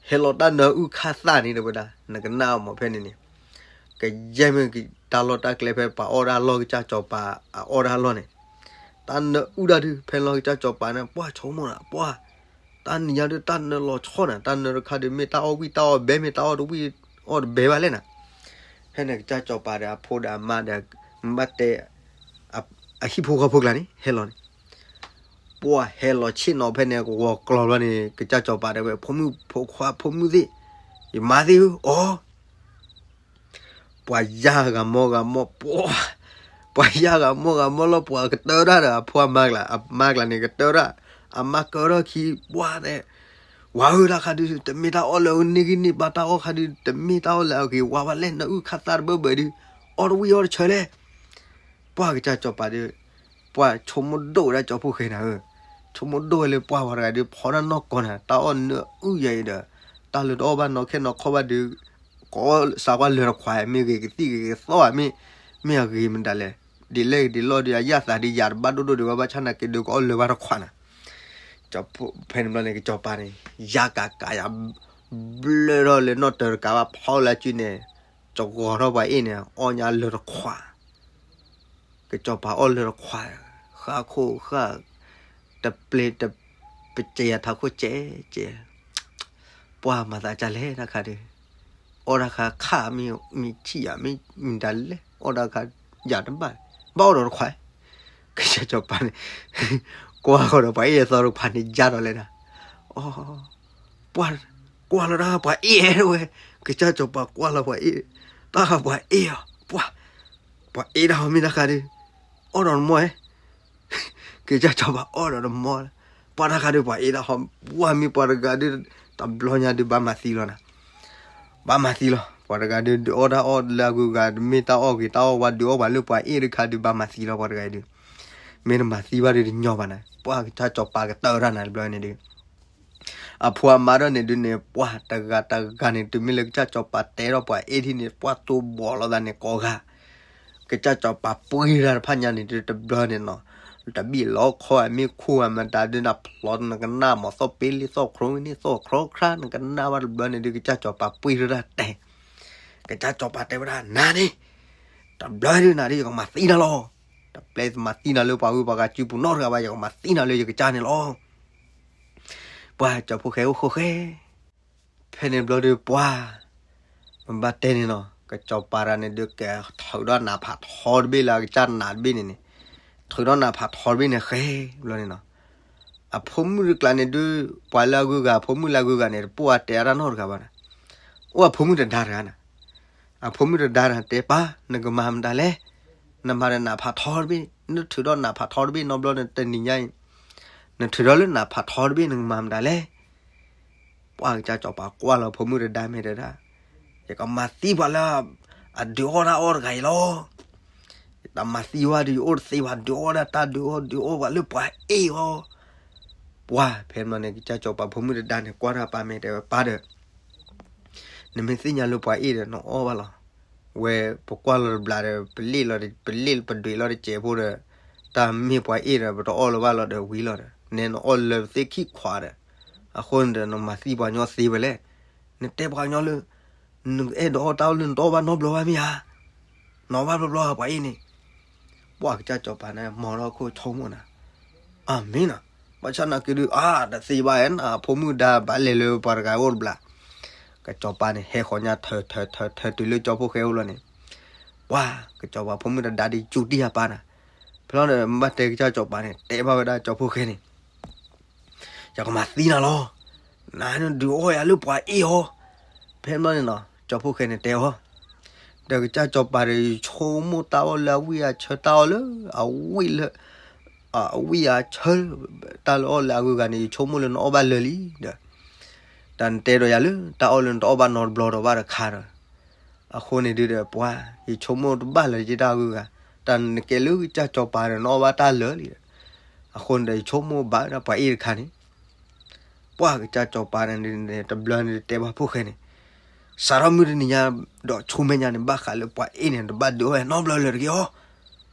ဟဲလီၤတၢ်နၢအုၣ်ခၣ်သၣ်န့ၣ် တဲဝဲဒၣ်, နကနၣ်အီၤမးဖဲန့ၣ်န့ၣ်, ကယဲၢ်မ့ၢ်တၢ်လီၢ်တၢ်ကျဲဖဲပှၤအီၣ်တၢ်လီၢ် ကစၢ်စီၤပၤအအီၣ်တၢ်လီၢ်န့ၣ်, တၢ်နၢအုၣ်ဒၣ်ဒုး ဖဲလီၤကစၢ်စီၤပၤန့ၣ် ပှၢ်ဆိကမိၣ်နၤ ပှၢ်, တၢ်နံၤညါဒုးတၢ်နၢလီၤဆီနၤ, တၢ်နၢတခါဒုး မ့ၢ်တၢ်အီၣ်ဝံၣ်တၢ်အီၣ်ဘဲ မ့ၢ်တၢ်အီၣ်တဝံၣ်အီၣ်တဘဲဘၣ်လဲၣ်နၤ, ဖဲန့ၣ်ကစၢ်စီၤပၤဒီးအဖိဒီးအမါဒီး မ့ၢ်ဘၣ်တဲ အဟံၣ်ဖိဃီဖိကျါန့ၣ် ဟဲလီၤန့ၣ်, ပှၢ်ဟဲလီၤဆ့ၣ်နီၤဖဲန့ၣ် ကဝီၤကျီၤဘျီန့ၣ် ကစၢ်စီၤပၤတဲဝဲ ဖိမုၣ်ဖိခွါဖိမုၣ်သ့ၣ်, ယမါသ့ၣ်ဧၢ, အီ, ပှၤယၢ်ဂၤမီဂၤမီ ပှၢ်, ပှၤယၢ်ဂၤမီဂၤမီလီၤ ပှၤကတၢၢ်တၢ်ဒီး အဖိအမါကျါ အမါကျါန့ၣ်ကတၢၢ်တၢ်, အမါကၢထီၣ်ခံ ပှၢ်တဲ ဝၤဧၢ တၢ်ခါဒုး တမ့ၢ်တၢ်အီၣ်လၢအဂ့ၤန့ၢ်ဂံၢ်န့ၢ်ဘါ တၢ်အီၣ်ခါဒုး တမ့ၢ်တၢ်အီၣ်လၢအဂ့ၤဝါဘၣ်လဲၣ်, နၢအုၣ်ခၣ်သၣ်တဘၢဘၢဒုး အီၣ်တဝံၣ်အီၣ်တဆၢလဲၣ်. ပှၢ်ကစၢ်စီၤပၤဒုး ပှၢ်ဆိကမိၣ်ဒိၣ်ဝဲဒၣ်ကၠီဖှိၣ်ဃဲနၤဧၢ, ဆိကမိၣ်ဒိၣ်ဝဲလၢပှၢ်ဝဲတဂၤဒုး ဖီတၢ်နီၢ်ကီၢ်နၤ တၢ်အီၣ်နၢအုၣ်ယၤအံၤဒီး တၢ်လၢတအီၣ်ဘၣ်နီၢ်ခဲနီၢ်ခီဘၣ်ဒုး ကအီၣ်စးကွၢ်လၢတခွး မ့ၢ်ဂ့ၤကသံၣ်ဂ့ၤကသီဧါ မ့ၢ် မ့ၢ်အဂ့ၤမတၤလဲၣ်, ဒ်လဲၣ်ဒ်လဲၣ်ဒုး အယၣ်သးဒုးယၤတဘၣ်ဒိၣ်ဒိၣ်ဒံးဘၣ် ဘၣ်ဆၣ်နာ်က့ဒုး ကအီၣ်လၢၤဘၣ်တခွးနၤ. ဖဲန့ၣ်ဘျီန့ၣ် ကစီၤပၤန့ၣ် ယါကးကးယၤ ဘျၢထီၣ်လၢနီၣ်တၢၤတကးဘၣ် ဖီလၢအစုန့ၣ် ကဂီၤထီၣ်ပှၤအ့ၣ်န့ၣ် အီၣ်ညါလၢၤတခွး ကစီၤပၤအီၣ်လၢၤတခွး, ဃၣ်ခိၣ်ဃၣ်, တပျ့ၤတပစဲးယၤထးခိၣ်စဲးစဲး, ပှၢ်မၤသးဒ်လဲၣ်တၢ်ခါဒုး, အီၣ်တၢ်ခါခါမ့ၢ်မံဆံၣ်ယၤ မ့ၢ်မတၤလဲၣ် အီၣ်တၢ်ခါယၤတဘၣ်, ဘၣ်အီၣ်ဒီးတခွး, ကစၢ်စီၤပၤန့ၣ် ကွၢ်ဃီၤဒီးပှၤအ့ၣ်အသီတခွးန့ၣ် ယါဒီးလဲၣ်နၤ, အီ ပှၢ်ကွၢ်လီၤတၢ်ပှၤအ့ၣ်ဝဲ, ကစၢ်စီၤပၤကွၢ်လီၤပှၤအ့ၣ်, တၢ်ပှၤအ့ၣ်အီၤ ပှၢ်, ပှၤအ့ၣ်တၢ်ဟီမ့ၢ်တၢ်ခါဒုး, အီၣ်ဒီးတမီၢ်ဧဲ, ကစၢ်စီၤပၤအီၣ်ဒီးတမီၢ်, ပှၢ်တၢ်ခါဒုးပှၤအ့ၣ်တၢ်ဟီ, ပှၢ်မ့ၢ်ပှၤတဂၤဒုး, တဘျီညါဒုးဘၣ်မၤသံလီၤနၤ, ဘၣ်မၤသံလီၤ. ပှၤတဂၤဒုး ဒုးအီၣ်တၢ်အီၣ်လၢအဂုၤအဂၤ မ့ၢ်တၢ်အီၣ်ဂ့ၤတၢ်အီၣ်ဝါ ဒုးအီၣ်ပှၤလၢပှၤအ့ၣ်တခါဒုး ဘၣ်မၤသံလီၤ ပှၤတဂၤဒုး. မ့ၢ်တမၤသံဘၣ်ဒုးတညီဘၣ်နၤ, ပှၤကစၢ်စီၤပၤကတၢၢ်တၢ်နၤတဘျီန့ၣ်ဒုး အဖိအမါဒီးန့ၣ်ဒုးန့ၣ် ပှၤတဂၤတဂၤန့ၣ် တုၤမ့ၢ်လၢကစၢ်စီၤပၤတဲထီၣ်ပှၤအ့ၣ်ထံၣ်န့ၣ် ပှၤတိၢ်ဘီးလိာ်သးန့ၣ်ကိးဂၤ, ကစၢ်စီၤပၤပှ့ၤတၢ်တဖၣ်ညါန့ၣ်ဒုးတဘျီန့ၣ်နီၤ, တဘံၣ်လီၤခီအမ့ၢ်ခူၣ်အမတၤဒုး နဖျီနကနၣ်မၤသီၣ်ပ့လ့သီၣ်ခရံာ်န့ၣ် သီၣ်ခရံာ်ခရါ နကနၣ်ဘၣ်တဘျီန့ၣ်ဒုး ကစၢ်စီၤပၤပှ့ၤတၢ်တဲ, ကစၢ်စီၤပၤတဲဝဲဒၣ် နၤန့ၣ် တဘျီဒုးနၤဒုး ယကမၤသံနၤလီၤ. တပျဲမၤသံနၤလၢပှၤဂုၤပှၤဂၤစုပူၤနီတဂၤဘၣ် ယကမၤသံနၤလၢယကစၢ်န့ၣ်လီၤ. ပှၤကၠီၤဖိၣ်ဃဲအိၣ်ဃိဃဲ, ဖဲန့ၣ်ဘျီဒုးပှၤ, မ့ၢ်ဘၣ်တဲန့ၣ်နီၤ ကစၢ်စီၤပၤတဂၤန့ၣ်ဒုး ကထုးဒီးနးဖးထီတဘ့ၣ်လၢအကစၢ်နးတဘ့ၣ်န့ၣ်န့ၣ်, ထုးဒီးနးဖးထီတဘ့ၣ်န့ၣ်ဃဲဘျီန့ၣ်နီၤ, အဖိမုၣ်တကျါန့ၣ်ဒုး ပှၤလၢအဂုၤအဂၤ အဖိမုၣ်လၢအဂုၤအဂၤန့ၣ် တပိာ်အတဲအါတၢ်နီတဂၤဘၣ်န့ၣ်, အိၣ်အဖိမုၣ်တဒါတဂၤန့ၣ်, အဖိမုၣ်တဒါတဂၤတဲ ပၢ် နကမၤမတၤလဲၣ်, နမၤဒီးနးဖးထီတဘ့ၣ် နထုးဒီးနးဖးထီတဘ့ၣ်နီတဘျီန့ၣ် တနံၤညါအံၤ နထုးဒီးလၢနးဖးထီတဘ့ၣ် နကမၤမတၤလဲၣ်. ပှၤကစၢ်စီၤပၤကွၢ်လီၤဖိမုၣ်တဒါမ့ၢ်တဲဒၣ်, ယကမၤသံပှၤလၢအဒုးအီၣ်တၢ်အီၣ်တဂၤအံၤလီၤ. ယတၢ်မၤသံဝဲဒီး ယအိၣ်တသ့ဘၣ် ဒုးအီၣ်ဒၣ်တၢ်ဒုးအီၣ်ဒုးအီၣ်ပှၤလၢပှၤအ့ၣ်အီၤ. ပှၤဖဲန့ၣ်န့ၣ် ကစၢ်စီၤပၤဖိမုၣ်တဒါန့ၣ် ကွၢ်တၢ်ပၢ်မ့ၢ်တဲဝဲ ပၢ်ဒီး နမ့ၢ်သ့ၣ်ညါလၢပှၤအ့ၣ်ဒီး နအီၣ်ဘၣ်လီၤ. ဝဲပကွၢ်လီၤတဘျီဒီး ပလ့ၣ်လီၤ ပလ့ၣ်ပဒွဲၣ်လီၤတစဲးဖိဒီး တၢ်မ့ၢ်ပှၤအ့ၣ်ဒီး ပတအီၣ်လၢၤဘၣ်လီၤဒီးဝံၤလီၤဒီး နဲနအီၣ်လၢပသ့ၣ်ခံခွးဒီး အဃိန့ၣ်ဒီး နမၤသံပှၤကညီသ့ဝဲလဲၣ်. နတဲပှၤကညီလၢ နအဲၣ်ဒိးအီၣ်တၢ်အီၣ်လၢနတအီၣ်ဘၣ်နီတဘျီဘၣ်မ့ၢ်ဧါ. နအီၣ်ဘၣ်ဘျီဘျီဧါပှၤအ့ၣ်န့ၣ်. ပှၤကစၢ်စီၤပၤန့ၣ် မၤထီၣ်ခိၣ်ဆိကမိၣ်နၤ, အမ့ၢ်နီၤ, ဘၣ်ဆၣ်နာ်က့ဒုး အါ တသ့ဘၣ်ဧါနၤ ဖိမုၣ်ဒါဘၣ်လဲၤလၢပှၤတဂၤအိၣ်တဘျီ. ကစၢ်စီၤပၤန့ၣ် ဟဲဃီၤညါထၢထၢထၢထၢတုၤလၢကၠီၤဖိၣ်ဃဲအိၣ်လီၤန့ၣ်, ပှၤကစၢ်စီၤပၤဖိမုၣ်တဒါဒုး စူးတံၢ်အပၢ်နၤ. ဖဲလီၤဒီး ဘၣ်တဲကစၢ်စီၤပၤန့ၣ် တဲဘၣ်ဝဲဒၣ်ကၠီၤဖိၣ်ဃဲန့ၣ် ယကမၤသံနၤလီၤ. နဒုးအီၣ်ယၤလၢပှၤအ့ၣ်အီၤ. ဖဲန့ၣ်ဘျီန့ၣ်နီၤ ကၠီၤဖိၣ်ဃဲန့ၣ်တဲအီၤ, ဒီးကစၢ်စီၤပၤဒီး ယဆိကမိၣ်တၢ်အီၣ်လၢအဝံၣ်အဆၢ တၢ်အီၣ်လၢ အဝံၣ်လၢ အဝံၣ်အဆၢ တၢ်လၢအီၣ်လၢအဂုၤအဂၤန့ၣ် ယဆိကမိၣ်လၢနအီၣ်ဘၣ်လၢာ်လံဒီး တၢ်နတဲဒီးယၤလၢ တၢ်အီၣ်လၢနတအီၣ်ဘၣ်နီတဘျီဒီးဘၣ်တခါဒီး အဃိန့ၣ်ဒုးဒီး ပှၤ ယဆိကမိၣ်တဘၣ်လၢၤက့တၢ်အဂုၤအဂၤ, တၢ်နကဲလၢကစၢ်စီၤပၤဒီး နအီၣ်ဘၣ်တၢ်လၢာ်လံဒီး အဃိန့ၣ်ဒီး ယဆိကမိၣ်ဘၣ်ဝဲဒၣ်ပှၤအ့ၣ်တခါန့ၣ်. ပှၤကစၢ်စီၤပၤန့ၣ် တဘျီန့ၣ်တဲဘၣ်ဖိၣ်ဃဲန့ၣ်, စးထီၣ်မုၢ်တနံၤညါ ဒီးဆူမဲာ်ညါန့ၣ် ဘၣ်ဃးလၢပှၤအ့ၣ်န့ၣ် တဘၣ်ဒုးအီၣ်ဝဲနီတဘျီလၢၤတဂ့ၤအီၤ.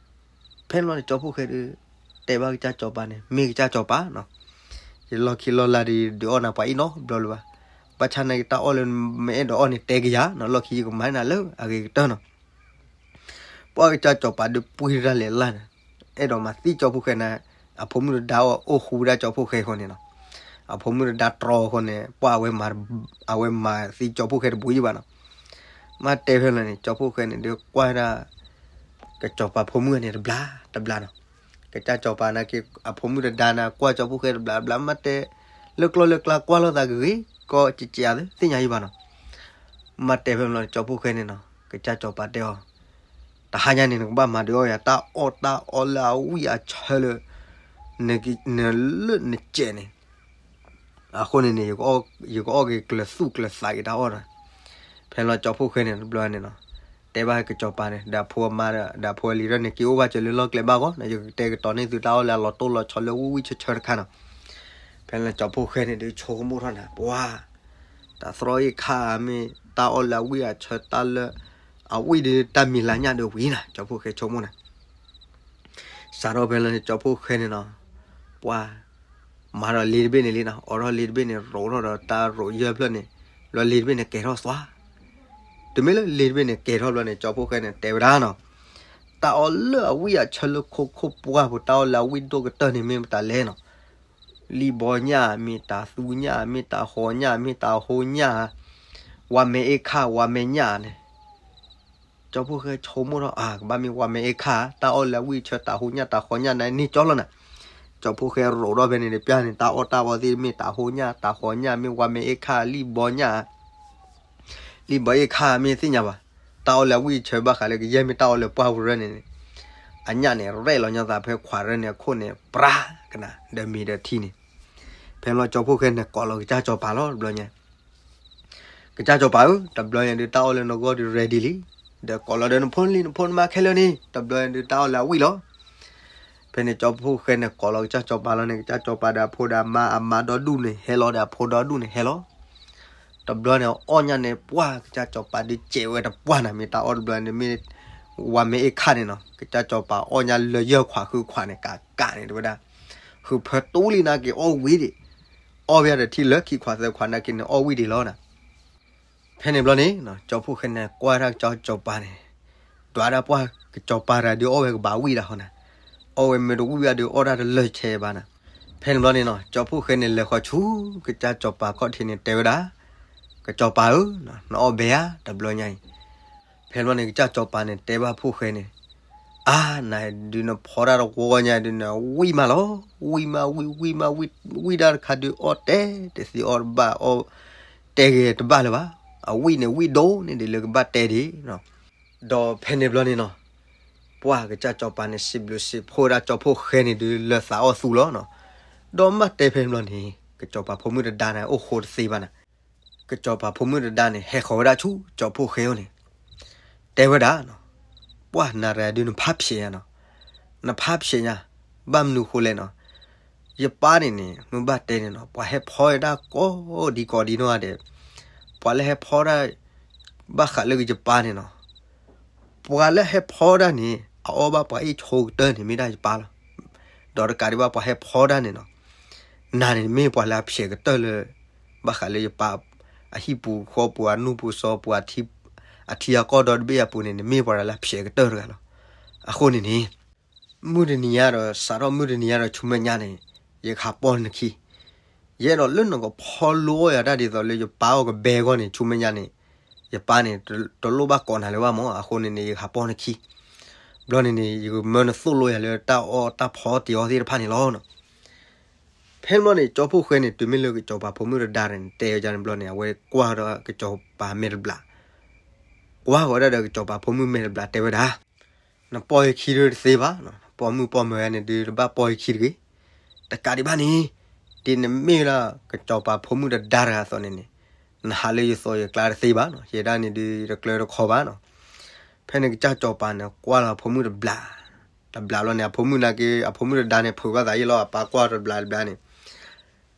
ဖဲန့ၣ်ဘျီန့ၣ် ကၠီၤဖိၣ်ဃဲဒုး တဲဘၣ်ကစၢ်စီၤပၤန့ၣ် မ့ၢ်ကစၢ်စီၤပၤနီၤ, ယလီၢ်ခံလီၢ်လၢ်ဒီး ယဒုးအီၣ်နၤပှၤအ့ၣ်နီတဘျီလၢၤဘၣ်. ဘၣ်ဆၣ်နာ်က့ တၢ်အီၣ်လၢမ့ၢ်အဲၣ်ဒိးအီၣ်န့ၣ် တဲကယၤနီၤ, လီၢ်ခံယကမၤနၤလၢအဂ့ၤကတၢၢ်နီၤ. ပှၤကစၢ်စီၤပၤဒုးပှ့ၤတၢ်လဲၤလၢ်န့ၣ်, အဲၣ်ဒိးမၤသံကၠီၤဖိၣ်ဃဲန့ၣ်, အဖိမုၣ်တဒါအိၣ်ဃူဝဲဒၣ်ကၠီၤဖိၣ်ဃဲအဃိန့ၣ်နီၤ, အဖိမုၣ်တဒါတြီအဃိန့ၣ် ပှၤအဝဲမၤသံကၠီၤဖိၣ်ဃဲတဘိးယံၤဘၣ်နီၤ. မ့ၢ်တဲဖဲလီၤန့ၣ် ကၠီၤဖိၣ်ဃဲန့ၣ် ဒုးကွၢ်ဝဲဒၣ် ကစၢ်စီၤပၤဖိမုၣ်န့ၣ်တဘျီတဘျီနီၤ. ကစၢ်စီၤပၤနာ်က့ အဖိမုၣ်တဒါန့ၣ် ကွၢ်ကၠီၤဖိၣ်ဃဲတဘျီတဘျီ မ့ၢ်တဲ လၢကျီၢ်လၢကျါကွၢ်လိာ်သးဂ့ၤဂ့ၤ ကီကဲးကဲးသ့ၣ်ညါယံၤဘၣ်နီၤ. မ့ၢ်တဲဖဲလီၤန့ၣ် ကၠီၤဖိၣ်ဃဲန့ၣ်နီၤ ကစၢ်စီၤပၤတဲအီၤ, တဟါညါန့ၣ် နကဘၣ်မၤဒုးအီၣ်ယၤ တၢ်အီၣ်တၢ်အီလၢအဝံၣ်အဆၢလၢ နလၢနစဲးန့ၣ် အဃိန့ၣ်န့ၣ် ယကအီၣ်က့ၤကျၢၤသူၣ်ကျၢၤသးက့ၤတၢ်အီၣ်နီၤ. ဖဲလီၤကၠီၤဖိၣ်ဃဲန့ၣ် တဘျီန့ၣ်နီၤ တဲဘၣ်ကစၢ်စီၤပၤန့ၣ် ဒီးအဖိအမါဒီး ဒီးအဖိအလံၤဒီးန့ၣ် က့ၤအိၣ်ဘၣ်စၢၤလၢလီၢ်ကျဲဘၣ်ဂီၢ် ယကတဲကတီၤန့ၢ်သုတၢ်အီၣ်လၢအလီၤတိၢ်လီၤဆီလၢဝံၣ်ဝံၣ်ဆၢဆၢတခါနီၤ. ဖဲလီၤကၠီၤဖိၣ်ဃဲန့ၣ် ဒုးဆိကမိၣ်ထီၣ်နၤ ပှၤ တၢ်သရီအ့ၣ်ခါမ့ၢ် တၢ်အီၣ်လၢအဝံၣ်အဆၢတၢ်လၢ အဝံၣ်ဒီးတၢ်မံၤလၢညၣ်ဒီးဝံၤနၤ ကၠီၤဖိၣ်ဃဲဆိကမိၣ်နၤ. စးထီၣ်ဖဲလီၤန့ၣ် ကၠီၤဖိၣ်ဃဲန့ၣ်နီၤ ပှၤ မၤဒီးလ့တဘ့ၣ်န့ၣ်လံနီၤ အိးထီၣ်လ့တဘ့ၣ်န့ၣ် ရိးထီၣ်ဒီးတၢ်ရိးယဲၢ်ဖျၢၣ်န့ၣ် ဘျီလ့တဘ့ၣ်န့ၣ်ကဲၤထီၣ်သွါ. တုၤမ့ၢ်လၢလ့တဘ့ၣ်န့ၣ်ကဲၤထီၣ်ဘျီန့ၣ် ကၠီၤဖိၣ်ဃဲန့ၣ် တဲဝဲဒၣ်နီၤ တၢ်အီၣ်လၢအဝံၣ်အဆၢလၢခိခိၣ်ပှၢ်ပူၤ တၢ်အီၣ်လၢအဝံၣ်ဒိၣ်ကတၢၢ်န့ၣ် မ့ၢ်မတၤလဲၣ်နီၤ. လံၣ်ဘီညၣ် မ့ၢ်တၤသူညၣ် မ့ၢ်တၤဟီညၣ် မ့ၢ်တၤဟိညၣ် ဝါမဲအ့ၣ်ခါ ဝါမဲညၣ်န့ၣ် ကၠီၤဖိၣ်ဃဲဆိကမိၣ်ထီၣ် အၢ ကဘၣ်မ့ၢ်ဝါမဲအ့ၣ်ခါ တၢ်အီၣ်လၢအဝံၣ်အဆၢ တၤဟိညၣ် တၤဟီညၣ်န့ၣ် န့ၢ်ကၠီလီၤနၤ. ကၠီၤဖိၣ်ဃဲရိးထီၣ်ဖဲန့ၣ် တပျၢ်န့ၣ် တၢ်အီၣ်တၢ်အီသ့ၣ်မ့ၢ်တၤဟိညၣ် တၤဟီညၣ် မ့ၢ်ဝါမဲအ့ၣ်ခါ လံၣ်ဘီညၣ် လံၣ်ဘီအ့ၣ်ခါ မ့ၢ်သ့ၣ်ညါဘၣ်. တၢ်အီၣ်လၢအဝံၣ်အဆၢဘၣ်ဃးလၢကယဲၢ်မ့ၢ်တၢ်အီၣ်လၢပှၢ်ပူၤရၢန့ၣ် အညၣ်န့ၣ် ရဲၣ်လီၤညီသးဖဲခွးရၢန့ၣ်အခိၣ်န့ၣ် ပြါကနၣ် ဒီးမ့ၤဒီးထံန့ၣ်. ဖဲလီၤကၠီၤဖိၣ်ဃဲန့ၣ် ကိးလီၤကစၢ်စီၤပၤလီၤတဘျီညါ ကစၢ်စီၤပၤဧၢ, တဘျီညါဒုးတၢ်အီၣ်လၢနဂီၢ်ဒုး ready လံ. ဒီးကိးလီၤဒီးနဖိလံ နဖိနမါခဲလၢာ်န့ၣ် တဘျီညါဒုးတၢ်အီၣ်လၢအဝံၣ်လီၤ. ဖဲန့ၣ်ကၠီဖှိၣ်ဃဲန့ၣ် ကိးလီၤကစၢ်စီၤပၤလီၤန့ၣ် ကစၢ်စီၤပၤဒီးအဖိဒီးအမါ အမါဒီဒူၣ်န့ၣ် ဟဲလီၤဒီးအဖိဒီဒူၣ်န့ၣ် ဟဲလီၤ. တဘျီန့ၣ်အီၣ်ညါန့ၣ် ပှၢ်ကစၢ်စီၤပၤဒုးစဲးဝဲတပှၢ်နၤ မ့ၢ်တၢ်အီၣ်တဘျီန့ၣ်မ့ၢ် ဝၤမ့ၢ်အ့ၣ်ခၣ်န့ၣ်နီၤ ကစၢ်စီၤပၤအီၣ်ညါလၢယဲၢ်ခွးဃုခွးန့ၣ် ကးကးန့ၣ် တဲဝဲဒၣ် ဃုဖၢတူလံနာ်က့ၤအီၣ်ဝံၤဒံး အီၣ်ဝံၤဒီးထံၣ်လၢခံခွးသၢခွးနာ်က့ၤန့ၣ် အီၣ်ဝံၤဒံးလီၤနၤ. ဖဲန့ၣ်ဘျီန့ၣ် ကၠီဖှိၣ်ဃဲန့ၣ် ကွၢ်တၢ်ကစၢ်စီၤပၤန့ၣ် ဒွးဒၣ်ပှၢ်ကစၢ်စီၤပၤတဂၤဒုးအီၣ်ဝဲကဘၣ်ဝံၣ်ဒၣ်ဃီနၤ, အီၣ်ဝဲမ့ၢ်တဝံၣ်ဘၣ်ဒုးအီၣ်တၢ်တလၢာ်ဆဲးဘၣ်နၤ. ဖဲန့ၣ်ဘျီန့ၣ်နီၤ ကၠီဖှိၣ်ဃဲန့ၣ် လဲၤဃီၤဆူကစၢ်စီၤပၤခီၣ်ထံးန့ၣ် တဲဝဲဒၣ် ကစၢ်စီၤပၤဧၢ, နအီၣ်ဘဲဧါ တဘျီညါအံၤ. ဖဲန့ၣ်ဘျီန့ၣ် ကစၢ်စီၤပၤန့ၣ် တဲဘၣ်ဖှိၣ်ဃဲန့ၣ် အါ, နဒုးနဖီတၢ်တဝီညါဒုးနဝံၣ်မးလီၤ, ဝံၣ်မးဝံၣ်ဝံၣ်မးဝံၣ် ဝံၣ်တၢ်တခါဒုးအီၣ်တဲတသ့အီၣ်တဘၣ်အီၣ် တဲဂ့ၤတဘၣ်လၢၤဘၣ်, အဝံၣ်န့ၣ်ဝံၣ်ဒိၣ်န့ၢ်ဒံးလၢကဘၣ်တဲဒံး. ဒီးဖဲန့ၣ်ဘျီန့ၣ်နီၤ ပှၢ်ကစၢ်စီၤပၤန့ၣ် စံးဘျုးစံးဖှိၣ်ဝဲဒၣ်ကၠီဖှိၣ်ဃဲန့ၣ်ဒုးလၢသးအီၣ်သူလီၤနီၤ. ဒီးမ့ၢ်တဲဖဲန့ၣ်ဘျီန့ၣ် ကစၢ်စီၤပၤဖိမုၣ်တဒါန့ၣ် အိၣ်ဃိတသ့ဘၣ်နၤ. ကစၢ်စီၤပၤဖိမုၣ်တဒါန့ၣ် ဟဲဃီၤဝဲဒၣ်ဆူကၠီဖှိၣ်ဃဲအအိၣ်န့ၣ် တဲဝဲဒၣ်နီၤ, ပှၢ်နၤရၤဒုးနဖးဖျဲးညါနီၤ, နဖးဖျဲးညါ, ဘၣ်မနုၤဃိလဲၣ်နီၤ, ယပၢ်န့ၣ်န့ၣ် မ့ၢ်ဘၣ်တဲန့ၣ်နီၤ ပှၤဟဲဖီဝဲဒၣ်ကိးဒံကိးဒံနီၢ်ဂၤဒဲး, ပှၤလၢဟဲဖီဒၣ် ဘၣ်ဃးလၢယပၢ်န့ၣ်နီၤ ပှၤလၢဟဲဖီဒၣ်န့ၣ် အအီၣ်ဘၣ်ပှၤအ့ၣ်ဆိကတၢၢ်န့ၣ် မ့ၢ်ဒၣ်ယပၢ်လီၤ. ဒီးတကးဒံးဘၣ်ပှၤဟဲဖီဒၣ်န့ၣ်နီၤ နၤန့ၣ် မ့ၢ်ပှၤလၢအဖျဲးကတၢၢ်လၢ ဘၣ်ဃးလၢယပၢ် အဟံၣ်ပူၤဃီပူၤ အနူၢ်ပူၤစီၤပူၤ အထံအကီၢ်ဒီတဘ့ၣ်အပူၤန့ၣ် နမ့ၢ်ပှၤလၢအဖျဲးကတၢၢ်တဂၤလီၤ. အဃိန့ၣ်န့ၣ် မုၢ်တနံၤညါဒီး စးထီၣ်မုၢ်တနံၤညါဒီး ဆူမဲာ်ညါန့ၣ် ယကဟးပီၢ်နခံ ယအဲၣ်ဒိးလၢနကဖီလိအီၣ်ယၤတၢ်ဒ်သိးလၢယပၢ်အီၣ်ကဘဲအဂီၢ်န့ၣ် ဆူမဲာ်ညါန့ၣ် ယပၢ်န့ၣ် တလိၣ်ဘၣ်ကိးနၤလၢၤဘၣ်မး အဃိန့ၣ်န့ၣ် ယကဟးပီၢ်နခံ ဘျီန့ၣ်န့ၣ် ယကမၢနသိၣ်လိယၤလၢတၢ်အီၣ်တၢ်ဖီတ့ၢ်အီၤသ့ၣ်တဖၣ်န့ၣ်လီၤ. ဖဲန့ၣ်ဘျီန့ၣ် ကၠီဖှိၣ်ဃဲန့ၣ် တုၤမ့ၢ်လၢကစၢ်စီၤပၤဖိမုၣ်တဒါန့ၣ် တဲဝဲဒၣ်န့ၣ်ဘျီန့ၣ် အဝဲကွၢ်ဒီးကစၢ်စီၤပၤမဲာ်တဘျး ကွၢ်ဃီၤဝဲဒၣ်ဒီးကစၢ်စီၤပၤဖိမုၣ်မဲာ်တဘျးတဲဝဲဒၣ် နပီၢ်ယခံဒုးတသ့ဘၣ်, ပီၢ်မုၣ်ပီၢ်မၢၤန့ၣ်ဒုးတဘၣ်ပီၢ်ယခံတဂ့ၤ. တကးဒံးဘၣ်န့ၣ် ဒ်နမ့ၢ်ဝဲဒၣ်ကစၢ်စီၤပၤဖိမုၣ်တဒါတဂၤအသိးန့ၣ်န့ၣ် နဟးလၢယသိးယကျါတသ့ဘၣ်နီၤ, ယဲဒၣ်န့ၣ်ဒုးယတကျၢတခီဘၣ်နီၤ. ဖဲန့ၣ်ကစၢ်စီၤပၤန့ၣ် ကွၢ်လီၤအဖိမုၣ်တဘျး, တဘျးလီၤန့ၣ် အဖိမုၣ်နာ်က့ အဖိမုၣ်တဒါန့ၣ် ဖုးဘၣ်သးယံာ်လီၤ အပၢ်ကွၢ်တဘျးတဘျးန့ၣ်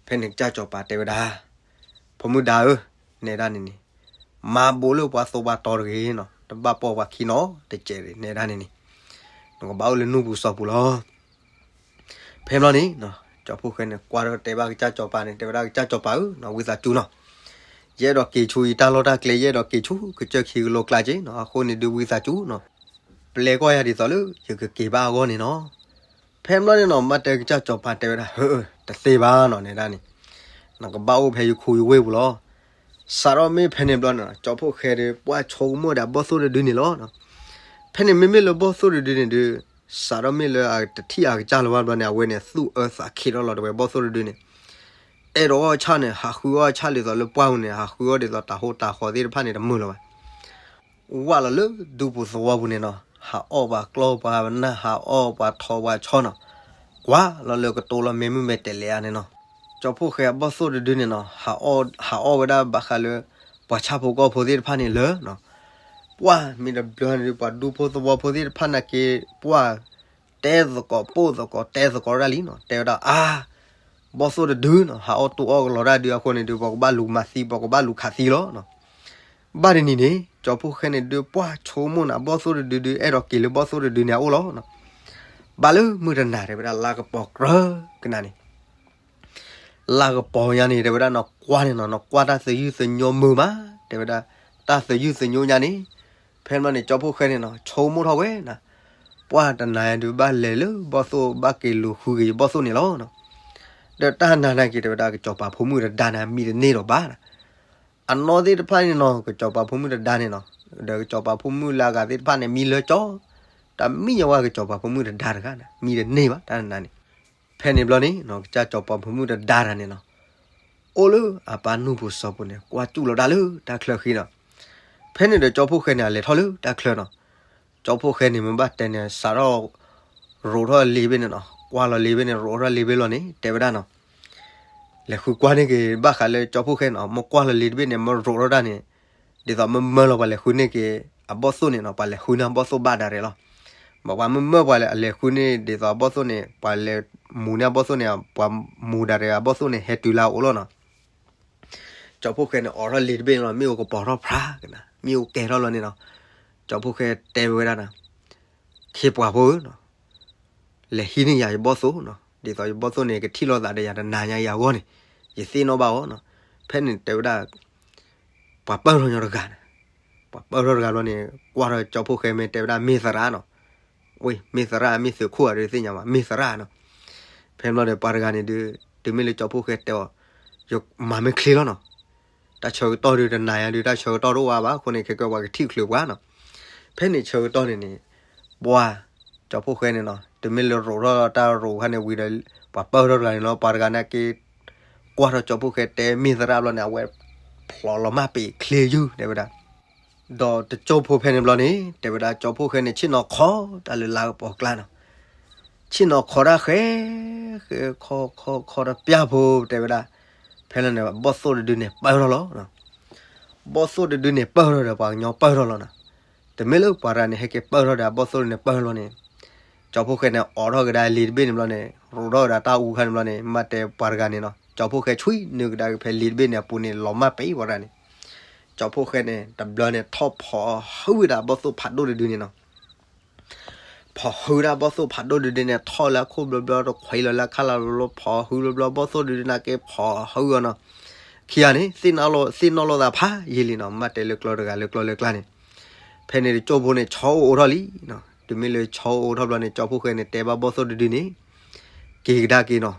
ဖဲန့ၣ်ကစၢ်စီၤပၤတဲဝဲဒၣ်, ဖိမုၣ်ဒါဧၢ, နဲဒၣ်န့ၣ်န့ၣ် မၤဘူးလၢပှၤသိပှၤတီၤတဂ့ၤနီၤ, တဘၣ်ပီၢ်ပှၤခံနီတစဲးတဂ့ၤ နဲဒၣ်န့ၣ်န့ၣ် နကဘၣ်အိၣ်လၢနူၢ်ပူၤစီၤပူၤလီၤ. ဖဲဘျီန့ၣ် ကၠီဖှိၣ်ဃဲန့ၣ် ကွၢ်ဒီးတဲဘၣ်ကစၢ်စီၤပၤန့ၣ် တဲဝဲဒၣ်ကစၢ်စီၤပၤဧၢ, ဝံသးစူၤနီၤ, ယအဲၣ်ဒိးက့ၤဆူယတၢ်လီၢ်တၢ်ကျဲ ယအဲၣ်ဒိးက့ၤဆူကစၢၢ်ခံကလိကျါက့နီၤ, အဃိန့ၣ်ဒုးဝံသးစူၤနီၤ, ပျဲကွၢ်ယၤဒ်သိးလၢယကက့ၤဘၣ်အဂီၢ်န့ၣ်နီၤ. ဖဲဘျီန့ၣ်နီၤ မ့ၢ်တဲကစၢ်စီၤပၤတဲဝဲဒၣ် ဟၢအၢ တသ့ဘၣ်နီၤ နဲဒၣ်န့ၣ် နကဘၣ်အိၣ်ဖဲယခူယဝ့ၢ်ပူၤလီၤ. စးထီၣ်မ့ၢ်ဖဲန့ၣ်ဘျီန့ၣ် ကၠီဖှိၣ်ဃဲဒီး ပှၢ်ဆိကမိၣ်ဒၣ်ဘီၣ်သိၣ်တဒုန့ၣ်လီၤ. ဖဲန့ၣ်မ့မ့ၢ်လၢဘီၣ်သိၣ်တဒုန့ၣ်ဒုး စးထီၣ်မ့ၢ်လၢအတထံၣ်အကစၢ်လၢၤဘၣ်ဘျီန့ၣ် အဝဲန့ၣ်သူၣ်အၢသးခံထီၣ်လီၤ တဲဝဲဘီၣ်သိၣ်တဒုန့ၣ် အဲၣ်ဒိးအီၣ်ဆၣ်န့ၣ် ဟးဃုအီၣ်ဆၣ်ဒ်သိးလၢပှၢ်ပူၤန့ၣ် ဟးဃုအီၣ်ဒ်သိးတၤဟိတၤဃီသ့ၣ်တဖၣ်န့ၣ် တမုာ်လၢၤဘၣ်. ဝၢ်လီၤလၢဒူပူၤသဝီပူၤန့ၣ်နီၤ ဟးအီၣ်ပှၤကျီပှၤနၢ် ဟးအီၣ်ပှၤထိးပှၤဆီနီၤ, ကွၢ်လီၤလၢကတိၤလီၤမ့ၢ်မုၢ်မဲာ်တဲာ်လဲးဧါန့ၣ်နီၤ. ကၠီဖှိၣ်ဃဲအဘီၣ်သိၣ်တဒုန့ၣ်နီၤ ဟးအီၣ်ဝဲဒၣ်ဘၣ်ဃးလၢ ပှၤဆၣ်ဖိကီၢ်ဖိသ့ၣ်တဖၣ်န့ၣ်လၢာ်နီၤ. ပှၢ်မ့ၢ်တဘျီန့ၣ်ဒုး ပှၤဒူဖိသဝီဖိသ့ၣ်တဖၣ်နာ်က့ ပှၢ် တဲသကိးပိာ်သကိးတဲသကိးဒၣ်လံနီၤ, တဲဝဲဒၣ်အါ ဘီၣ်သိၣ်တဒုနီၤ ဟးအီၣ်တိၢ်အီၣ်ကလီၤတၢ်ဒုးအဃိန့ၣ်ဒုး ပှၤကဘၣ်လူၤမၤသံ ပှၤကဘၣ်လူၤခးသံလီၤနီၤ. ဘၣ်တနံၤန့ၣ် ကၠီဖှိၣ်ဃဲန့ၣ်ဒုး ပှၢ်ဆိကမိၣ်နၤ ဘီၣ်သိၣ်တဒုဒုး အဲၣ်ဒိးက့ၤလၢဘီၣ်သိၣ်တဒုန့ၣ်အအိၣ်လီၤနီၤ. ဘၣ်လၢမုၢ်တနၤတဲဝဲဒၣ် လါကပီၤကြၢးကနၤန့ၣ် လါကပီၤညါန့ၣ် တဲဝဲဒၣ် နကွၢ်န့ၣ်နီၤ နကွၢ်တၢ်သယုၢ်သညိမုာ်မး တဲဝဲဒၣ် တၢ်သယုၢ်သညိညါန့ၣ် ဖဲန့ၣ်ဘျီန့ၣ် ကၠီဖှိၣ်ဃဲန့ၣ်နီၤ ဆိကမိၣ်ထီၣ်ဝဲနၤ ပှၢ်တနၤယၤဒုးဘၣ်လဲၤလၢဘီၣ်သိၣ် ဘၣ်က့ၤလူၤဃုက့ၤယဘီၣ်သိၣ်န့ၣ်လီၤနီၤ. ဒီးတၢ်နၤနာ်က့ၤတဲဝဲဒၣ် ကစၢ်စီၤပၤဖိမုၣ်တဒါန့ၣ် မံတန့ၢ်ဒီးဘၣ်နီၤ. အနီၢ်သ့ၣ်တဖၣ်န့ၣ်နီၤ ကစၢ်စီၤပၤဖိမုၣ်တဒါန့ၣ်နီၤ ဒီးကစၢ်စီၤပၤဖိမုၣ်လၢအဂၤသ့ၣ်တဖၣ်န့ၣ် မံလၢကၠီ တမံယဝဲကစၢ်စီၤပၤဖိမုၣ်တဒါတဂၤန့ၣ် မံတန့ၢ်ဘၣ်တၢ်နၤန့ၣ်. ဖဲန့ၣ်ဘျီန့ၣ်နီၤ ကစၢ်စီၤပၤဖိမုၣ်တဒါတဂၤန့ၣ်နီၤ အိၣ်လၢအပၢ်နူၢ်ပူၤစီၤပူၤန့ၣ် ကွၢ်စူၣ်လီၤတၢ်လၢတၢ်ချၢဃံနီၤ. ဖဲန့ၣ်ဒီးကၠီဖှိၣ်ဃဲန့ၣ် အလဲၤထီၣ်လၢတၢ်ချၢနီၤ. ကၠီဖှိၣ်ဃဲန့ၣ် မ့ၢ်ဘၣ်တဲန့ၣ် စးထီၣ်ရိးထီၣ်လ့ၤဘ့ၣ်န့ၣ်နီၤ ကွၢ်လီၤလ့ၤဘ့ၣ်န့ၣ် ရိးထီၣ်လ့ၤဘ့ၣ်လီၤန့ၣ် တဲဝဲဒၣ်နီၤ လဲၤဃုကွၢ်န့ၢ်က့ၤဘၣ်ဃးလၢကၠီဖှိၣ်ဃဲနီၤ မ့ၢ်ကွၢ်လီၤလ့ၤတဘ့ၣ်န့ၣ် မ့ၢ်ရိးထီၣ်တၢ်န့ၣ် ဒ်သိးမ့ၢ်မၢလီၤပှၤလဲၤဃုန့ၢ်က့ၤအဘီၣ်သိၣ်န့ၣ်နီၤ ပှၤလဲၤဃုန့ၢ်အဘီၣ်သိၣ်ဘၣ်ဒၣ်ရဲၣ်လီၤ. ဘၣ်ပှၤမ့ၢ်မၢပှၤလဲၤဃုန့ၢ်ဒ်သိးအဘီၣ်သိၣ်န့ၣ် ပှၤလဲၤမူန့ၢ်အဘီၣ်သိၣ်န့ၣ် ပှၤမူဒၣ်ရဲၣ်အဘီၣ်သိၣ်န့ၣ် ဟဲတုၤလၢအအိၣ်လီၤနီၤ. ကၠီဖှိၣ်ဃဲန့ၣ် အိးထီၣ်လ့ၤတဘ့ၣ်န့ၣ်လီၤ မ့ၣ်အူကပီၤထီၣ်ဖြါကနၤ မ့ၣ်အူကဲထီၣ်လီၤန့ၣ်နီၤ. ကၠီဖှိၣ်ဃဲတဲဝဲဒၣ်နၤ ခ့ပှၤဖိဧၢနီၤ လဲၤဟံးန့ၢ်ယၤယဘီၣ်သိၣ်နီၤ ဒ်သိးယဘီၣ်သိၣ်န့ၣ် ကထံၣ်လိာ်သးဒီးယၤတနၤညါယၤဂီၢ်န့ၣ် ယသ့ၣ်နီၣ်ဘၣ်အီၤနီၤ. ဖဲန့ၣ်တဲဝဲဒၣ် ပှၤပၢၢ်ထီၣ်ညီတဂၤန့ၣ် ပှၤပၢၢ်ထီၣ်တဂၤဘျီန့ၣ် ကွၢ်ထီၣ်ကၠီဖှိၣ်ဃဲမ့ၢ်တဲဝဲဒၣ်မ့ၢ်သရၣ်နီၤ. ဝ့ၢ် မ့ၢ်သရၣ် မ့ၢ်သုးခိၣ်ဧါ ဒုးသ့ၣ်ညါမး မ့ၢ်သရၣ်နီၤ. ဖဲဘျီဒီးပှၤတဂၤန့ၣ်ဒုး တုၤမ့ၢ်လၢကၠီဖှိၣ်ဃဲတဲအီၤ ယမၤမ့ၢ်ချ့လီၤနီၤ. တၢ်ဆၢကတီၢ်ဒုးတနၤညါဒုး တၢ်ဆၢကတီၢ်တအိၣ်ဝဲဘၣ်အဃိန့ၣ် ခဲကၢပှၤကထံၣ်ချုးပှၤနီၤ. ဖဲန့ၣ်ဆၢကတီၢ်န့ၣ်န့ၣ် ပှၤ ကၠီဖှိၣ်ဃဲန့ၣ်နီၤ တုၤမ့ၢ်လၢရိးထီၣ်တၢ်ရိးခါန့ၣ်ဝံၤဒီး ပှၤပၢၢ်ထီၣ်တဂၤန့ၣ်လီၤ ပှၤတဂၤန့ၣ်က့ ကွၢ်ထီၣ်ကၠီဖှိၣ်ဃဲတဲမ့ၢ်သရၣ်ဘျီန့ၣ် အဝဲဖျိးလီၤမၢ်ပ့ၤချ့ယုၢ်တဲဝဲဒၣ်. ဒီးတကၠိၢ်ဖိဖဲန့ၣ်ဘျီန့ၣ် တဲဝဲဒၣ်ကၠီဖှိၣ်ဃဲန့ၣ် ဆ့ၣ်နီၤခီတၢ်လၢလါကပီၤကျါနီၤ. ဆ့ၣ်နီၤခီတၢ်ဃဲ ဃဲ ခီ ခီ ခီတပျၢ်ဖိတဲဝဲဒၣ်. ဖဲလီၤန့ၣ် ဘီၣ်သိၣ်တဒုန့ၣ်ပၢၢ်ထီၣ်လီၤ. ဘီၣ်သိၣ်တဒုန့ၣ်ပၢၢ်ထီၣ်ဒီးပှၤကညီပၢၢ်ထီၣ်လီၤနီၤ. တမ့ၢ်လၢပှၤတဂၤန့ၣ် ဟဲက့ၤပၢၢ်ထီၣ်ဒီးအဘီၣ်သိၣ်တဒုန့ၣ် ပၢၢ်ထီၣ်လီၤန့ၣ် ကၠီဖှိၣ်ဃဲန့ၣ် အိးထီၣ်ကဒါလ့ၤတဘ့ၣ်န့ၣ်ဘျီန့ၣ် ရိးထီၣ်ကဒါတၢ်အူခါန့ၣ်ဘျီန့ၣ် မ့ၢ်တဲပှၤတဂၤန့ၣ်နီၤ ကၠီဖှိၣ်ဃဲဆွံနုာ်ကဒါက့ၤဖဲလ့ၤတဘ့ၣ်န့ၣ်အပူၤန့ၣ် လီၤမၢ်ပ့ၤပှၤတဂၤန့ၣ်. ကၠီဖှိၣ်ဃဲန့ၣ် တဘျီန့ၣ် ထီၣ်ဖီၣ်ဟုဝဲဒၣ်ဘီၣ်သိၣ်ဖးဒိၣ်တဒုန့ၣ်နီၤ. ဖီၣ်ဟုဝဲဒၣ်ဘီၣ်သိၣ်ဖးဒိၣ်တဒုန့ၣ် ထီၣ်လၢအခိၣ်ဘျီဘျီ တခွဲးလီၤလၢအခါလီၤဘျီ ဖီၣ်ဟုဘျီဘျီဘီၣ်သိၣ်တဒုန့ၣ်က့ ဖီၣ်ဟုအီၤနီၤ. ခံဂၤန့ၣ် သ့ၣ်နီၣ်လိာ်သးဖးယံာ်လံနီၤ မ့ၢ်တဲလၢကျီတဂၤလၢကျီလၢကျါန့ၣ်. ဖဲန့ၣ်တကၠိၢ်ဖိန့ၣ် ဆီအိၣ်အိးထီၣ်လံနီၤ တုၤမ့ၢ်လၢဆီအိၣ်အိးထီၣ်ဘျီန့ၣ် ကၠီဖှိၣ်ဃဲန့ၣ် တဲဘၣ်ဘီၣ်သိၣ်တဒုန့ၣ် က့ၤကဒါက့ၤနီၤ.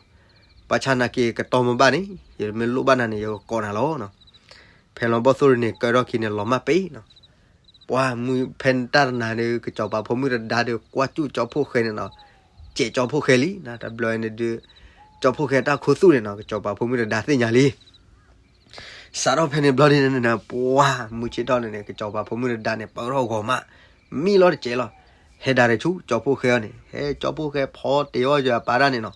ဘၣ်ဆၣ်နာ်က့ၤကတီၢ်မ့ၢ်ဘၣ်န့ၣ် ယမ့ၢ်လိၣ်ဘၣ်နၤန့ၣ် ယကကိးနၤလီၤနီၤ. ဖဲလီၤဘီၣ်သိၣ်တဒုန့ၣ် ကၢထီၣ်ခံန့ၣ် လီၤမၢ်ပ့ၤနီၤ. ပှၤမုၢ်ဖဲန့ၣ်တၢ်တနၤဒီး ကစီၤပၤဖိမုၣ်တဒါဒီး ကွၢ်စူၣ်ကၠီဖှိၣ်ဃဲန့ၣ်နီၤ, စဲးကၠီဖှိၣ်ဃဲလံနီၤ, တဘျီန့ၣ်ဒုး ကၠီဖှိၣ်ဃဲတၢ်ခူသူၣ်န့ၣ်နီၤ, ကစီၤပၤဖိမုၣ်တဒါသ့ၣ်ညါလံ. စးထီၣ်ဖဲန့ၣ်ဘျီန့ၣ် ပှၤမုၢ်ဆ့ၣ်ထီၣ်န့ၣ်န့ၣ် ကစီၤပၤဖိမုၣ်တဒါန့ၣ် ပၢထီၣ်ဂီၤမး, မံလီၤတစဲးလီၤ, ဟဲဒၣ်တဆူကၠီဖှိၣ်ဃဲအီၤန့ၣ်, ဟဲကၠီဖှိၣ်ဃဲဖီတ့ၢ်အီၣ်ယပၢ်ဒၣ်န့ၣ်နီၤ.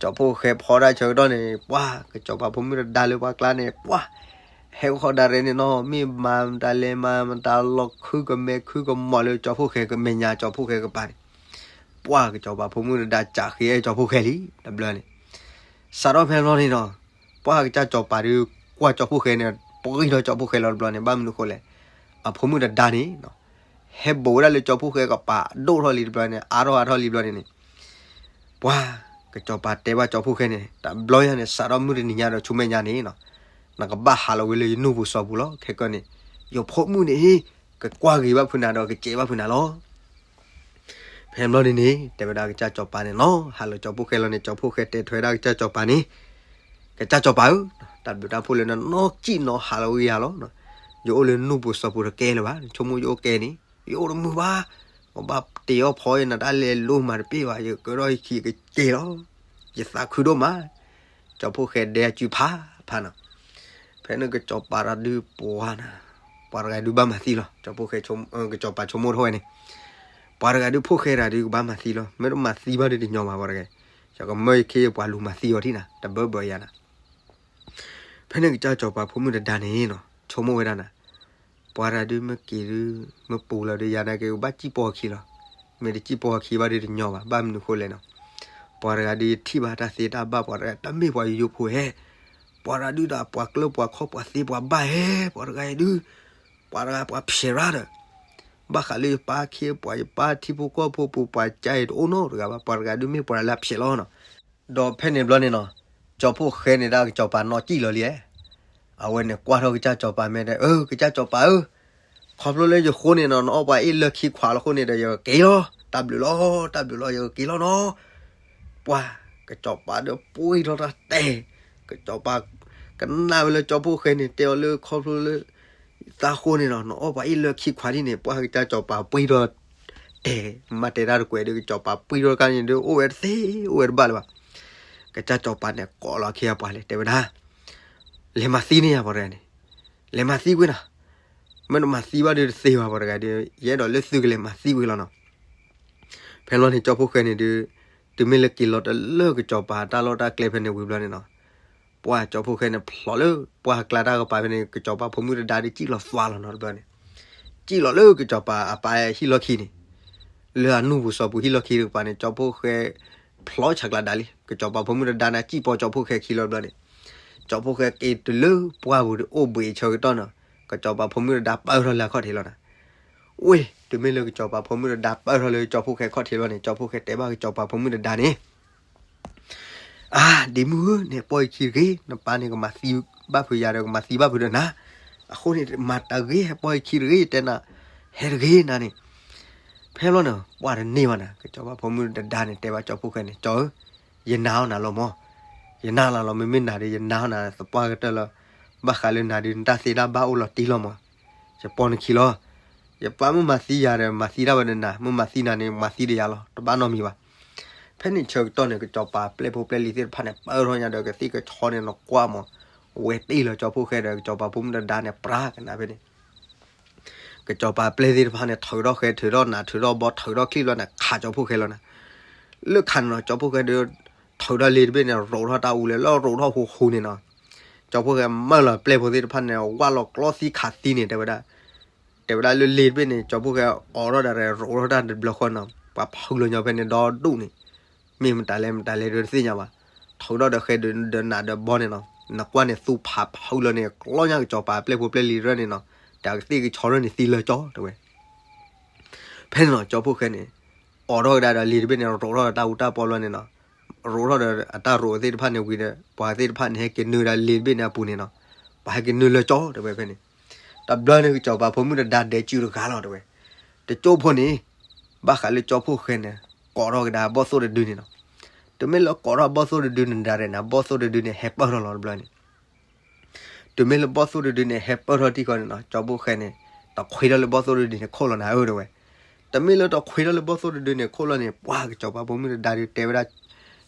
ကၠီဖှိၣ်ဃဲဖီဒၣ်ဆၢကတီၢ်န့ၣ် ပှၤကစီၤပၤဖိမုၣ်တဒါလၢပှၤကျါန့ၣ် ပှၤ ဟဲဃီဒၣ်ရဲၣ်န့ၣ်နီၤ, မ့ၢ်မၤမတၤလဲၤမၤမတၤလီၤခုကမဲာ်ခုကမီၤလၢကၠီဖှိၣ်ဃဲကမဲာ်ညါ ကၠီဖှိၣ်ဃဲကပၤန့ၣ်, ပှၤကစီၤပၤဖိမုၣ်တဒါစးဃ့အဲၣ်ကၠီဖှိၣ်ဃဲလံ, တဘျီန့ၣ် စးထီၣ်ဖဲဘျီန့ၣ်နီၤ, ပှၤကစၢ်စီၤပၤဒုး ကွၢ်ကၠီဖှိၣ်ဃဲန့ၣ် ပှံၢ်ထီၣ်ကၠီဖှိၣ်ဃဲလီၤတဘျီန့ၣ် ဘၣ်မနုၤဃိလဲၣ်, အဖိမုၣ်တဒါန့ၣ်နီၤ, ဟဲဘိးဝဲဒၣ်လၢကၠီဖှိၣ်ဃဲကပၤဒိၣ်ထီၣ်လံတဘျီန့ၣ် အါထီၣ်အါထီၣ်လံဘျီန့ၣ်န့ၣ် ပှၤကစီၤပၤတဲဘၣ်ကၠီဖှိၣ်ဃဲန့ၣ် တဘျီညါန့ၣ် စးထီၣ်မုၢ်တနံၤညါဒီးဆူမဲာ်ညါန့ၣ်နီၤ, နကဘၣ်ဟးလီၤဝဲလၢယနူၢ်ပူၤစီၤပူၤလီၤ, ခဲကၢန့ၣ် ယဖိမုၣ်န့ၣ် ကကွၢ်ဂ့ၤဘၣ်ဖုးနၤဒီးကစဲးဘၣ်ဖုးနၤလီၤ. ဖဲဘျီန့ၣ်န့ၣ် တဲဝဲဒၣ်ကစၢ်စီၤပၤန့ၣ်နီၤ, ဟးလီၤကၠီဖှိၣ်ဃဲလီၤန့ၣ် ကၠီဖှိၣ်ဃဲတဲထွဲဒၣ်ကစၢ်စီၤပၤန့ၣ်, ကစၢ်စီၤပၤဧၢ, တၢ်ဘျုးတၢ်ဖှိၣ်လၢနနီၢ်ကံၣ်နီၤဟးလီၤဝဲယၤလီၤ, ယအိၣ်လၢနူၢ်ပူၤစီၤပူၤတကဲလၢၤဘၣ်, ဆိကမိၣ်ယအိၣ်ကဲန့ၣ် ယအိၣ်တမုာ်ဘၣ်, ပဘၣ်တ့ၢ်အီၣ်ဖီအံၤနတၢ်လဲၤလိမၤတပ့ၢ်ဘၣ်, ယကၢထီၣ်ယခံကကဲလီၤ, ယသးခုဒိၣ်မး, ကၠီဖှိၣ်ဃဲဒဲအစုဖးဖးနီၤ. ဖဲန့ၣ်ကစီၤပၤတၢ်ဒုးပှၤနၤ, ပှၤတဂၤဒုးဘၣ်မၤသံလီၤ, ကၠီဖှိၣ်ဃဲ ကစီၤပၤဆိကမိၣ်ထီၣ်ဝဲန့ၣ်, ပှၤတဂၤဒုးဖိၣ်ဃဲတဂၤဒုးကဘၣ်မၤသံလီၤ, မ့ၢ်တမၤသံဘၣ်ဒုးတညီမးပှၤတဂၤ, ယကမၢယခ့ပှၤလူၤမၤသံအီၤထံၣ်နၤ တဘၢဘၢယၤနၤ. ဖဲန့ၣ်ကစၢ်စီၤပၤဖိမုၣ်တဒါန့ၣ်နီၤ ဆိကမိၣ်ဝဲဒၣ်နၤ, ပှၤတဂၤဒုးမ့ၢ်က့ၤဒုး မ့ၢ်ပူၤလီၤဒုးယၤနာ်က့ၤကဘၣ်စံၣ်ပိာ်အခံလီၤ, မ့ၢ်တစံၣ်ပိာ်အခံဘၣ်ဒုးတညီဘၣ်, ဘၣ်မနုၤဃိလဲၣ်နီၤ, ပှၤတဂၤဒုးယထံၣ်ဘၣ်တၢ်သ့တၢ်ဘၣ် ပှၤတဂၤတမ့ၢ်ပှၤယိယိဖိဧဲ, ပှၤတဂၤဒုးဒီးပှၤကျၢပှၤခီပှၤသ့ပှၤဘၣ်ဧဲ, ပှၤတဂၤအံၤဒုး ပှၤတဂၤပှၤဖျဲးရၣ်ဒီး ဘၣ်ဃးလၢယပၢ်ခ့ပှၤ ယပၢ်ထံဖိကီၢ်ဖိပူၤ ပှၤကါအံၤတအိၣ်နီတဂၤဘၣ်, ပှၤတဂၤဒုးမ့ၢ်ပှၤလၢအဖျဲးလီၤနီၤ. ဒီးဖဲန့ၣ်ဘျီန့ၣ်နီၤ, ကၠီဖှိၣ်ဃဲန့ၣ်ဒၣ်ကစီၤပၤနီၢ်စံၣ်လီၤလံဧဲ, အဝဲန့ၣ်ကွၢ်ထီၣ်ကစၢ်စီၤပၤမဲာ်ဒီး အၢ ကစၢ်စီၤပၤဧၢ, ခီဖျိလၢယဃိန့ၣ်နီၤ နအီၣ်ပှၤအ့ၣ်လၢခံခွးလီၤဃိန့ၣ်ဒီး ယကက့ၤလီၤ, တၢ်ဘျုးလီၤ တၢ်ဘျုးလီၤ ယကက့ၤလီၤနီၤ. ပှၤကစီၤပၤဒီးပှ့ၤထီၣ်တၢ်တဲာ်, ကစီၤပၤကနၣ်ဝဲလၢကၠီဖှိၣ်ဃဲန့ၣ် တဲအီၤလၢခီဖျိလၢ သးဃိန့ၣ်နီၤ နအီၣ်ပှၤအ့ၣ်လၢခံခွးဒ်န့ၣ် ပှၤကစၢ်စီၤပၤပှ့ၤထီၣ်တဲာ်, မ့ၢ်တဲတၢ်တကွဲးဒီး ကစီၤပၤပှ့ၤထီၣ်တခါန့ၣ်ဒီး အိၣ်ဝဲတသ့ အိၣ်ဝဲတဘၣ်လၢၤဘၣ်. ကစၢ်စီၤပၤန့ၣ် ကိးလီၤခ့အပှၤလဲၣ် တဲဝဲဒၣ်, လဲၤမၤသံန့ၢ်ယၤပှၤတဂၤန့ၣ်, လဲၤမၤသံကွံာ်နၤ, မ့ၢ်နမၤသံဘၣ်ဒီးတသ့ဘၣ်ပှၤတဂၤဒီး ယအဲၣ်ဒိးလၢသုကလဲၤမၤသံကွံာ်လီၤနီၤ. ဖဲလီၤန့ၣ် ကၠီဖှိၣ်ဃဲန့ၣ်ဒီး တုၤမ့ၢ်လၢက့ၤလီၤတလၢကစီၤပၤတၢ်လီၢ်တၢ်ကျဲဖဲန့ၣ်ဝံၤဘျီန့ၣ်နီၤ, ပှၢ်ကၠီဖီၣ်ဃဲန့ၣ် ဖျိးလၢပှၢ်ကျါတၢ်ကပၤဖဲန့ၣ် ကစီၤပၤဖိမုၣ်တဒါဒီး စံၣ်လီၤသွါလီၤနီၤတဘျီန့ၣ်, စံၣ်လီၤလၢကစီၤပၤအပၢ်ဟံၣ်လီၢ်ခံန့ၣ်, လၢအနူၢ်ပူၤစီၤပူၤဟံၣ်လီၢ်ခံတကပၤန့ၣ် ကၠီဖီၣ်ဃဲ ဖျိးဆးကျါဒါလံ. ကစီၤပၤဖိမုၣ်တဒါန့ၣ် စံၣ်ပိာ်ကၠီဖီၣ်ဃဲခံလီၤတဘျီန့ၣ်, ကၠီဖီၣ်ဃဲက့ၤတုၤလၢပှၢ်ပူၤဒီး အိၣ်ဘှံးဆၢကတီၢ်နီၤ, ကစီၤပၤဖိမုၣ်တဒါပၢၢ်ထီၣ်လၢအခီၣ်ထံးလီၤနီၤ. ဝ့ၢ် တုၤမ့ၢ်လၢကစီၤပၤဖိမုၣ်တဒါပၢၢ်ထီၣ်လၢကၠီဖီၣ်ဃဲခီၣ်ထံးလီၤန့ၣ် ကၠီဖီၣ်ဃဲတဲဘၣ်ကစီၤပၤဖိမုၣ်တဒါန့ၣ် အါ ဒ့မုၣ်ဧၢ, နဟဲပိာ်ယခံတဂ့ၤ, နပၢ်န့ၣ်ကမၤသံဘၣ်ဖုးယၤဒီး ကမၤသံဘၣ်ဖုးဒီးနၤ, အဃိန့ၣ် မၤတဂ့ၤ, ဟဲပိာ်ယခံတဂ့ၤ, တဲနၤ, ဟဲတဂ့ၤနၤန့ၣ်. ဖဲလီၤန့ၣ် ပှၢ်တန့ၢ်ဘၣ်နၤ, ကစီၤပၤဖိမုၣ်တဒါန့ၣ် တဲဘၣ်ကၠီဖီၣ်ဃဲန့ၣ်, ကၠီဧၢ, ယနာ်အီၤနၤလီၤမး, ယနာ်နၤလီၤ, မ့မ့ၢ်နၤဒီး ယနာ်အီၤနၤသပှၢ်ကတၢၢ်လီၤ, ဘၣ်ဃးလၢနၤဒီး နတၢ်သ့တၢ်ဘၣ်အိၣ်လီၤတံၢ်လီၤမး, ယပိာ်နခံလီၤ. ယပၢ်မ့ၢ်မၤသံယၤဒီး မၤသံဒၣ်ဝဲဒီးနၤ, မ့ၢ်မၤသံနၤန့ၣ် မၤသံဒီးယၤလီၤ, တဘၣ်နီတမံၤဘၣ်. ဖဲန့ၣ်ဆၢကတီၢ်န့ၣ် ကစီၤပၤပျဲၢ်ဖိပျဲၢ်လံၤသ့ၣ်တဖၣ်န့ၣ် ပၢၢ်ထီၣ်ညါဒီး ကသံၣ်ကဆီန့ၣ် နကွၢ်မး, ဝဲတ့ၢ်လီၤကၠီဖီၣ်ဃဲဒီး ကစီၤပၤဖိမုၣ်တဒါန့ၣ် ပြးကနၣ်ဖဲန့ၣ် ကစီၤပၤပျဲၢ်သ့ၣ်တဖၣ်န့ၣ် ထုးထီၣ်ဃဲ ထုးထီၣ်နး ထုးထီၣ်ဘီ ထုးထီၣ်ချံၣ်ဘျီန့ၣ် ခးကၠီဖီၣ်ဃဲလီၤနၤ. လၢခးန့ၣ်နီၤ ကၠီဖီၣ်ဃဲဒီး ထုးထီၣ်လ့တဘ့ၣ်န့ၣ် ရိးထီၣ်တၢ်အူလၢ လၢရိးထီၣ်ဟူးဟူးန့ၣ်နီၤ, ကၠီဖီၣ်ဃဲမၢလီၤပျဲၢ်ဖိသ့ၣ်တဖၣ်န့ၣ် ဝၢ်လီၤကျီသံခးသံန့ၣ် တဲဝဲဒၣ်, တဲဝဲဒၣ်လၢလ့တဘ့ၣ်န့ၣ် ကၠီဖီၣ်ဃဲအိးထီၣ်ဒီး ရိးထီၣ်တၢ်တဘျီဃီနီၤ, ပှၤဖုးလီၤညီဖဲန့ၣ် ဒီဒူၣ်န့ၣ်, မ့ၢ်မတၤလဲၣ်မတၤလဲၣ်ဒီးတသ့ၣ်ညါဘၣ်, ထုးထီၣ်ဒီးဃဲဒီးနးဒီးဘီန့ၣ်နီၤ, နကွၢ်န့ၣ်သူဖးဖုးလီၤန့ၣ် ကျီညါကစီၤပၤပျဲၢ်ဖိပျဲၢ်လံၤရၢန့ၣ်နီၤ, တၢ်ကသံၣ်ကဆီရၢန့ၣ်သံလၢကၠီတဲဝဲ ဖဲန့ၣ်နီၤ ကၠီဖီၣ်ဃဲန့ၣ် အိးထီၣ်ကဒါဒီးလ့တဘ့ၣ်န့ၣ် ရိးထီၣ်ဒီးတၢ်အူတၢ်ပီဘျီန့ၣ်နီၤ, ရိးထီၣ်ဒီးအတၢ်ရိးသ့ၣ်တဖၣ်န့ၣ်ဝံၤဒီး ပှၤသ့ၣ်တဖၣ်န့ၣ် ဟဲက့ၤနုာ်ဒီးလ့တဘ့ၣ်န့ၣ်အပူၤန့ၣ်နီၤ, ပှၤဟဲက့ၤနုာ်လၢကၠီတဲဝဲဖဲန့ၣ်, တဘျီန့ၣ် ကစီၤပၤဖိမုၣ်တဒါဒဲးစုတဂၤလီၤတဲဝဲ, တကၠိဖိန့ၣ် ဘၣ်ဃးလၢကၠီဖီၣ်ဃဲန့ၣ် ကိးထီၣ်ကဒါဘီၣ်သိၣ်တဒုန့ၣ်နီၤ, တမ့ၢ်လၢကိးထီၣ်ဘီၣ်သိၣ်တဒုန့ၣ်ဒၣ်ရဲၣ်န့ၣ် ဘီၣ်သိၣ်တဒုန့ၣ် ဟဲပၢၢ်ထီၣ်လီၤတဘျီန့ၣ် တုၤမ့ၢ်လၢဘီၣ်သိၣ်တဒုန့ၣ် ဟဲပၢၢ်ထီၣ်တံၢ်ဃီန့ၣ်နီၤ, ကၠီဖီၣ်ဃဲန့ၣ် တခွ့ထီၣ်လၢဘီၣ်သိၣ်တဒုန့ၣ်ခိၣ်လီၤနၤဧၢတဲဝဲ, တမ့ၢ်လၢတခွ့ထီၣ်လၢဘီၣ်သိၣ်တဒုန့ၣ်ခိၣ်လီၤန့ၣ် ပှၢ်ကစီၤပၤဖိမုၣ်တဒါဒီးတဲဝဲဒၣ်,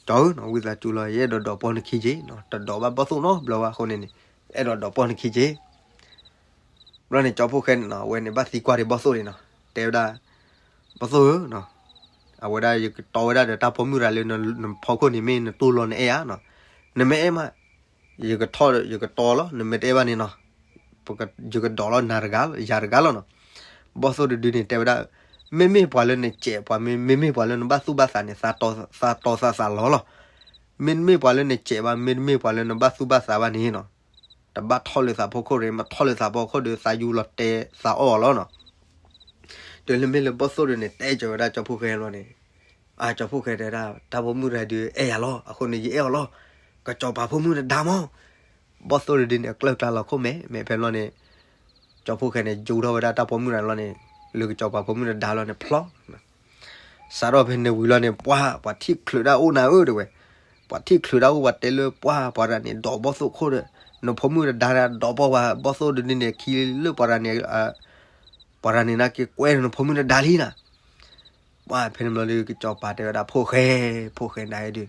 ကၠီဧၢနီၤ ဝံသးစူၤလီၤ ယအဲၣ်ဒိးဒိးပိာ်နခံက့နီၤ, တဒိးဘၣ်ဘီၣ်သိၣ်နီတဘျီဘၣ်အဃိန့ၣ်န့ၣ်, အဲၣ်ဒိးဒိးပိာ်နခံက့ ဘျီန့ၣ် ကၠီဖီၣ်ဃဲန့ၣ်နီၤ အဝဲန့ၣ်ဘၣ်သံကွၢ်ဒံးဘီၣ်သိၣ်န့ၣ်နီၤ, တဲဝဲဒၣ်, ဘီၣ်သိၣ်ဧၢနီၤ, အဝဲဒၣ်ယကတီၤဝဲဒၣ်ဒီးတၢ်ပိာ်မုၣ်တဂၤလၢနဖီခိၣ်န့ၣ် မ့ၢ်နတူၢ်လိာ်နအဲၣ်ဧါနီၤ, နမ့ၢ်အဲၣ်မး ယကထီၣ် ယကတီၤလီၤ, နမ့ၢ်တအဲၣ်ဘၣ်န့ၣ်နီၤ, ယကဒိးလီၤနၤတဂၤ ယၤတဂၤလီၤနီၤ. ဘီၣ်သိၣ်တဒုန့ၣ် တဲဝဲဒၣ်, မ့မ့ၢ်ပှၤလၢနစဲးပှၤ မ့ မ့မ့ၢ်ပှၤလၢနဘၣ်သူၣ်ဘၣ်သးန့ၣ် သးတီသးသးလီၤလီၤ. မ့တမ့ၢ်ပှၤလၢနစဲးဘၣ် မ့တမ့ၢ်ပှၤလၢနဘၣ်သူၣ်ဘၣ်သးဘၣ်န့ၣ်နီၤ, တဘၣ်ထီၣ်လၢသးဖိခိၣ်ရ့ၣ်, မ့ၢ်ထီၣ်လၢသးဖိခိၣ်ဒီး သးယူလီၤတဲသးအီၣ်အီၤလီၤနီၤ. တုၤလၢမ့ၢ်လၢဘီၣ်သိၣ်တဒုန့ၣ် တဲကၠီၤဝဲဒၣ်ကၠီဖီၣ်ဃဲလီၤန့ၣ်, အၢ ကၠီဖီၣ်ဃဲတဲဒၣ် တၢ်ပိာ်မုၣ်တဂၤဒုးအဲၣ်ယၤလီၤ, အဃိန့ၣ် ယအဲၣ်အီၤလီၤ, ကစီၤပၤဖိမုၣ်တဒါမး. ဘီၣ်သိၣ်တဒုန့ၣ် အကျၢၢ်ကျါလီၤခိၣ်မဲာ်မဲာ်ဖဲလီၤန့ၣ်, ကၠီဖီၣ်ဃဲန့ၣ် ယူထီၣ်ဝဲဒၣ်တၢ်ပိာ်မုၣ်တဂၤလီၤန့ၣ်, လၢကစီၤပၤဖိမုၣ်တဒါလီၤန့ၣ် ဖျီ စးထီၣ်ဖဲန့ၣ်ဝံၤလီၤန့ၣ် ပှၤ ပှၤထံၣ်ချုးတၢ်အိၣ်နၤဧၢတဲဝဲ, ပှၤထံၣ်ချုးတၢ်အိၣ် ပှၤတဲလၢပှၤ ပှၤတဂၤန့ၣ် ဒိးဘီၣ်သိၣ်ခိၣ်ဒီး, နဖိမုၣ်တဒါဒိးပီၢ်ပှၤဘီၣ်သိၣ်တဒုန့ၣ် ခံလၢပှၤတဂၤန့ၣ်, ပှၤတဂၤန့ၣ် နက့ၤကွဲနဖိမုၣ်တဒါလံနၤ. ပှၤဖဲန့ၣ်ဘျီဒီး ကစီၤပၤတဲဝဲဒၣ် ဖီၣ်ဃဲ, ဖီၣ်ဃဲနဒုး,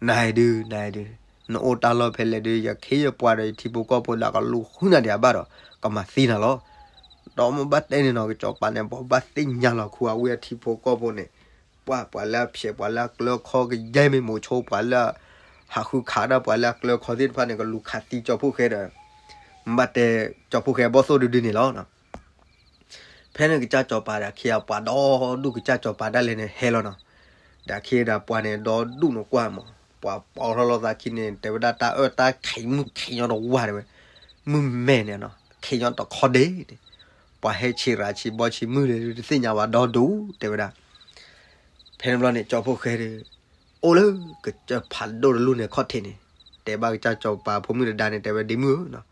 နဒုး, နဒုး, နအိၣ်တၢ်လီၢ်ဖဲလဲၣ်ဒီး ယခ့ယပှၤဒီးယထံဖိကီၢ်ဖိဒီး ကလူၤဃုနၤဒံးအဘၣ်ဒီး ကမၤသံနၤလီၤ. ဒီးမ့ၢ်ဘၣ်တဲန့ၣ်နီၤ ကစီၤပၤန့ၣ် ဘိးဘၣ်သ့ၣ်ညါလီၤခူအဝ့ၢ်အထံဖိကီၢ်ဖိန့ၣ်, ပှၤ ပှၤလၢအဖျဲး ပှၤလၢအကျၢၤခီကယဲၢ်မ့ၢ်မိၤဆိ ပှၤလၢ ဟးဃုခးဒၣ်ပှၤလၢအကျၢၤခီသ့ၣ်တဖၣ်န့ၣ် ကလူၤခးသံကၠီဖီၣ်ဃဲဒီး, မ့ၢ်ဘၣ်တဲ ကၠီဖီၣ်ဃဲဘီၣ်သိၣ်တဒုန့ၣ်လီၤ. ဖဲန့ၣ်ကစၢ်စီၤပၤဒီးအခ့အပှၤဒီဒူၣ် ကစၢ်စီၤပၤဒၣ်လဲာ်န့ၣ်ဟဲလီၤနီၤ. ဒီးအခ့ဒီးပှၤန့ၣ် ဒီဒူၣ်န့ၣ်ကွၢ်မး, ပှၤပိာ်ထီၣ်လိာ်သးခံန့ၣ် တဲဝဲဒၣ်တၢ်အၢၣ်တၢ်ခ့မုၢ်ခ့ညီတဝါတဲဝဲ, မုၢ်မဲာ်န့ၣ်နီၤ ခ့ညီတခီဒ့န့ၣ်, ပှၤဟဲဆံးရၤဆံးဘီဆံးမုၢ်ဒီး တသ့ၣ်ညါဝဲဒီဒူၣ်တဲဝဲဒၣ်. ဖဲန့ၣ်ဘျီန့ၣ် ကၠီဖီၣ်ဃဲဒီး အိၣ်လၢကစၢၢ်ဖးဒိၣ်တလူၢ်န့ၣ်ခီၣ်ထံးန့ၣ်, တဲဘၣ်ကစၢ်စီၤပၤဖိမုၣ်တဒါန့ၣ် တဲဝဲဒ့မုၣ်ဧၢနီၤ,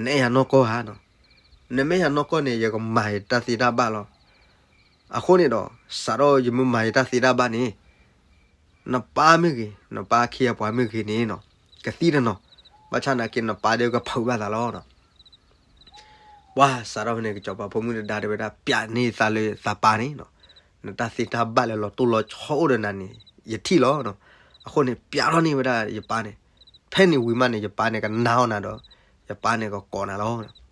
နအဲၣ်ယၤနီၢ်ကီၢ်ဧါနီၤ, နမ့ၢ်အဲၣ်ယၤနီၢ်ကီၢ်န့ၣ် ယကမၤယတၢ်သ့တၢ်ဘၣ်လီၤ. အဃိန့ၣ်ဒီး စးထီၣ်ယမ့ၢ်မၤယတၢ်သ့တၢ်ဘၣ်န့ၣ် နပၢ်မ့ၢ်ဂ့ၤ နပၢ်အခ့အပှၤမ့ၢ်ဂ့ၤန့ၣ်နီၤ ကသံတနီၤ, ဘၣ်ဆၣ်နာ်က့နပၢ်ဒီးကဖုးဘၣ်သးလီၤနီၤ. ပှၤစးထီၣ်ဖဲန့ၣ် ကစၢ်စီၤပၤဖိမုၣ်တဒါတဲဝဲဒၣ် ပျးန့ၢ်သးလၢသးပၢ်န့ၣ်နီၤ, နတၢ်သ့တၢ်ဘၣ်လၢလီၤတိၢ်လီၤဆီအိၣ်ဒီးနၤန့ၣ် ယထံၣ်လီၤနီၤ. အဃိန့ၣ် ပျးထီၣ်န့ၢ်ဝဲဒၣ်ယပၢ်န့ၣ်, ဖဲန့ၣ်ဝံၤမးန့ၣ် ယပၢ်န့ၣ်ကနာ်အီၤနၤဒီး ယပၢ်န့ၣ်ကကိးနၤလီၤ.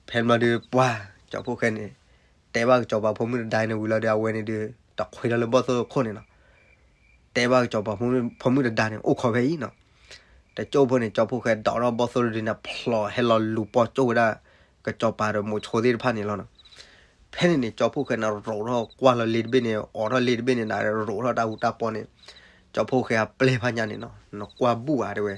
ဖဲန့ၣ်ဘျီဒီးပှၤ ကၠီဖီၣ်ဃဲန့ၣ် တဲဘၣ်ကစၢ်စီၤပၤဖိမုၣ်တဒါန့ၣ်ဝံၤလီၤဒီး အဝဲန့ၣ်ဒီး တခွဲးထီၣ်လၢဘီၣ်သိၣ်ခိၣ်န့ၣ်နီၤ, တဲဘၣ်ကစၢ်စီၤပၤဖိမုၣ်တဒါန့ၣ် အိၣ်ခိးဖဲအံၤနီၤ, တ တကၠိၢ်ဖိန့ၣ် ကၠီဖှိၣ်ဃဲဒိးထီၣ်ဘီၣ်သိၣ်တဒုန့ၣ် ဖျိးဟဲလီၤလူၤပိာ်ကၠိၣ်ဝဲဒၣ် ကစီၤပၤဒီးမိၤဆိသ့ၣ်တဖၣ်န့ၣ်လီၤနီၤ. ဖဲန့ၣ်န့ၣ် ကၠီဖှိၣ်ဃဲန့ၣ် ရိးထီၣ်ကွၢ်လီၤလ့တဘ့ၣ်န့ၣ် အိးထီၣ်လ့တဘ့ၣ်န့ၣ် ဒၣ်ရိးထီၣ်တၢ်အူတၢ်ပီန့ၣ် ကၠီဖှိၣ်ဃဲအပျဲၢ်ဖးညါန့ၣ်နီၤ နကွၢ်ဘူၣ်ဧါတဲဝဲ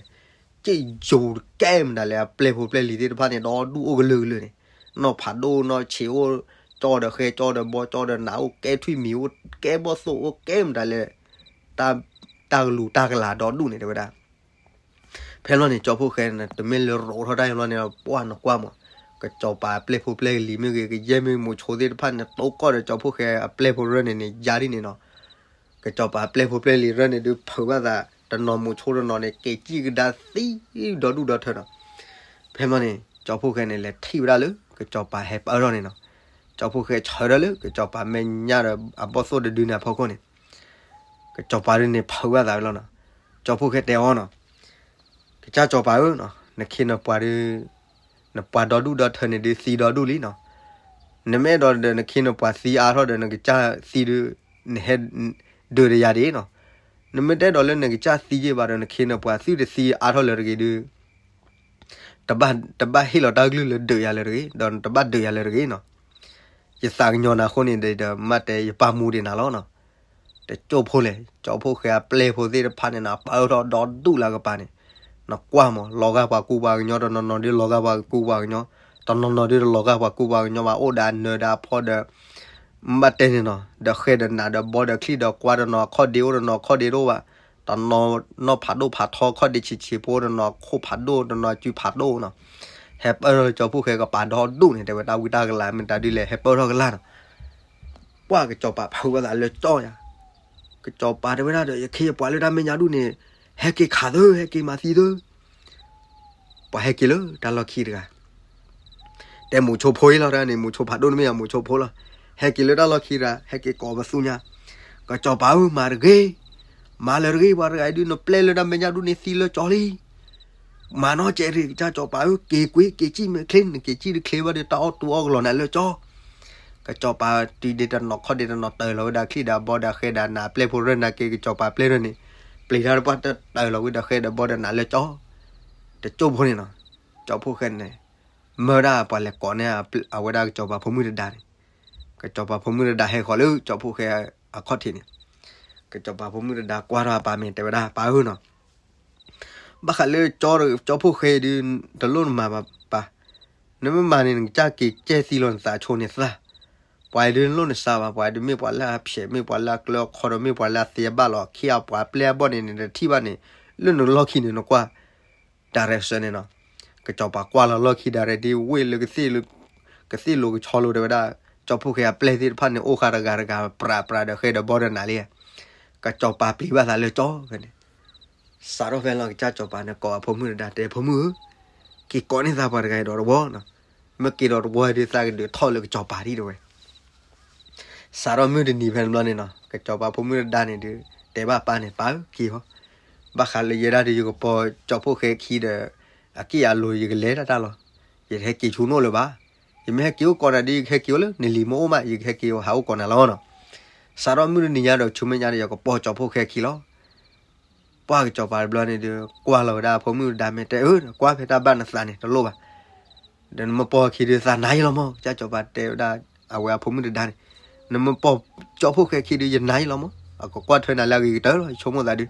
က့ၣ်ယိၤတကဲမတၤလဲၣ် အပျဲၢ်ဖိပျဲၢ်လံၤသ့ၣ်တဖၣ်န့ၣ် ဒီဒူၣ်အိၣ်ကလုာ်ကလုာ်န့ၣ် နီၢ်ဖးဒိၣ်နီၢ်ဆံးအိၣ် ကၠီဒီးဃဲကၠီဒီးဘီကၠီဒီးနးအိၣ်ကဲထွံၣ်မံၤအိၣ်ကဲဘီၣ်သိၣ်အိၣ်ကဲမတၤလဲၣ် တၢ်ကလူၤတၢ်ကလၤဒီဒူၣ်န့ၣ်တဲဝဲဒၣ် ဖဲလီၤန့ၣ် ကၠီဖှိၣ်ဃဲန့ၣ် တမ့ၢ်လၢရိးထီၣ်တၢ်အံၤလီၤန့ၣ် ပှၢ်နကွၢ်မး ကစီၤပၤအပျဲၢ်ဖိပျဲၢ်လံၤမ့ၢ်ဂ့ၤ ကယဲၢ်မ့ၢ်မိၤဆိသ့ၣ်တဖၣ်န့ၣ် တိၢ်ကီၢ်ဒီးကၠီဖှိၣ်ဃဲအပျဲၢ်ဖိရၢၢ်န့ၣ်န့ၣ် ယါဒ်န့ၣ်နီၤ ကစီၤပၤအပျဲၢ်ဖိပျဲၢ်လံၤရၢၢ်န့ၣ်ဒုး ဖုးဘၣ်သးတနီၤမိၤဆိတနီၤန့ၣ် က့ၤစံၣ်ကဒါသံဒီဒူၣ်ဒီထၢနီၤ. ဖဲမီန့ၣ် ကၠီဖှိၣ်ဃဲန့ၣ် လဲၤထံၣ်ဝဲဒၣ်လၢ ကစီၤပၤဟဲပၢၢ်ထီၣ်န့ၣ်နီၤ. ကၠီဖှိၣ်ဃဲဆၢထၢၣ်လၢ ကစီၤပၤမဲာ်ညါဒီးအဘီၣ်သိၣ်တဒုန့ၣ်အဖီခိၣ်န့ၣ် ကစီၤပၤဒုန့ၣ်ဖုးဘၣ်သးဝဲလီၤနီၤ. ကၠီဖှိၣ်ဃဲတဲအီၤနီၤ ကစၢ်စီၤပၤဧၢ, နခ့နပှၤဒုး, နပှၤဒီဒူၣ်ဒီထၢန့ၣ်ဒုးသံဒီဒူၣ်လံနီၤ. နမ့ၢ်အဲၣ်ဒိးဒီးနခ့နပှၤသံအါထီၣ်ဒီး နကစၢ်သံဒုး, နဟဲဒုးဒီးယၤဒ်နီၤ. နမ့ၢ်တအဲၣ်ဒိးလၢနကစၢ်သံက့ဘၣ်ဒီး နခ့နပှၤသုတသံအါထီၣ်လၢၤတဂ့ၤဒုး တဘၣ်ဟ့ၣ်လီၤတၢ်ကလုၢ်လၢဒုးယၤလၢၤတဂ့ၤ, ဒီးနတဘၣ်ဒုးယၤလၢၤတဂ့ၤနီၤ. ယသးကညီၤနၤအဃိန့ၣ်ဒီး မ့ၢ်တဲယပာ်မူဒံးနၤလီၤနီၤ. တကၠိၢ်ဖိလဲၣ်, ကၠီဖှိၣ်ဃဲအပျဲၢ်ဖိသ့ၣ်တဖၣ်န့ၣ်နီၤ ပၢထီၣ်ဒီဒူၣ်လၢအကပၤန့ၣ်, နကွၢ်မး လီၤဂာ်ပှၤကူပှၤကညီ, တနီၤနီၤဒုးလီၤဂာ်ပှၤကူပှၤကညီ, တနီၤနီၤဒုးတလီၤဂာ်ပှၤကူပှၤကညီဘၣ်, အိၣ်ဒီးအနၢၤဒီးအဖီဒီး မ့ၢ်တဲန့ၣ်နီၤ, ဒီးဃဲဒီးနးဒီးဘီဒီးချံၣ်ဒီးကွါ, တနီၤအခီၣ်ဒ့အိၣ်, တနီၤအခီၣ်ဒ့တအိၣ်ဘၣ်, တနီၤနီၢ်ဖးဒိၣ်ဖးထီ ခီၣ်ဒ့ဆံးဆံးဖိ, တနီၤခိၣ်ဖးဒိၣ်, တနီၤစုဖးဒိၣ်နီၤ. ဟဲပၢၢ်ထီၣ်ကၠီဖှိၣ်ဃဲကပၤဒီဒူၣ်န့ၣ် တဲဝဲတၢ်ဝံတၢ်ကလၤမ့ၢ်တၢ်ဒ်လဲၣ် ဟဲပၢၢ်ထီၣ်ကလၤနီၤ. ပှၢ်ကစီၤပၤဖုးဘၣ်သးလၢကၠီယၤ, ကစီၤပၤတဲဝဲဒၣ်ဒီး ယခ့ယပှၤလၢတၢ်မဲာ်ညါဒူၣ်န့ၣ် ဟဲက့ၤခးသၢ, ဟဲက့ၤမၤသံသၢ ပှၤဟဲက့ၤလၢတၢ်လီၢ်ခံတဂၤ, တဲမိၤဆိဖိအံၤလီၤ, တၢ်န့ၣ် မိၤဆိဖးဒိၣ်န့ၣ်မ့ၢ်ယၤ မိၤဆိဖိလီၤ. ဟဲက့ၤလၢတၢ်လီၢ်ခံတဂၤ, ဟဲက့ၤကိးပသူညါ, ကစီၤပၤဧၢ, မၤတဂ့ၤ, မၤလၢၤတဂ့ၤ, ပှၤတဂၤအံၤဒုး နပျဲၢ်လၢတၢ်မဲာ်ညါဒူၣ်န့ၣ်သံလၢကၠီလံ. မၤနီၢ်ကဲးရံး ကစၢ်စီၤပၤဧၢ, က့ၤကွံာ် က့ၤစံၣ်မဲာ်ချ့, နက့ၤစံၣ်တချ့ဘၣ်ဒီး တၢ်အီၣ်တူအီၣ်ကလီၤနၤလၢကၠီ. ကစီၤပၤတုၤဒ့တနီၤခီၣ်ဒ့တနီၤ တၢၢ်လီၤဝဲဒၣ်ချံၣ်ဒီးဘီဒီးဃဲဒီးနး ပျဲၢ်ဖိရၢၢ်နၤက့ၤ ကစီၤပၤပျဲၢ်ရၢၢ်န့ၣ် ပျံၤထီၣ်တပှၢ်တၢၢ်လီၤဝဲဒီးဃဲဒီးဘီဒီးနးလၢကၠီ. တကၠိၢ်ဖိန့ၣ်နီၤ, ကၠီဖှိၣ်ဃဲန့ၣ် မၢဝဲဒၣ်ပှၤလဲၤကိးန့ၢ်အဝဲဒၣ်ကစီၤပၤဖိမုၣ်တဒါန့ၣ်, ကစီၤပၤဖိမုၣ်တဒါဟဲဃီၤလၢကၠီဖှိၣ်ဃဲအခီၣ်ထံးန့ၣ်, ကစီၤပၤဖိမုၣ်တဒါကွၢ်ထီၣ်အပၢ်မ့ၢ်တဲဝဲဒၣ် ပၢ်ဧၢနီၤ ဘၣ်ဃးလၢကၠီ, ကၠီဖှိၣ်ဃဲဒုး တလိၣ်နမၤဘၣ်ပၢ်, နမ့ၢ်မၤန့ၣ် နကစၢ်က့ၤကဲသံလီၤနသးဆိန့ၣ်သၢ, ပှၤအံၤဒုးတလိၣ်နစၢ်ဘၣ်, ပှၤအံၤဒုးမ့ၢ်ပှၤလၢအဖျဲး မ့ၢ်ပှၤလၢအကျၢၤအခီဒီး မ့ၢ်ပှၤလၢအသ့အဘၣ်လီၤ, အခ့အပှၤအပျဲၢ်အဘီၣ်န့ၣ် နတထံၣ်ဘၣ်န့ၣ်, လၢနလီၢ်ခံန့ၣ် နကွၢ် direction န့ၣ်နီၤ, ကစီၤပၤကွၢ်လီၤလီၢ်ခံ direction ဒ်ဝ့ၢ်လၢ ကသ့ၣ်လိၤကဆီလိၤတဲဝဲဒၣ်, ကၠီဖှိၣ်ဃဲအပျဲၢ်သ့ၣ်တဖၣ်န့ၣ် အိၣ်ဃာ်တဂၤတဂၤ ပြးပြးဒီးဃဲဒီးဘီဒီးနးလံ, ကစီၤပၤပျံၤဘၣ်သးလၢကၠီဖဲန့ၣ်, စးထီၣ်ဖဲလီၤ ကစၢ်စီၤပၤန့ၣ် ကိးအဖိမုၣ်တဒါ တဲဖိမုၣ်ဧၢ, က့ၤကိးန့ၢ်သးပှၤတဂၤအံၤဒီးတဝီနီၤ, မ့ၢ်က့ၤဒီးတဝီဒုး သးကဒုးထီၣ်လၢကစီၤပၤဒံးတဲဝဲ စးထီၣ်မုၢ်တနံၤဖဲန့ၣ်ဘျီန့ၣ်နီၤ, ကစီၤပၤဖိမုၣ်တဒါန့ၣ်ဒုး တဲဘၣ်ပၢ်န့ၣ် ပၢ်ဧၢ က့ၤဟီ, ဘၣ်ဃးလၢယဲဒၣ်ဒုး ယကပိာ်ကၠီဖှိၣ်ဃဲခံဒီး အက့ၢ်အလိၤ ယကလဲၤတၢ်တၢ်လီၤ, ယတဟဲက့ၤဆူနအိၣ်လၢၤဘၣ်, ယမ့ၢ်ဟဲက့ၤအိၣ်ကိးနၤဒ် ယကဟဲက့ၤအိၣ်လၢ နလံၤမ့ၢ်အိၣ်မး ယကဟဲက့ၤဟးအိၣ်ကိးနၤလီၤနီၤ. စးထီၣ်မုၢ်တနံၤညါဒီး ဆူမဲာ်ညါဒီး ယကပိာ်ကၠီဖှိၣ်ဃဲခံလီၤ. ပှၢ်ကစီၤပၤတဘျီန့ၣ်ဒုး ကွၢ်လီၤဝဲဒၣ်အဖိမုၣ်တဒါ မ့ၢ်တဲအၢ ကွၢ်ဖဲတၢ်ဘၣ်နသးန့ၣ် တလိၣ်ဘၣ်, ဒီးနမ့ၢ်ပိာ်ခံဒုး သးနါယံလီၤမး, ကစၢ်စီၤပၤတဲဝဲဒၣ် အဝဲအဖိမုၣ်တဒါန့ၣ်, နမ့ၢ်ပိာ်ကၠီဖှိၣ်ဃဲခံဒုး ယနါယံလီၤမး, အကကွၢ်ထွဲနၤလၢအဂ့ၤကတၢၢ်လီၤ, ယဆိကမိၣ်သးဒုး.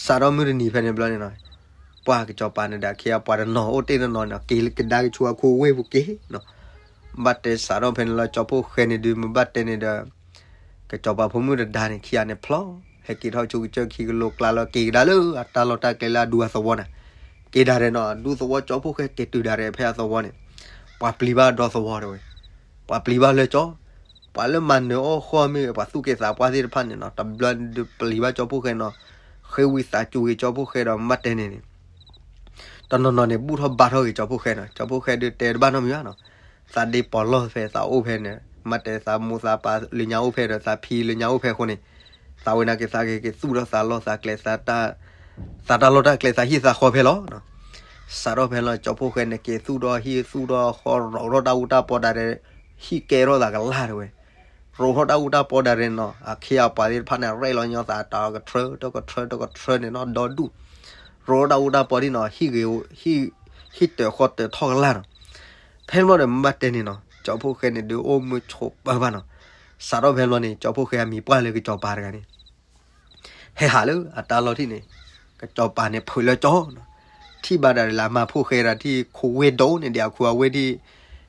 စးထီၣ်မုၢ်တနံၤဖဲန့ၣ်ဘျီန့ၣ်နီၤ, ပှၢ်ကစီၤပၤန့ၣ်ဒီး အခ့အပှၤတနီၤအိၣ်တ့ၢ်တနီၤန့ၣ် က့ၤကဒါက့ၤဆူအခိၣ်ဝ့ၢ်ပူၤက့ၤနီၤ, ဘၣ်တဲစးထီၣ်ဖဲန့ၣ်လီၤ ကၠီဖှိၣ်ဃဲန့ၣ်ဒုး မ့ၢ်ဘၣ်တဲန့ၣ်ဒီး ကစီၤပၤဖိမုၣ်တဒါန့ၣ် ခံဂၤန့ၣ်ဖျီ, ဟဲက့ၤထီၣ်ဆူကစၢၢ်ခံကလိကျါလီၤ က့ၤကဒါလၢအတၢ်လီၢ်တၢ်ကျဲလၢအဒူအသဝီန့ၣ်, က့ၤဒၣ်ရဲၣ်နီၤ အဒူသဝီ ကၠီဖှိၣ်ဃဲက့ၤတုၤဒၣ်ရဲၣ်ဖဲအသဝီန့ၣ်, ပှၤပျံၤဘၣ်ဒီသဝီတဲဝဲ, ပှၤပျံၤဘၣ်လၢကၠီ, ပှၤလၢမၤနၢၤအီၣ်ဃီမ့ၢ်ဂ့ၤ ပှၤသူၣ်က့သးပှၢ်သ့ၣ်တဖၣ်န့ၣ်နီၤ တဘျီဒုးပျံၤဘၣ်ကၠီဖှိၣ်ဃဲနီၤ, ဃ့ဝံသးစူၤက့ၤကၠီဖှိၣ်ဃဲဒီးမ့ၢ်တဲန့ၣ်န့ၣ် တနီၤနီၤန့ၣ် ဘူၣ်ထီၣ်ဘါထီၣ်က့ၤကၠီဖှိၣ်ဃဲနီၤ, ကၠီဖှိၣ်ဃဲဒုးတဲတဘၣ်နီတမံၤဘၣ်နီၤ, သးဒ့ပီၤလီၢ်ဖဲသးအိၣ်ဖဲန့ၣ် မ့ၢ်တဲသးမိၢ်သးပၢ်လၢညါအိၣ်ဖဲဒီး သးဖံလၢညါအိၣ်ဖဲအဃိန့ၣ်, သးဝဲန့ၣ်က့ၤသးက့ၤက့ၤသူၣ်ထီၣ်သးလီၢ်သးကျဲ သးတၢ်လီၢ်တၢ်ကျဲသးဟံၣ်သးဃီဖဲလီၤ. စးထီၣ်ဖဲလီၤ ကၠီဖှိၣ်ဃဲန့ၣ် က့ၤသူၣ်ထီၣ်ဟံၣ်သူၣ်ထီၣ်ဃီ ရိးထီၣ်တၢ်အူတၢ်ပီတၢ်ရဲၣ်, ဟံၣ်ကဲထီၣ်သးကလၢ်တဲဝဲ, ရိးထီၣ်တၢ်အူတၢ်ပီတၢ်ရဲၣ်နီၤ, အခ့အပှၤသ့ၣ်တဖၣ်န့ၣ် ရဲၣ်လီၤညီသးတၢ်ကထြၢ တၢ်ကထြၢ တၢ်ကထြၢန့ၣ်နီၤ ဒီဒူၣ်, တြီတၢ်အူတၢ်ပီဒ်နီၤ, ဟံၣ်ဂ့ၤ, ဟံၣ်တၢၤဃီတၢၤထီၣ်ကလၢ်နီၤ. ဖဲန့ၣ်ဘျီဒီး မါတဲန့ၣ်နီၤ, ကၠီဖှိၣ်ဃဲန့ၣ်ဒုးအိၣ်မုာ်ဆိးပၢၢ်ဘၣ်နီၤ. စးထီၣ်ဖဲန့ၣ်ဘျီန့ၣ် ကၠီဖှိၣ်ဃဲအမံၤပှၢ်လၢကစီၤပၤတဂၤန့ၣ် ဟဲဟးလၢအတၢ်လီၢ်ထံၣ်န့ၣ်, ကစီၤပၤန့ၣ်ဖုးလၢကၠီနီၤ. ထံၣ်ဘၣ်ဒၣ်လၢအမါဖှိၣ်ဃဲဒၣ်ထံၣ်ခိးဝ့ၢ်ဒိၣ်န့ၣ် ဒ်အခိၣ်အဝ့ၢ်ထံၣ်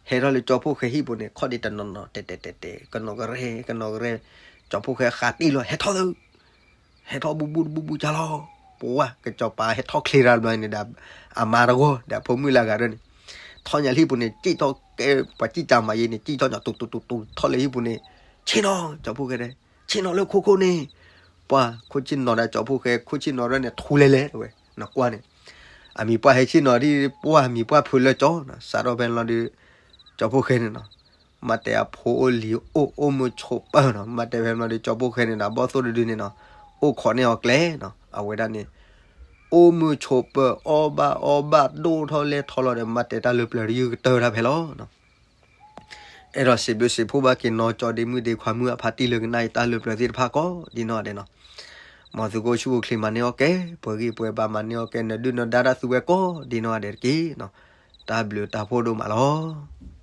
ဟဲထီၣ်လၢကၠီဖှိၣ်ဃဲဟံၣ်ပူၤန့ၣ် ခီၣ်ဒံးတနီၤနီၤ တဲတဲတဲတဲ ကနီၤကရဲ ကနီၤကရဲ, ကၠီဖှိၣ်ဃဲဃးတံၢ်လီၤ ဟဲထီၣ်လၢ ဟဲထီၣ်ဘူးဘူးတဘူးဘူးကၢ်လီၤ. ပှၤကစီၤပၤဟဲထီၣ်ချ့တၢ်ဘျီန့ၣ်ဒီး အမါတဂီၢ်ဒီးအဖိမုၣ်လၢအဂၤဒၢန့ၣ် ထီၣ်ညါလၢဟံၣ်ပူၤန့ၣ် စံၣ်ထီၣ်ကဲ ပှၤစံၣ်ကၢ်မၤယ့န့ၣ် စံၣ်ထီၣ်ညါတူတူတူတူ ထီၣ်လၢဟံၣ်ပူၤန့ၣ် ဆ့ၣ်နီၤ ကၠီဖှိၣ်ဃဲဒၣ် ဆ့ၣ်နီၤလၢခိခိၣ်န့ၣ်, ပှၤခိၣ်ဆ့ၣ်နီၤဒီးကၠီဖှိၣ်ဃဲ ခိၣ်ဆ့ၣ်နီၤဒၢန့ၣ် ထူလဲလဲဝဲ နကွၢ်န့ၣ်, အမံၤပှၢ်ဟဲဆ့ၣ်နီၤဒ် ပှၢ်မံၤပှၢ်ဖုးလၢကၠီနီၤ. စးထီၣ်ဖဲန့ၣ်လီၤဒီး ကၠီဖှိၣ်ဃဲန့ၣ်နီၤ မါတဲအဖိအိၣ်လံၤအိၣ် အိၣ်မုာ်ဆိးပၢၢ်နီၤ. မါတဲဖဲန့ၣ်လီၤဒီး ကၠီဖှိၣ်ဃဲန့ၣ်ဒီး ဘီၣ်သိၣ်တဒုန့ၣ်နီၤ အိၣ်ခိးန့ၢ်အီၤကျဲနီၤ. အဝဲဒၣ်န့ၣ် အိၣ်မုာ်ဆိးပၢၢ် အီၣ်ဘၣ်အီဘၣ် ဒိၣ်ထီၣ်လဲၢ်ထီၣ်လီၤဒီး မါတဲတၢ်လၢပျၢၤတယုၢ်ကတၢၢ်တၢ်ဖဲလီၤ. အဲၣ်ဒိးစံးဘျုးစံးဖှိၣ်ဘၣ်က့ၤနီၢ်ကၠီဒ့မုၣ်ဒ့ခွါမုၣ်အဖါတံၢ်လၢကနၣ်အံၤတၢ်လၢပျၢၤသ့ၣ်တဖၣ်ကိးဒ်နီၢ်ဂၤဒဲးနီၤ. မ်သုကအိၣ်ဆူၣ်အိၣ်ချ့မၤန့ၢ်အီၣ်ကဲ ပှဲၤဂံၢ်ပှဲၤဘါမၤန့ၢ်အီၣ်ကဲ နဒုၣ်နဒါတၢ်သူဝဲကိးဒ်နီၢ်ဂၤဒဲးတက့ၢ်နီၤ. တၢ်ဘျုးတၢ်ဖှိၣ်ဒိၣ်မးလီၤ.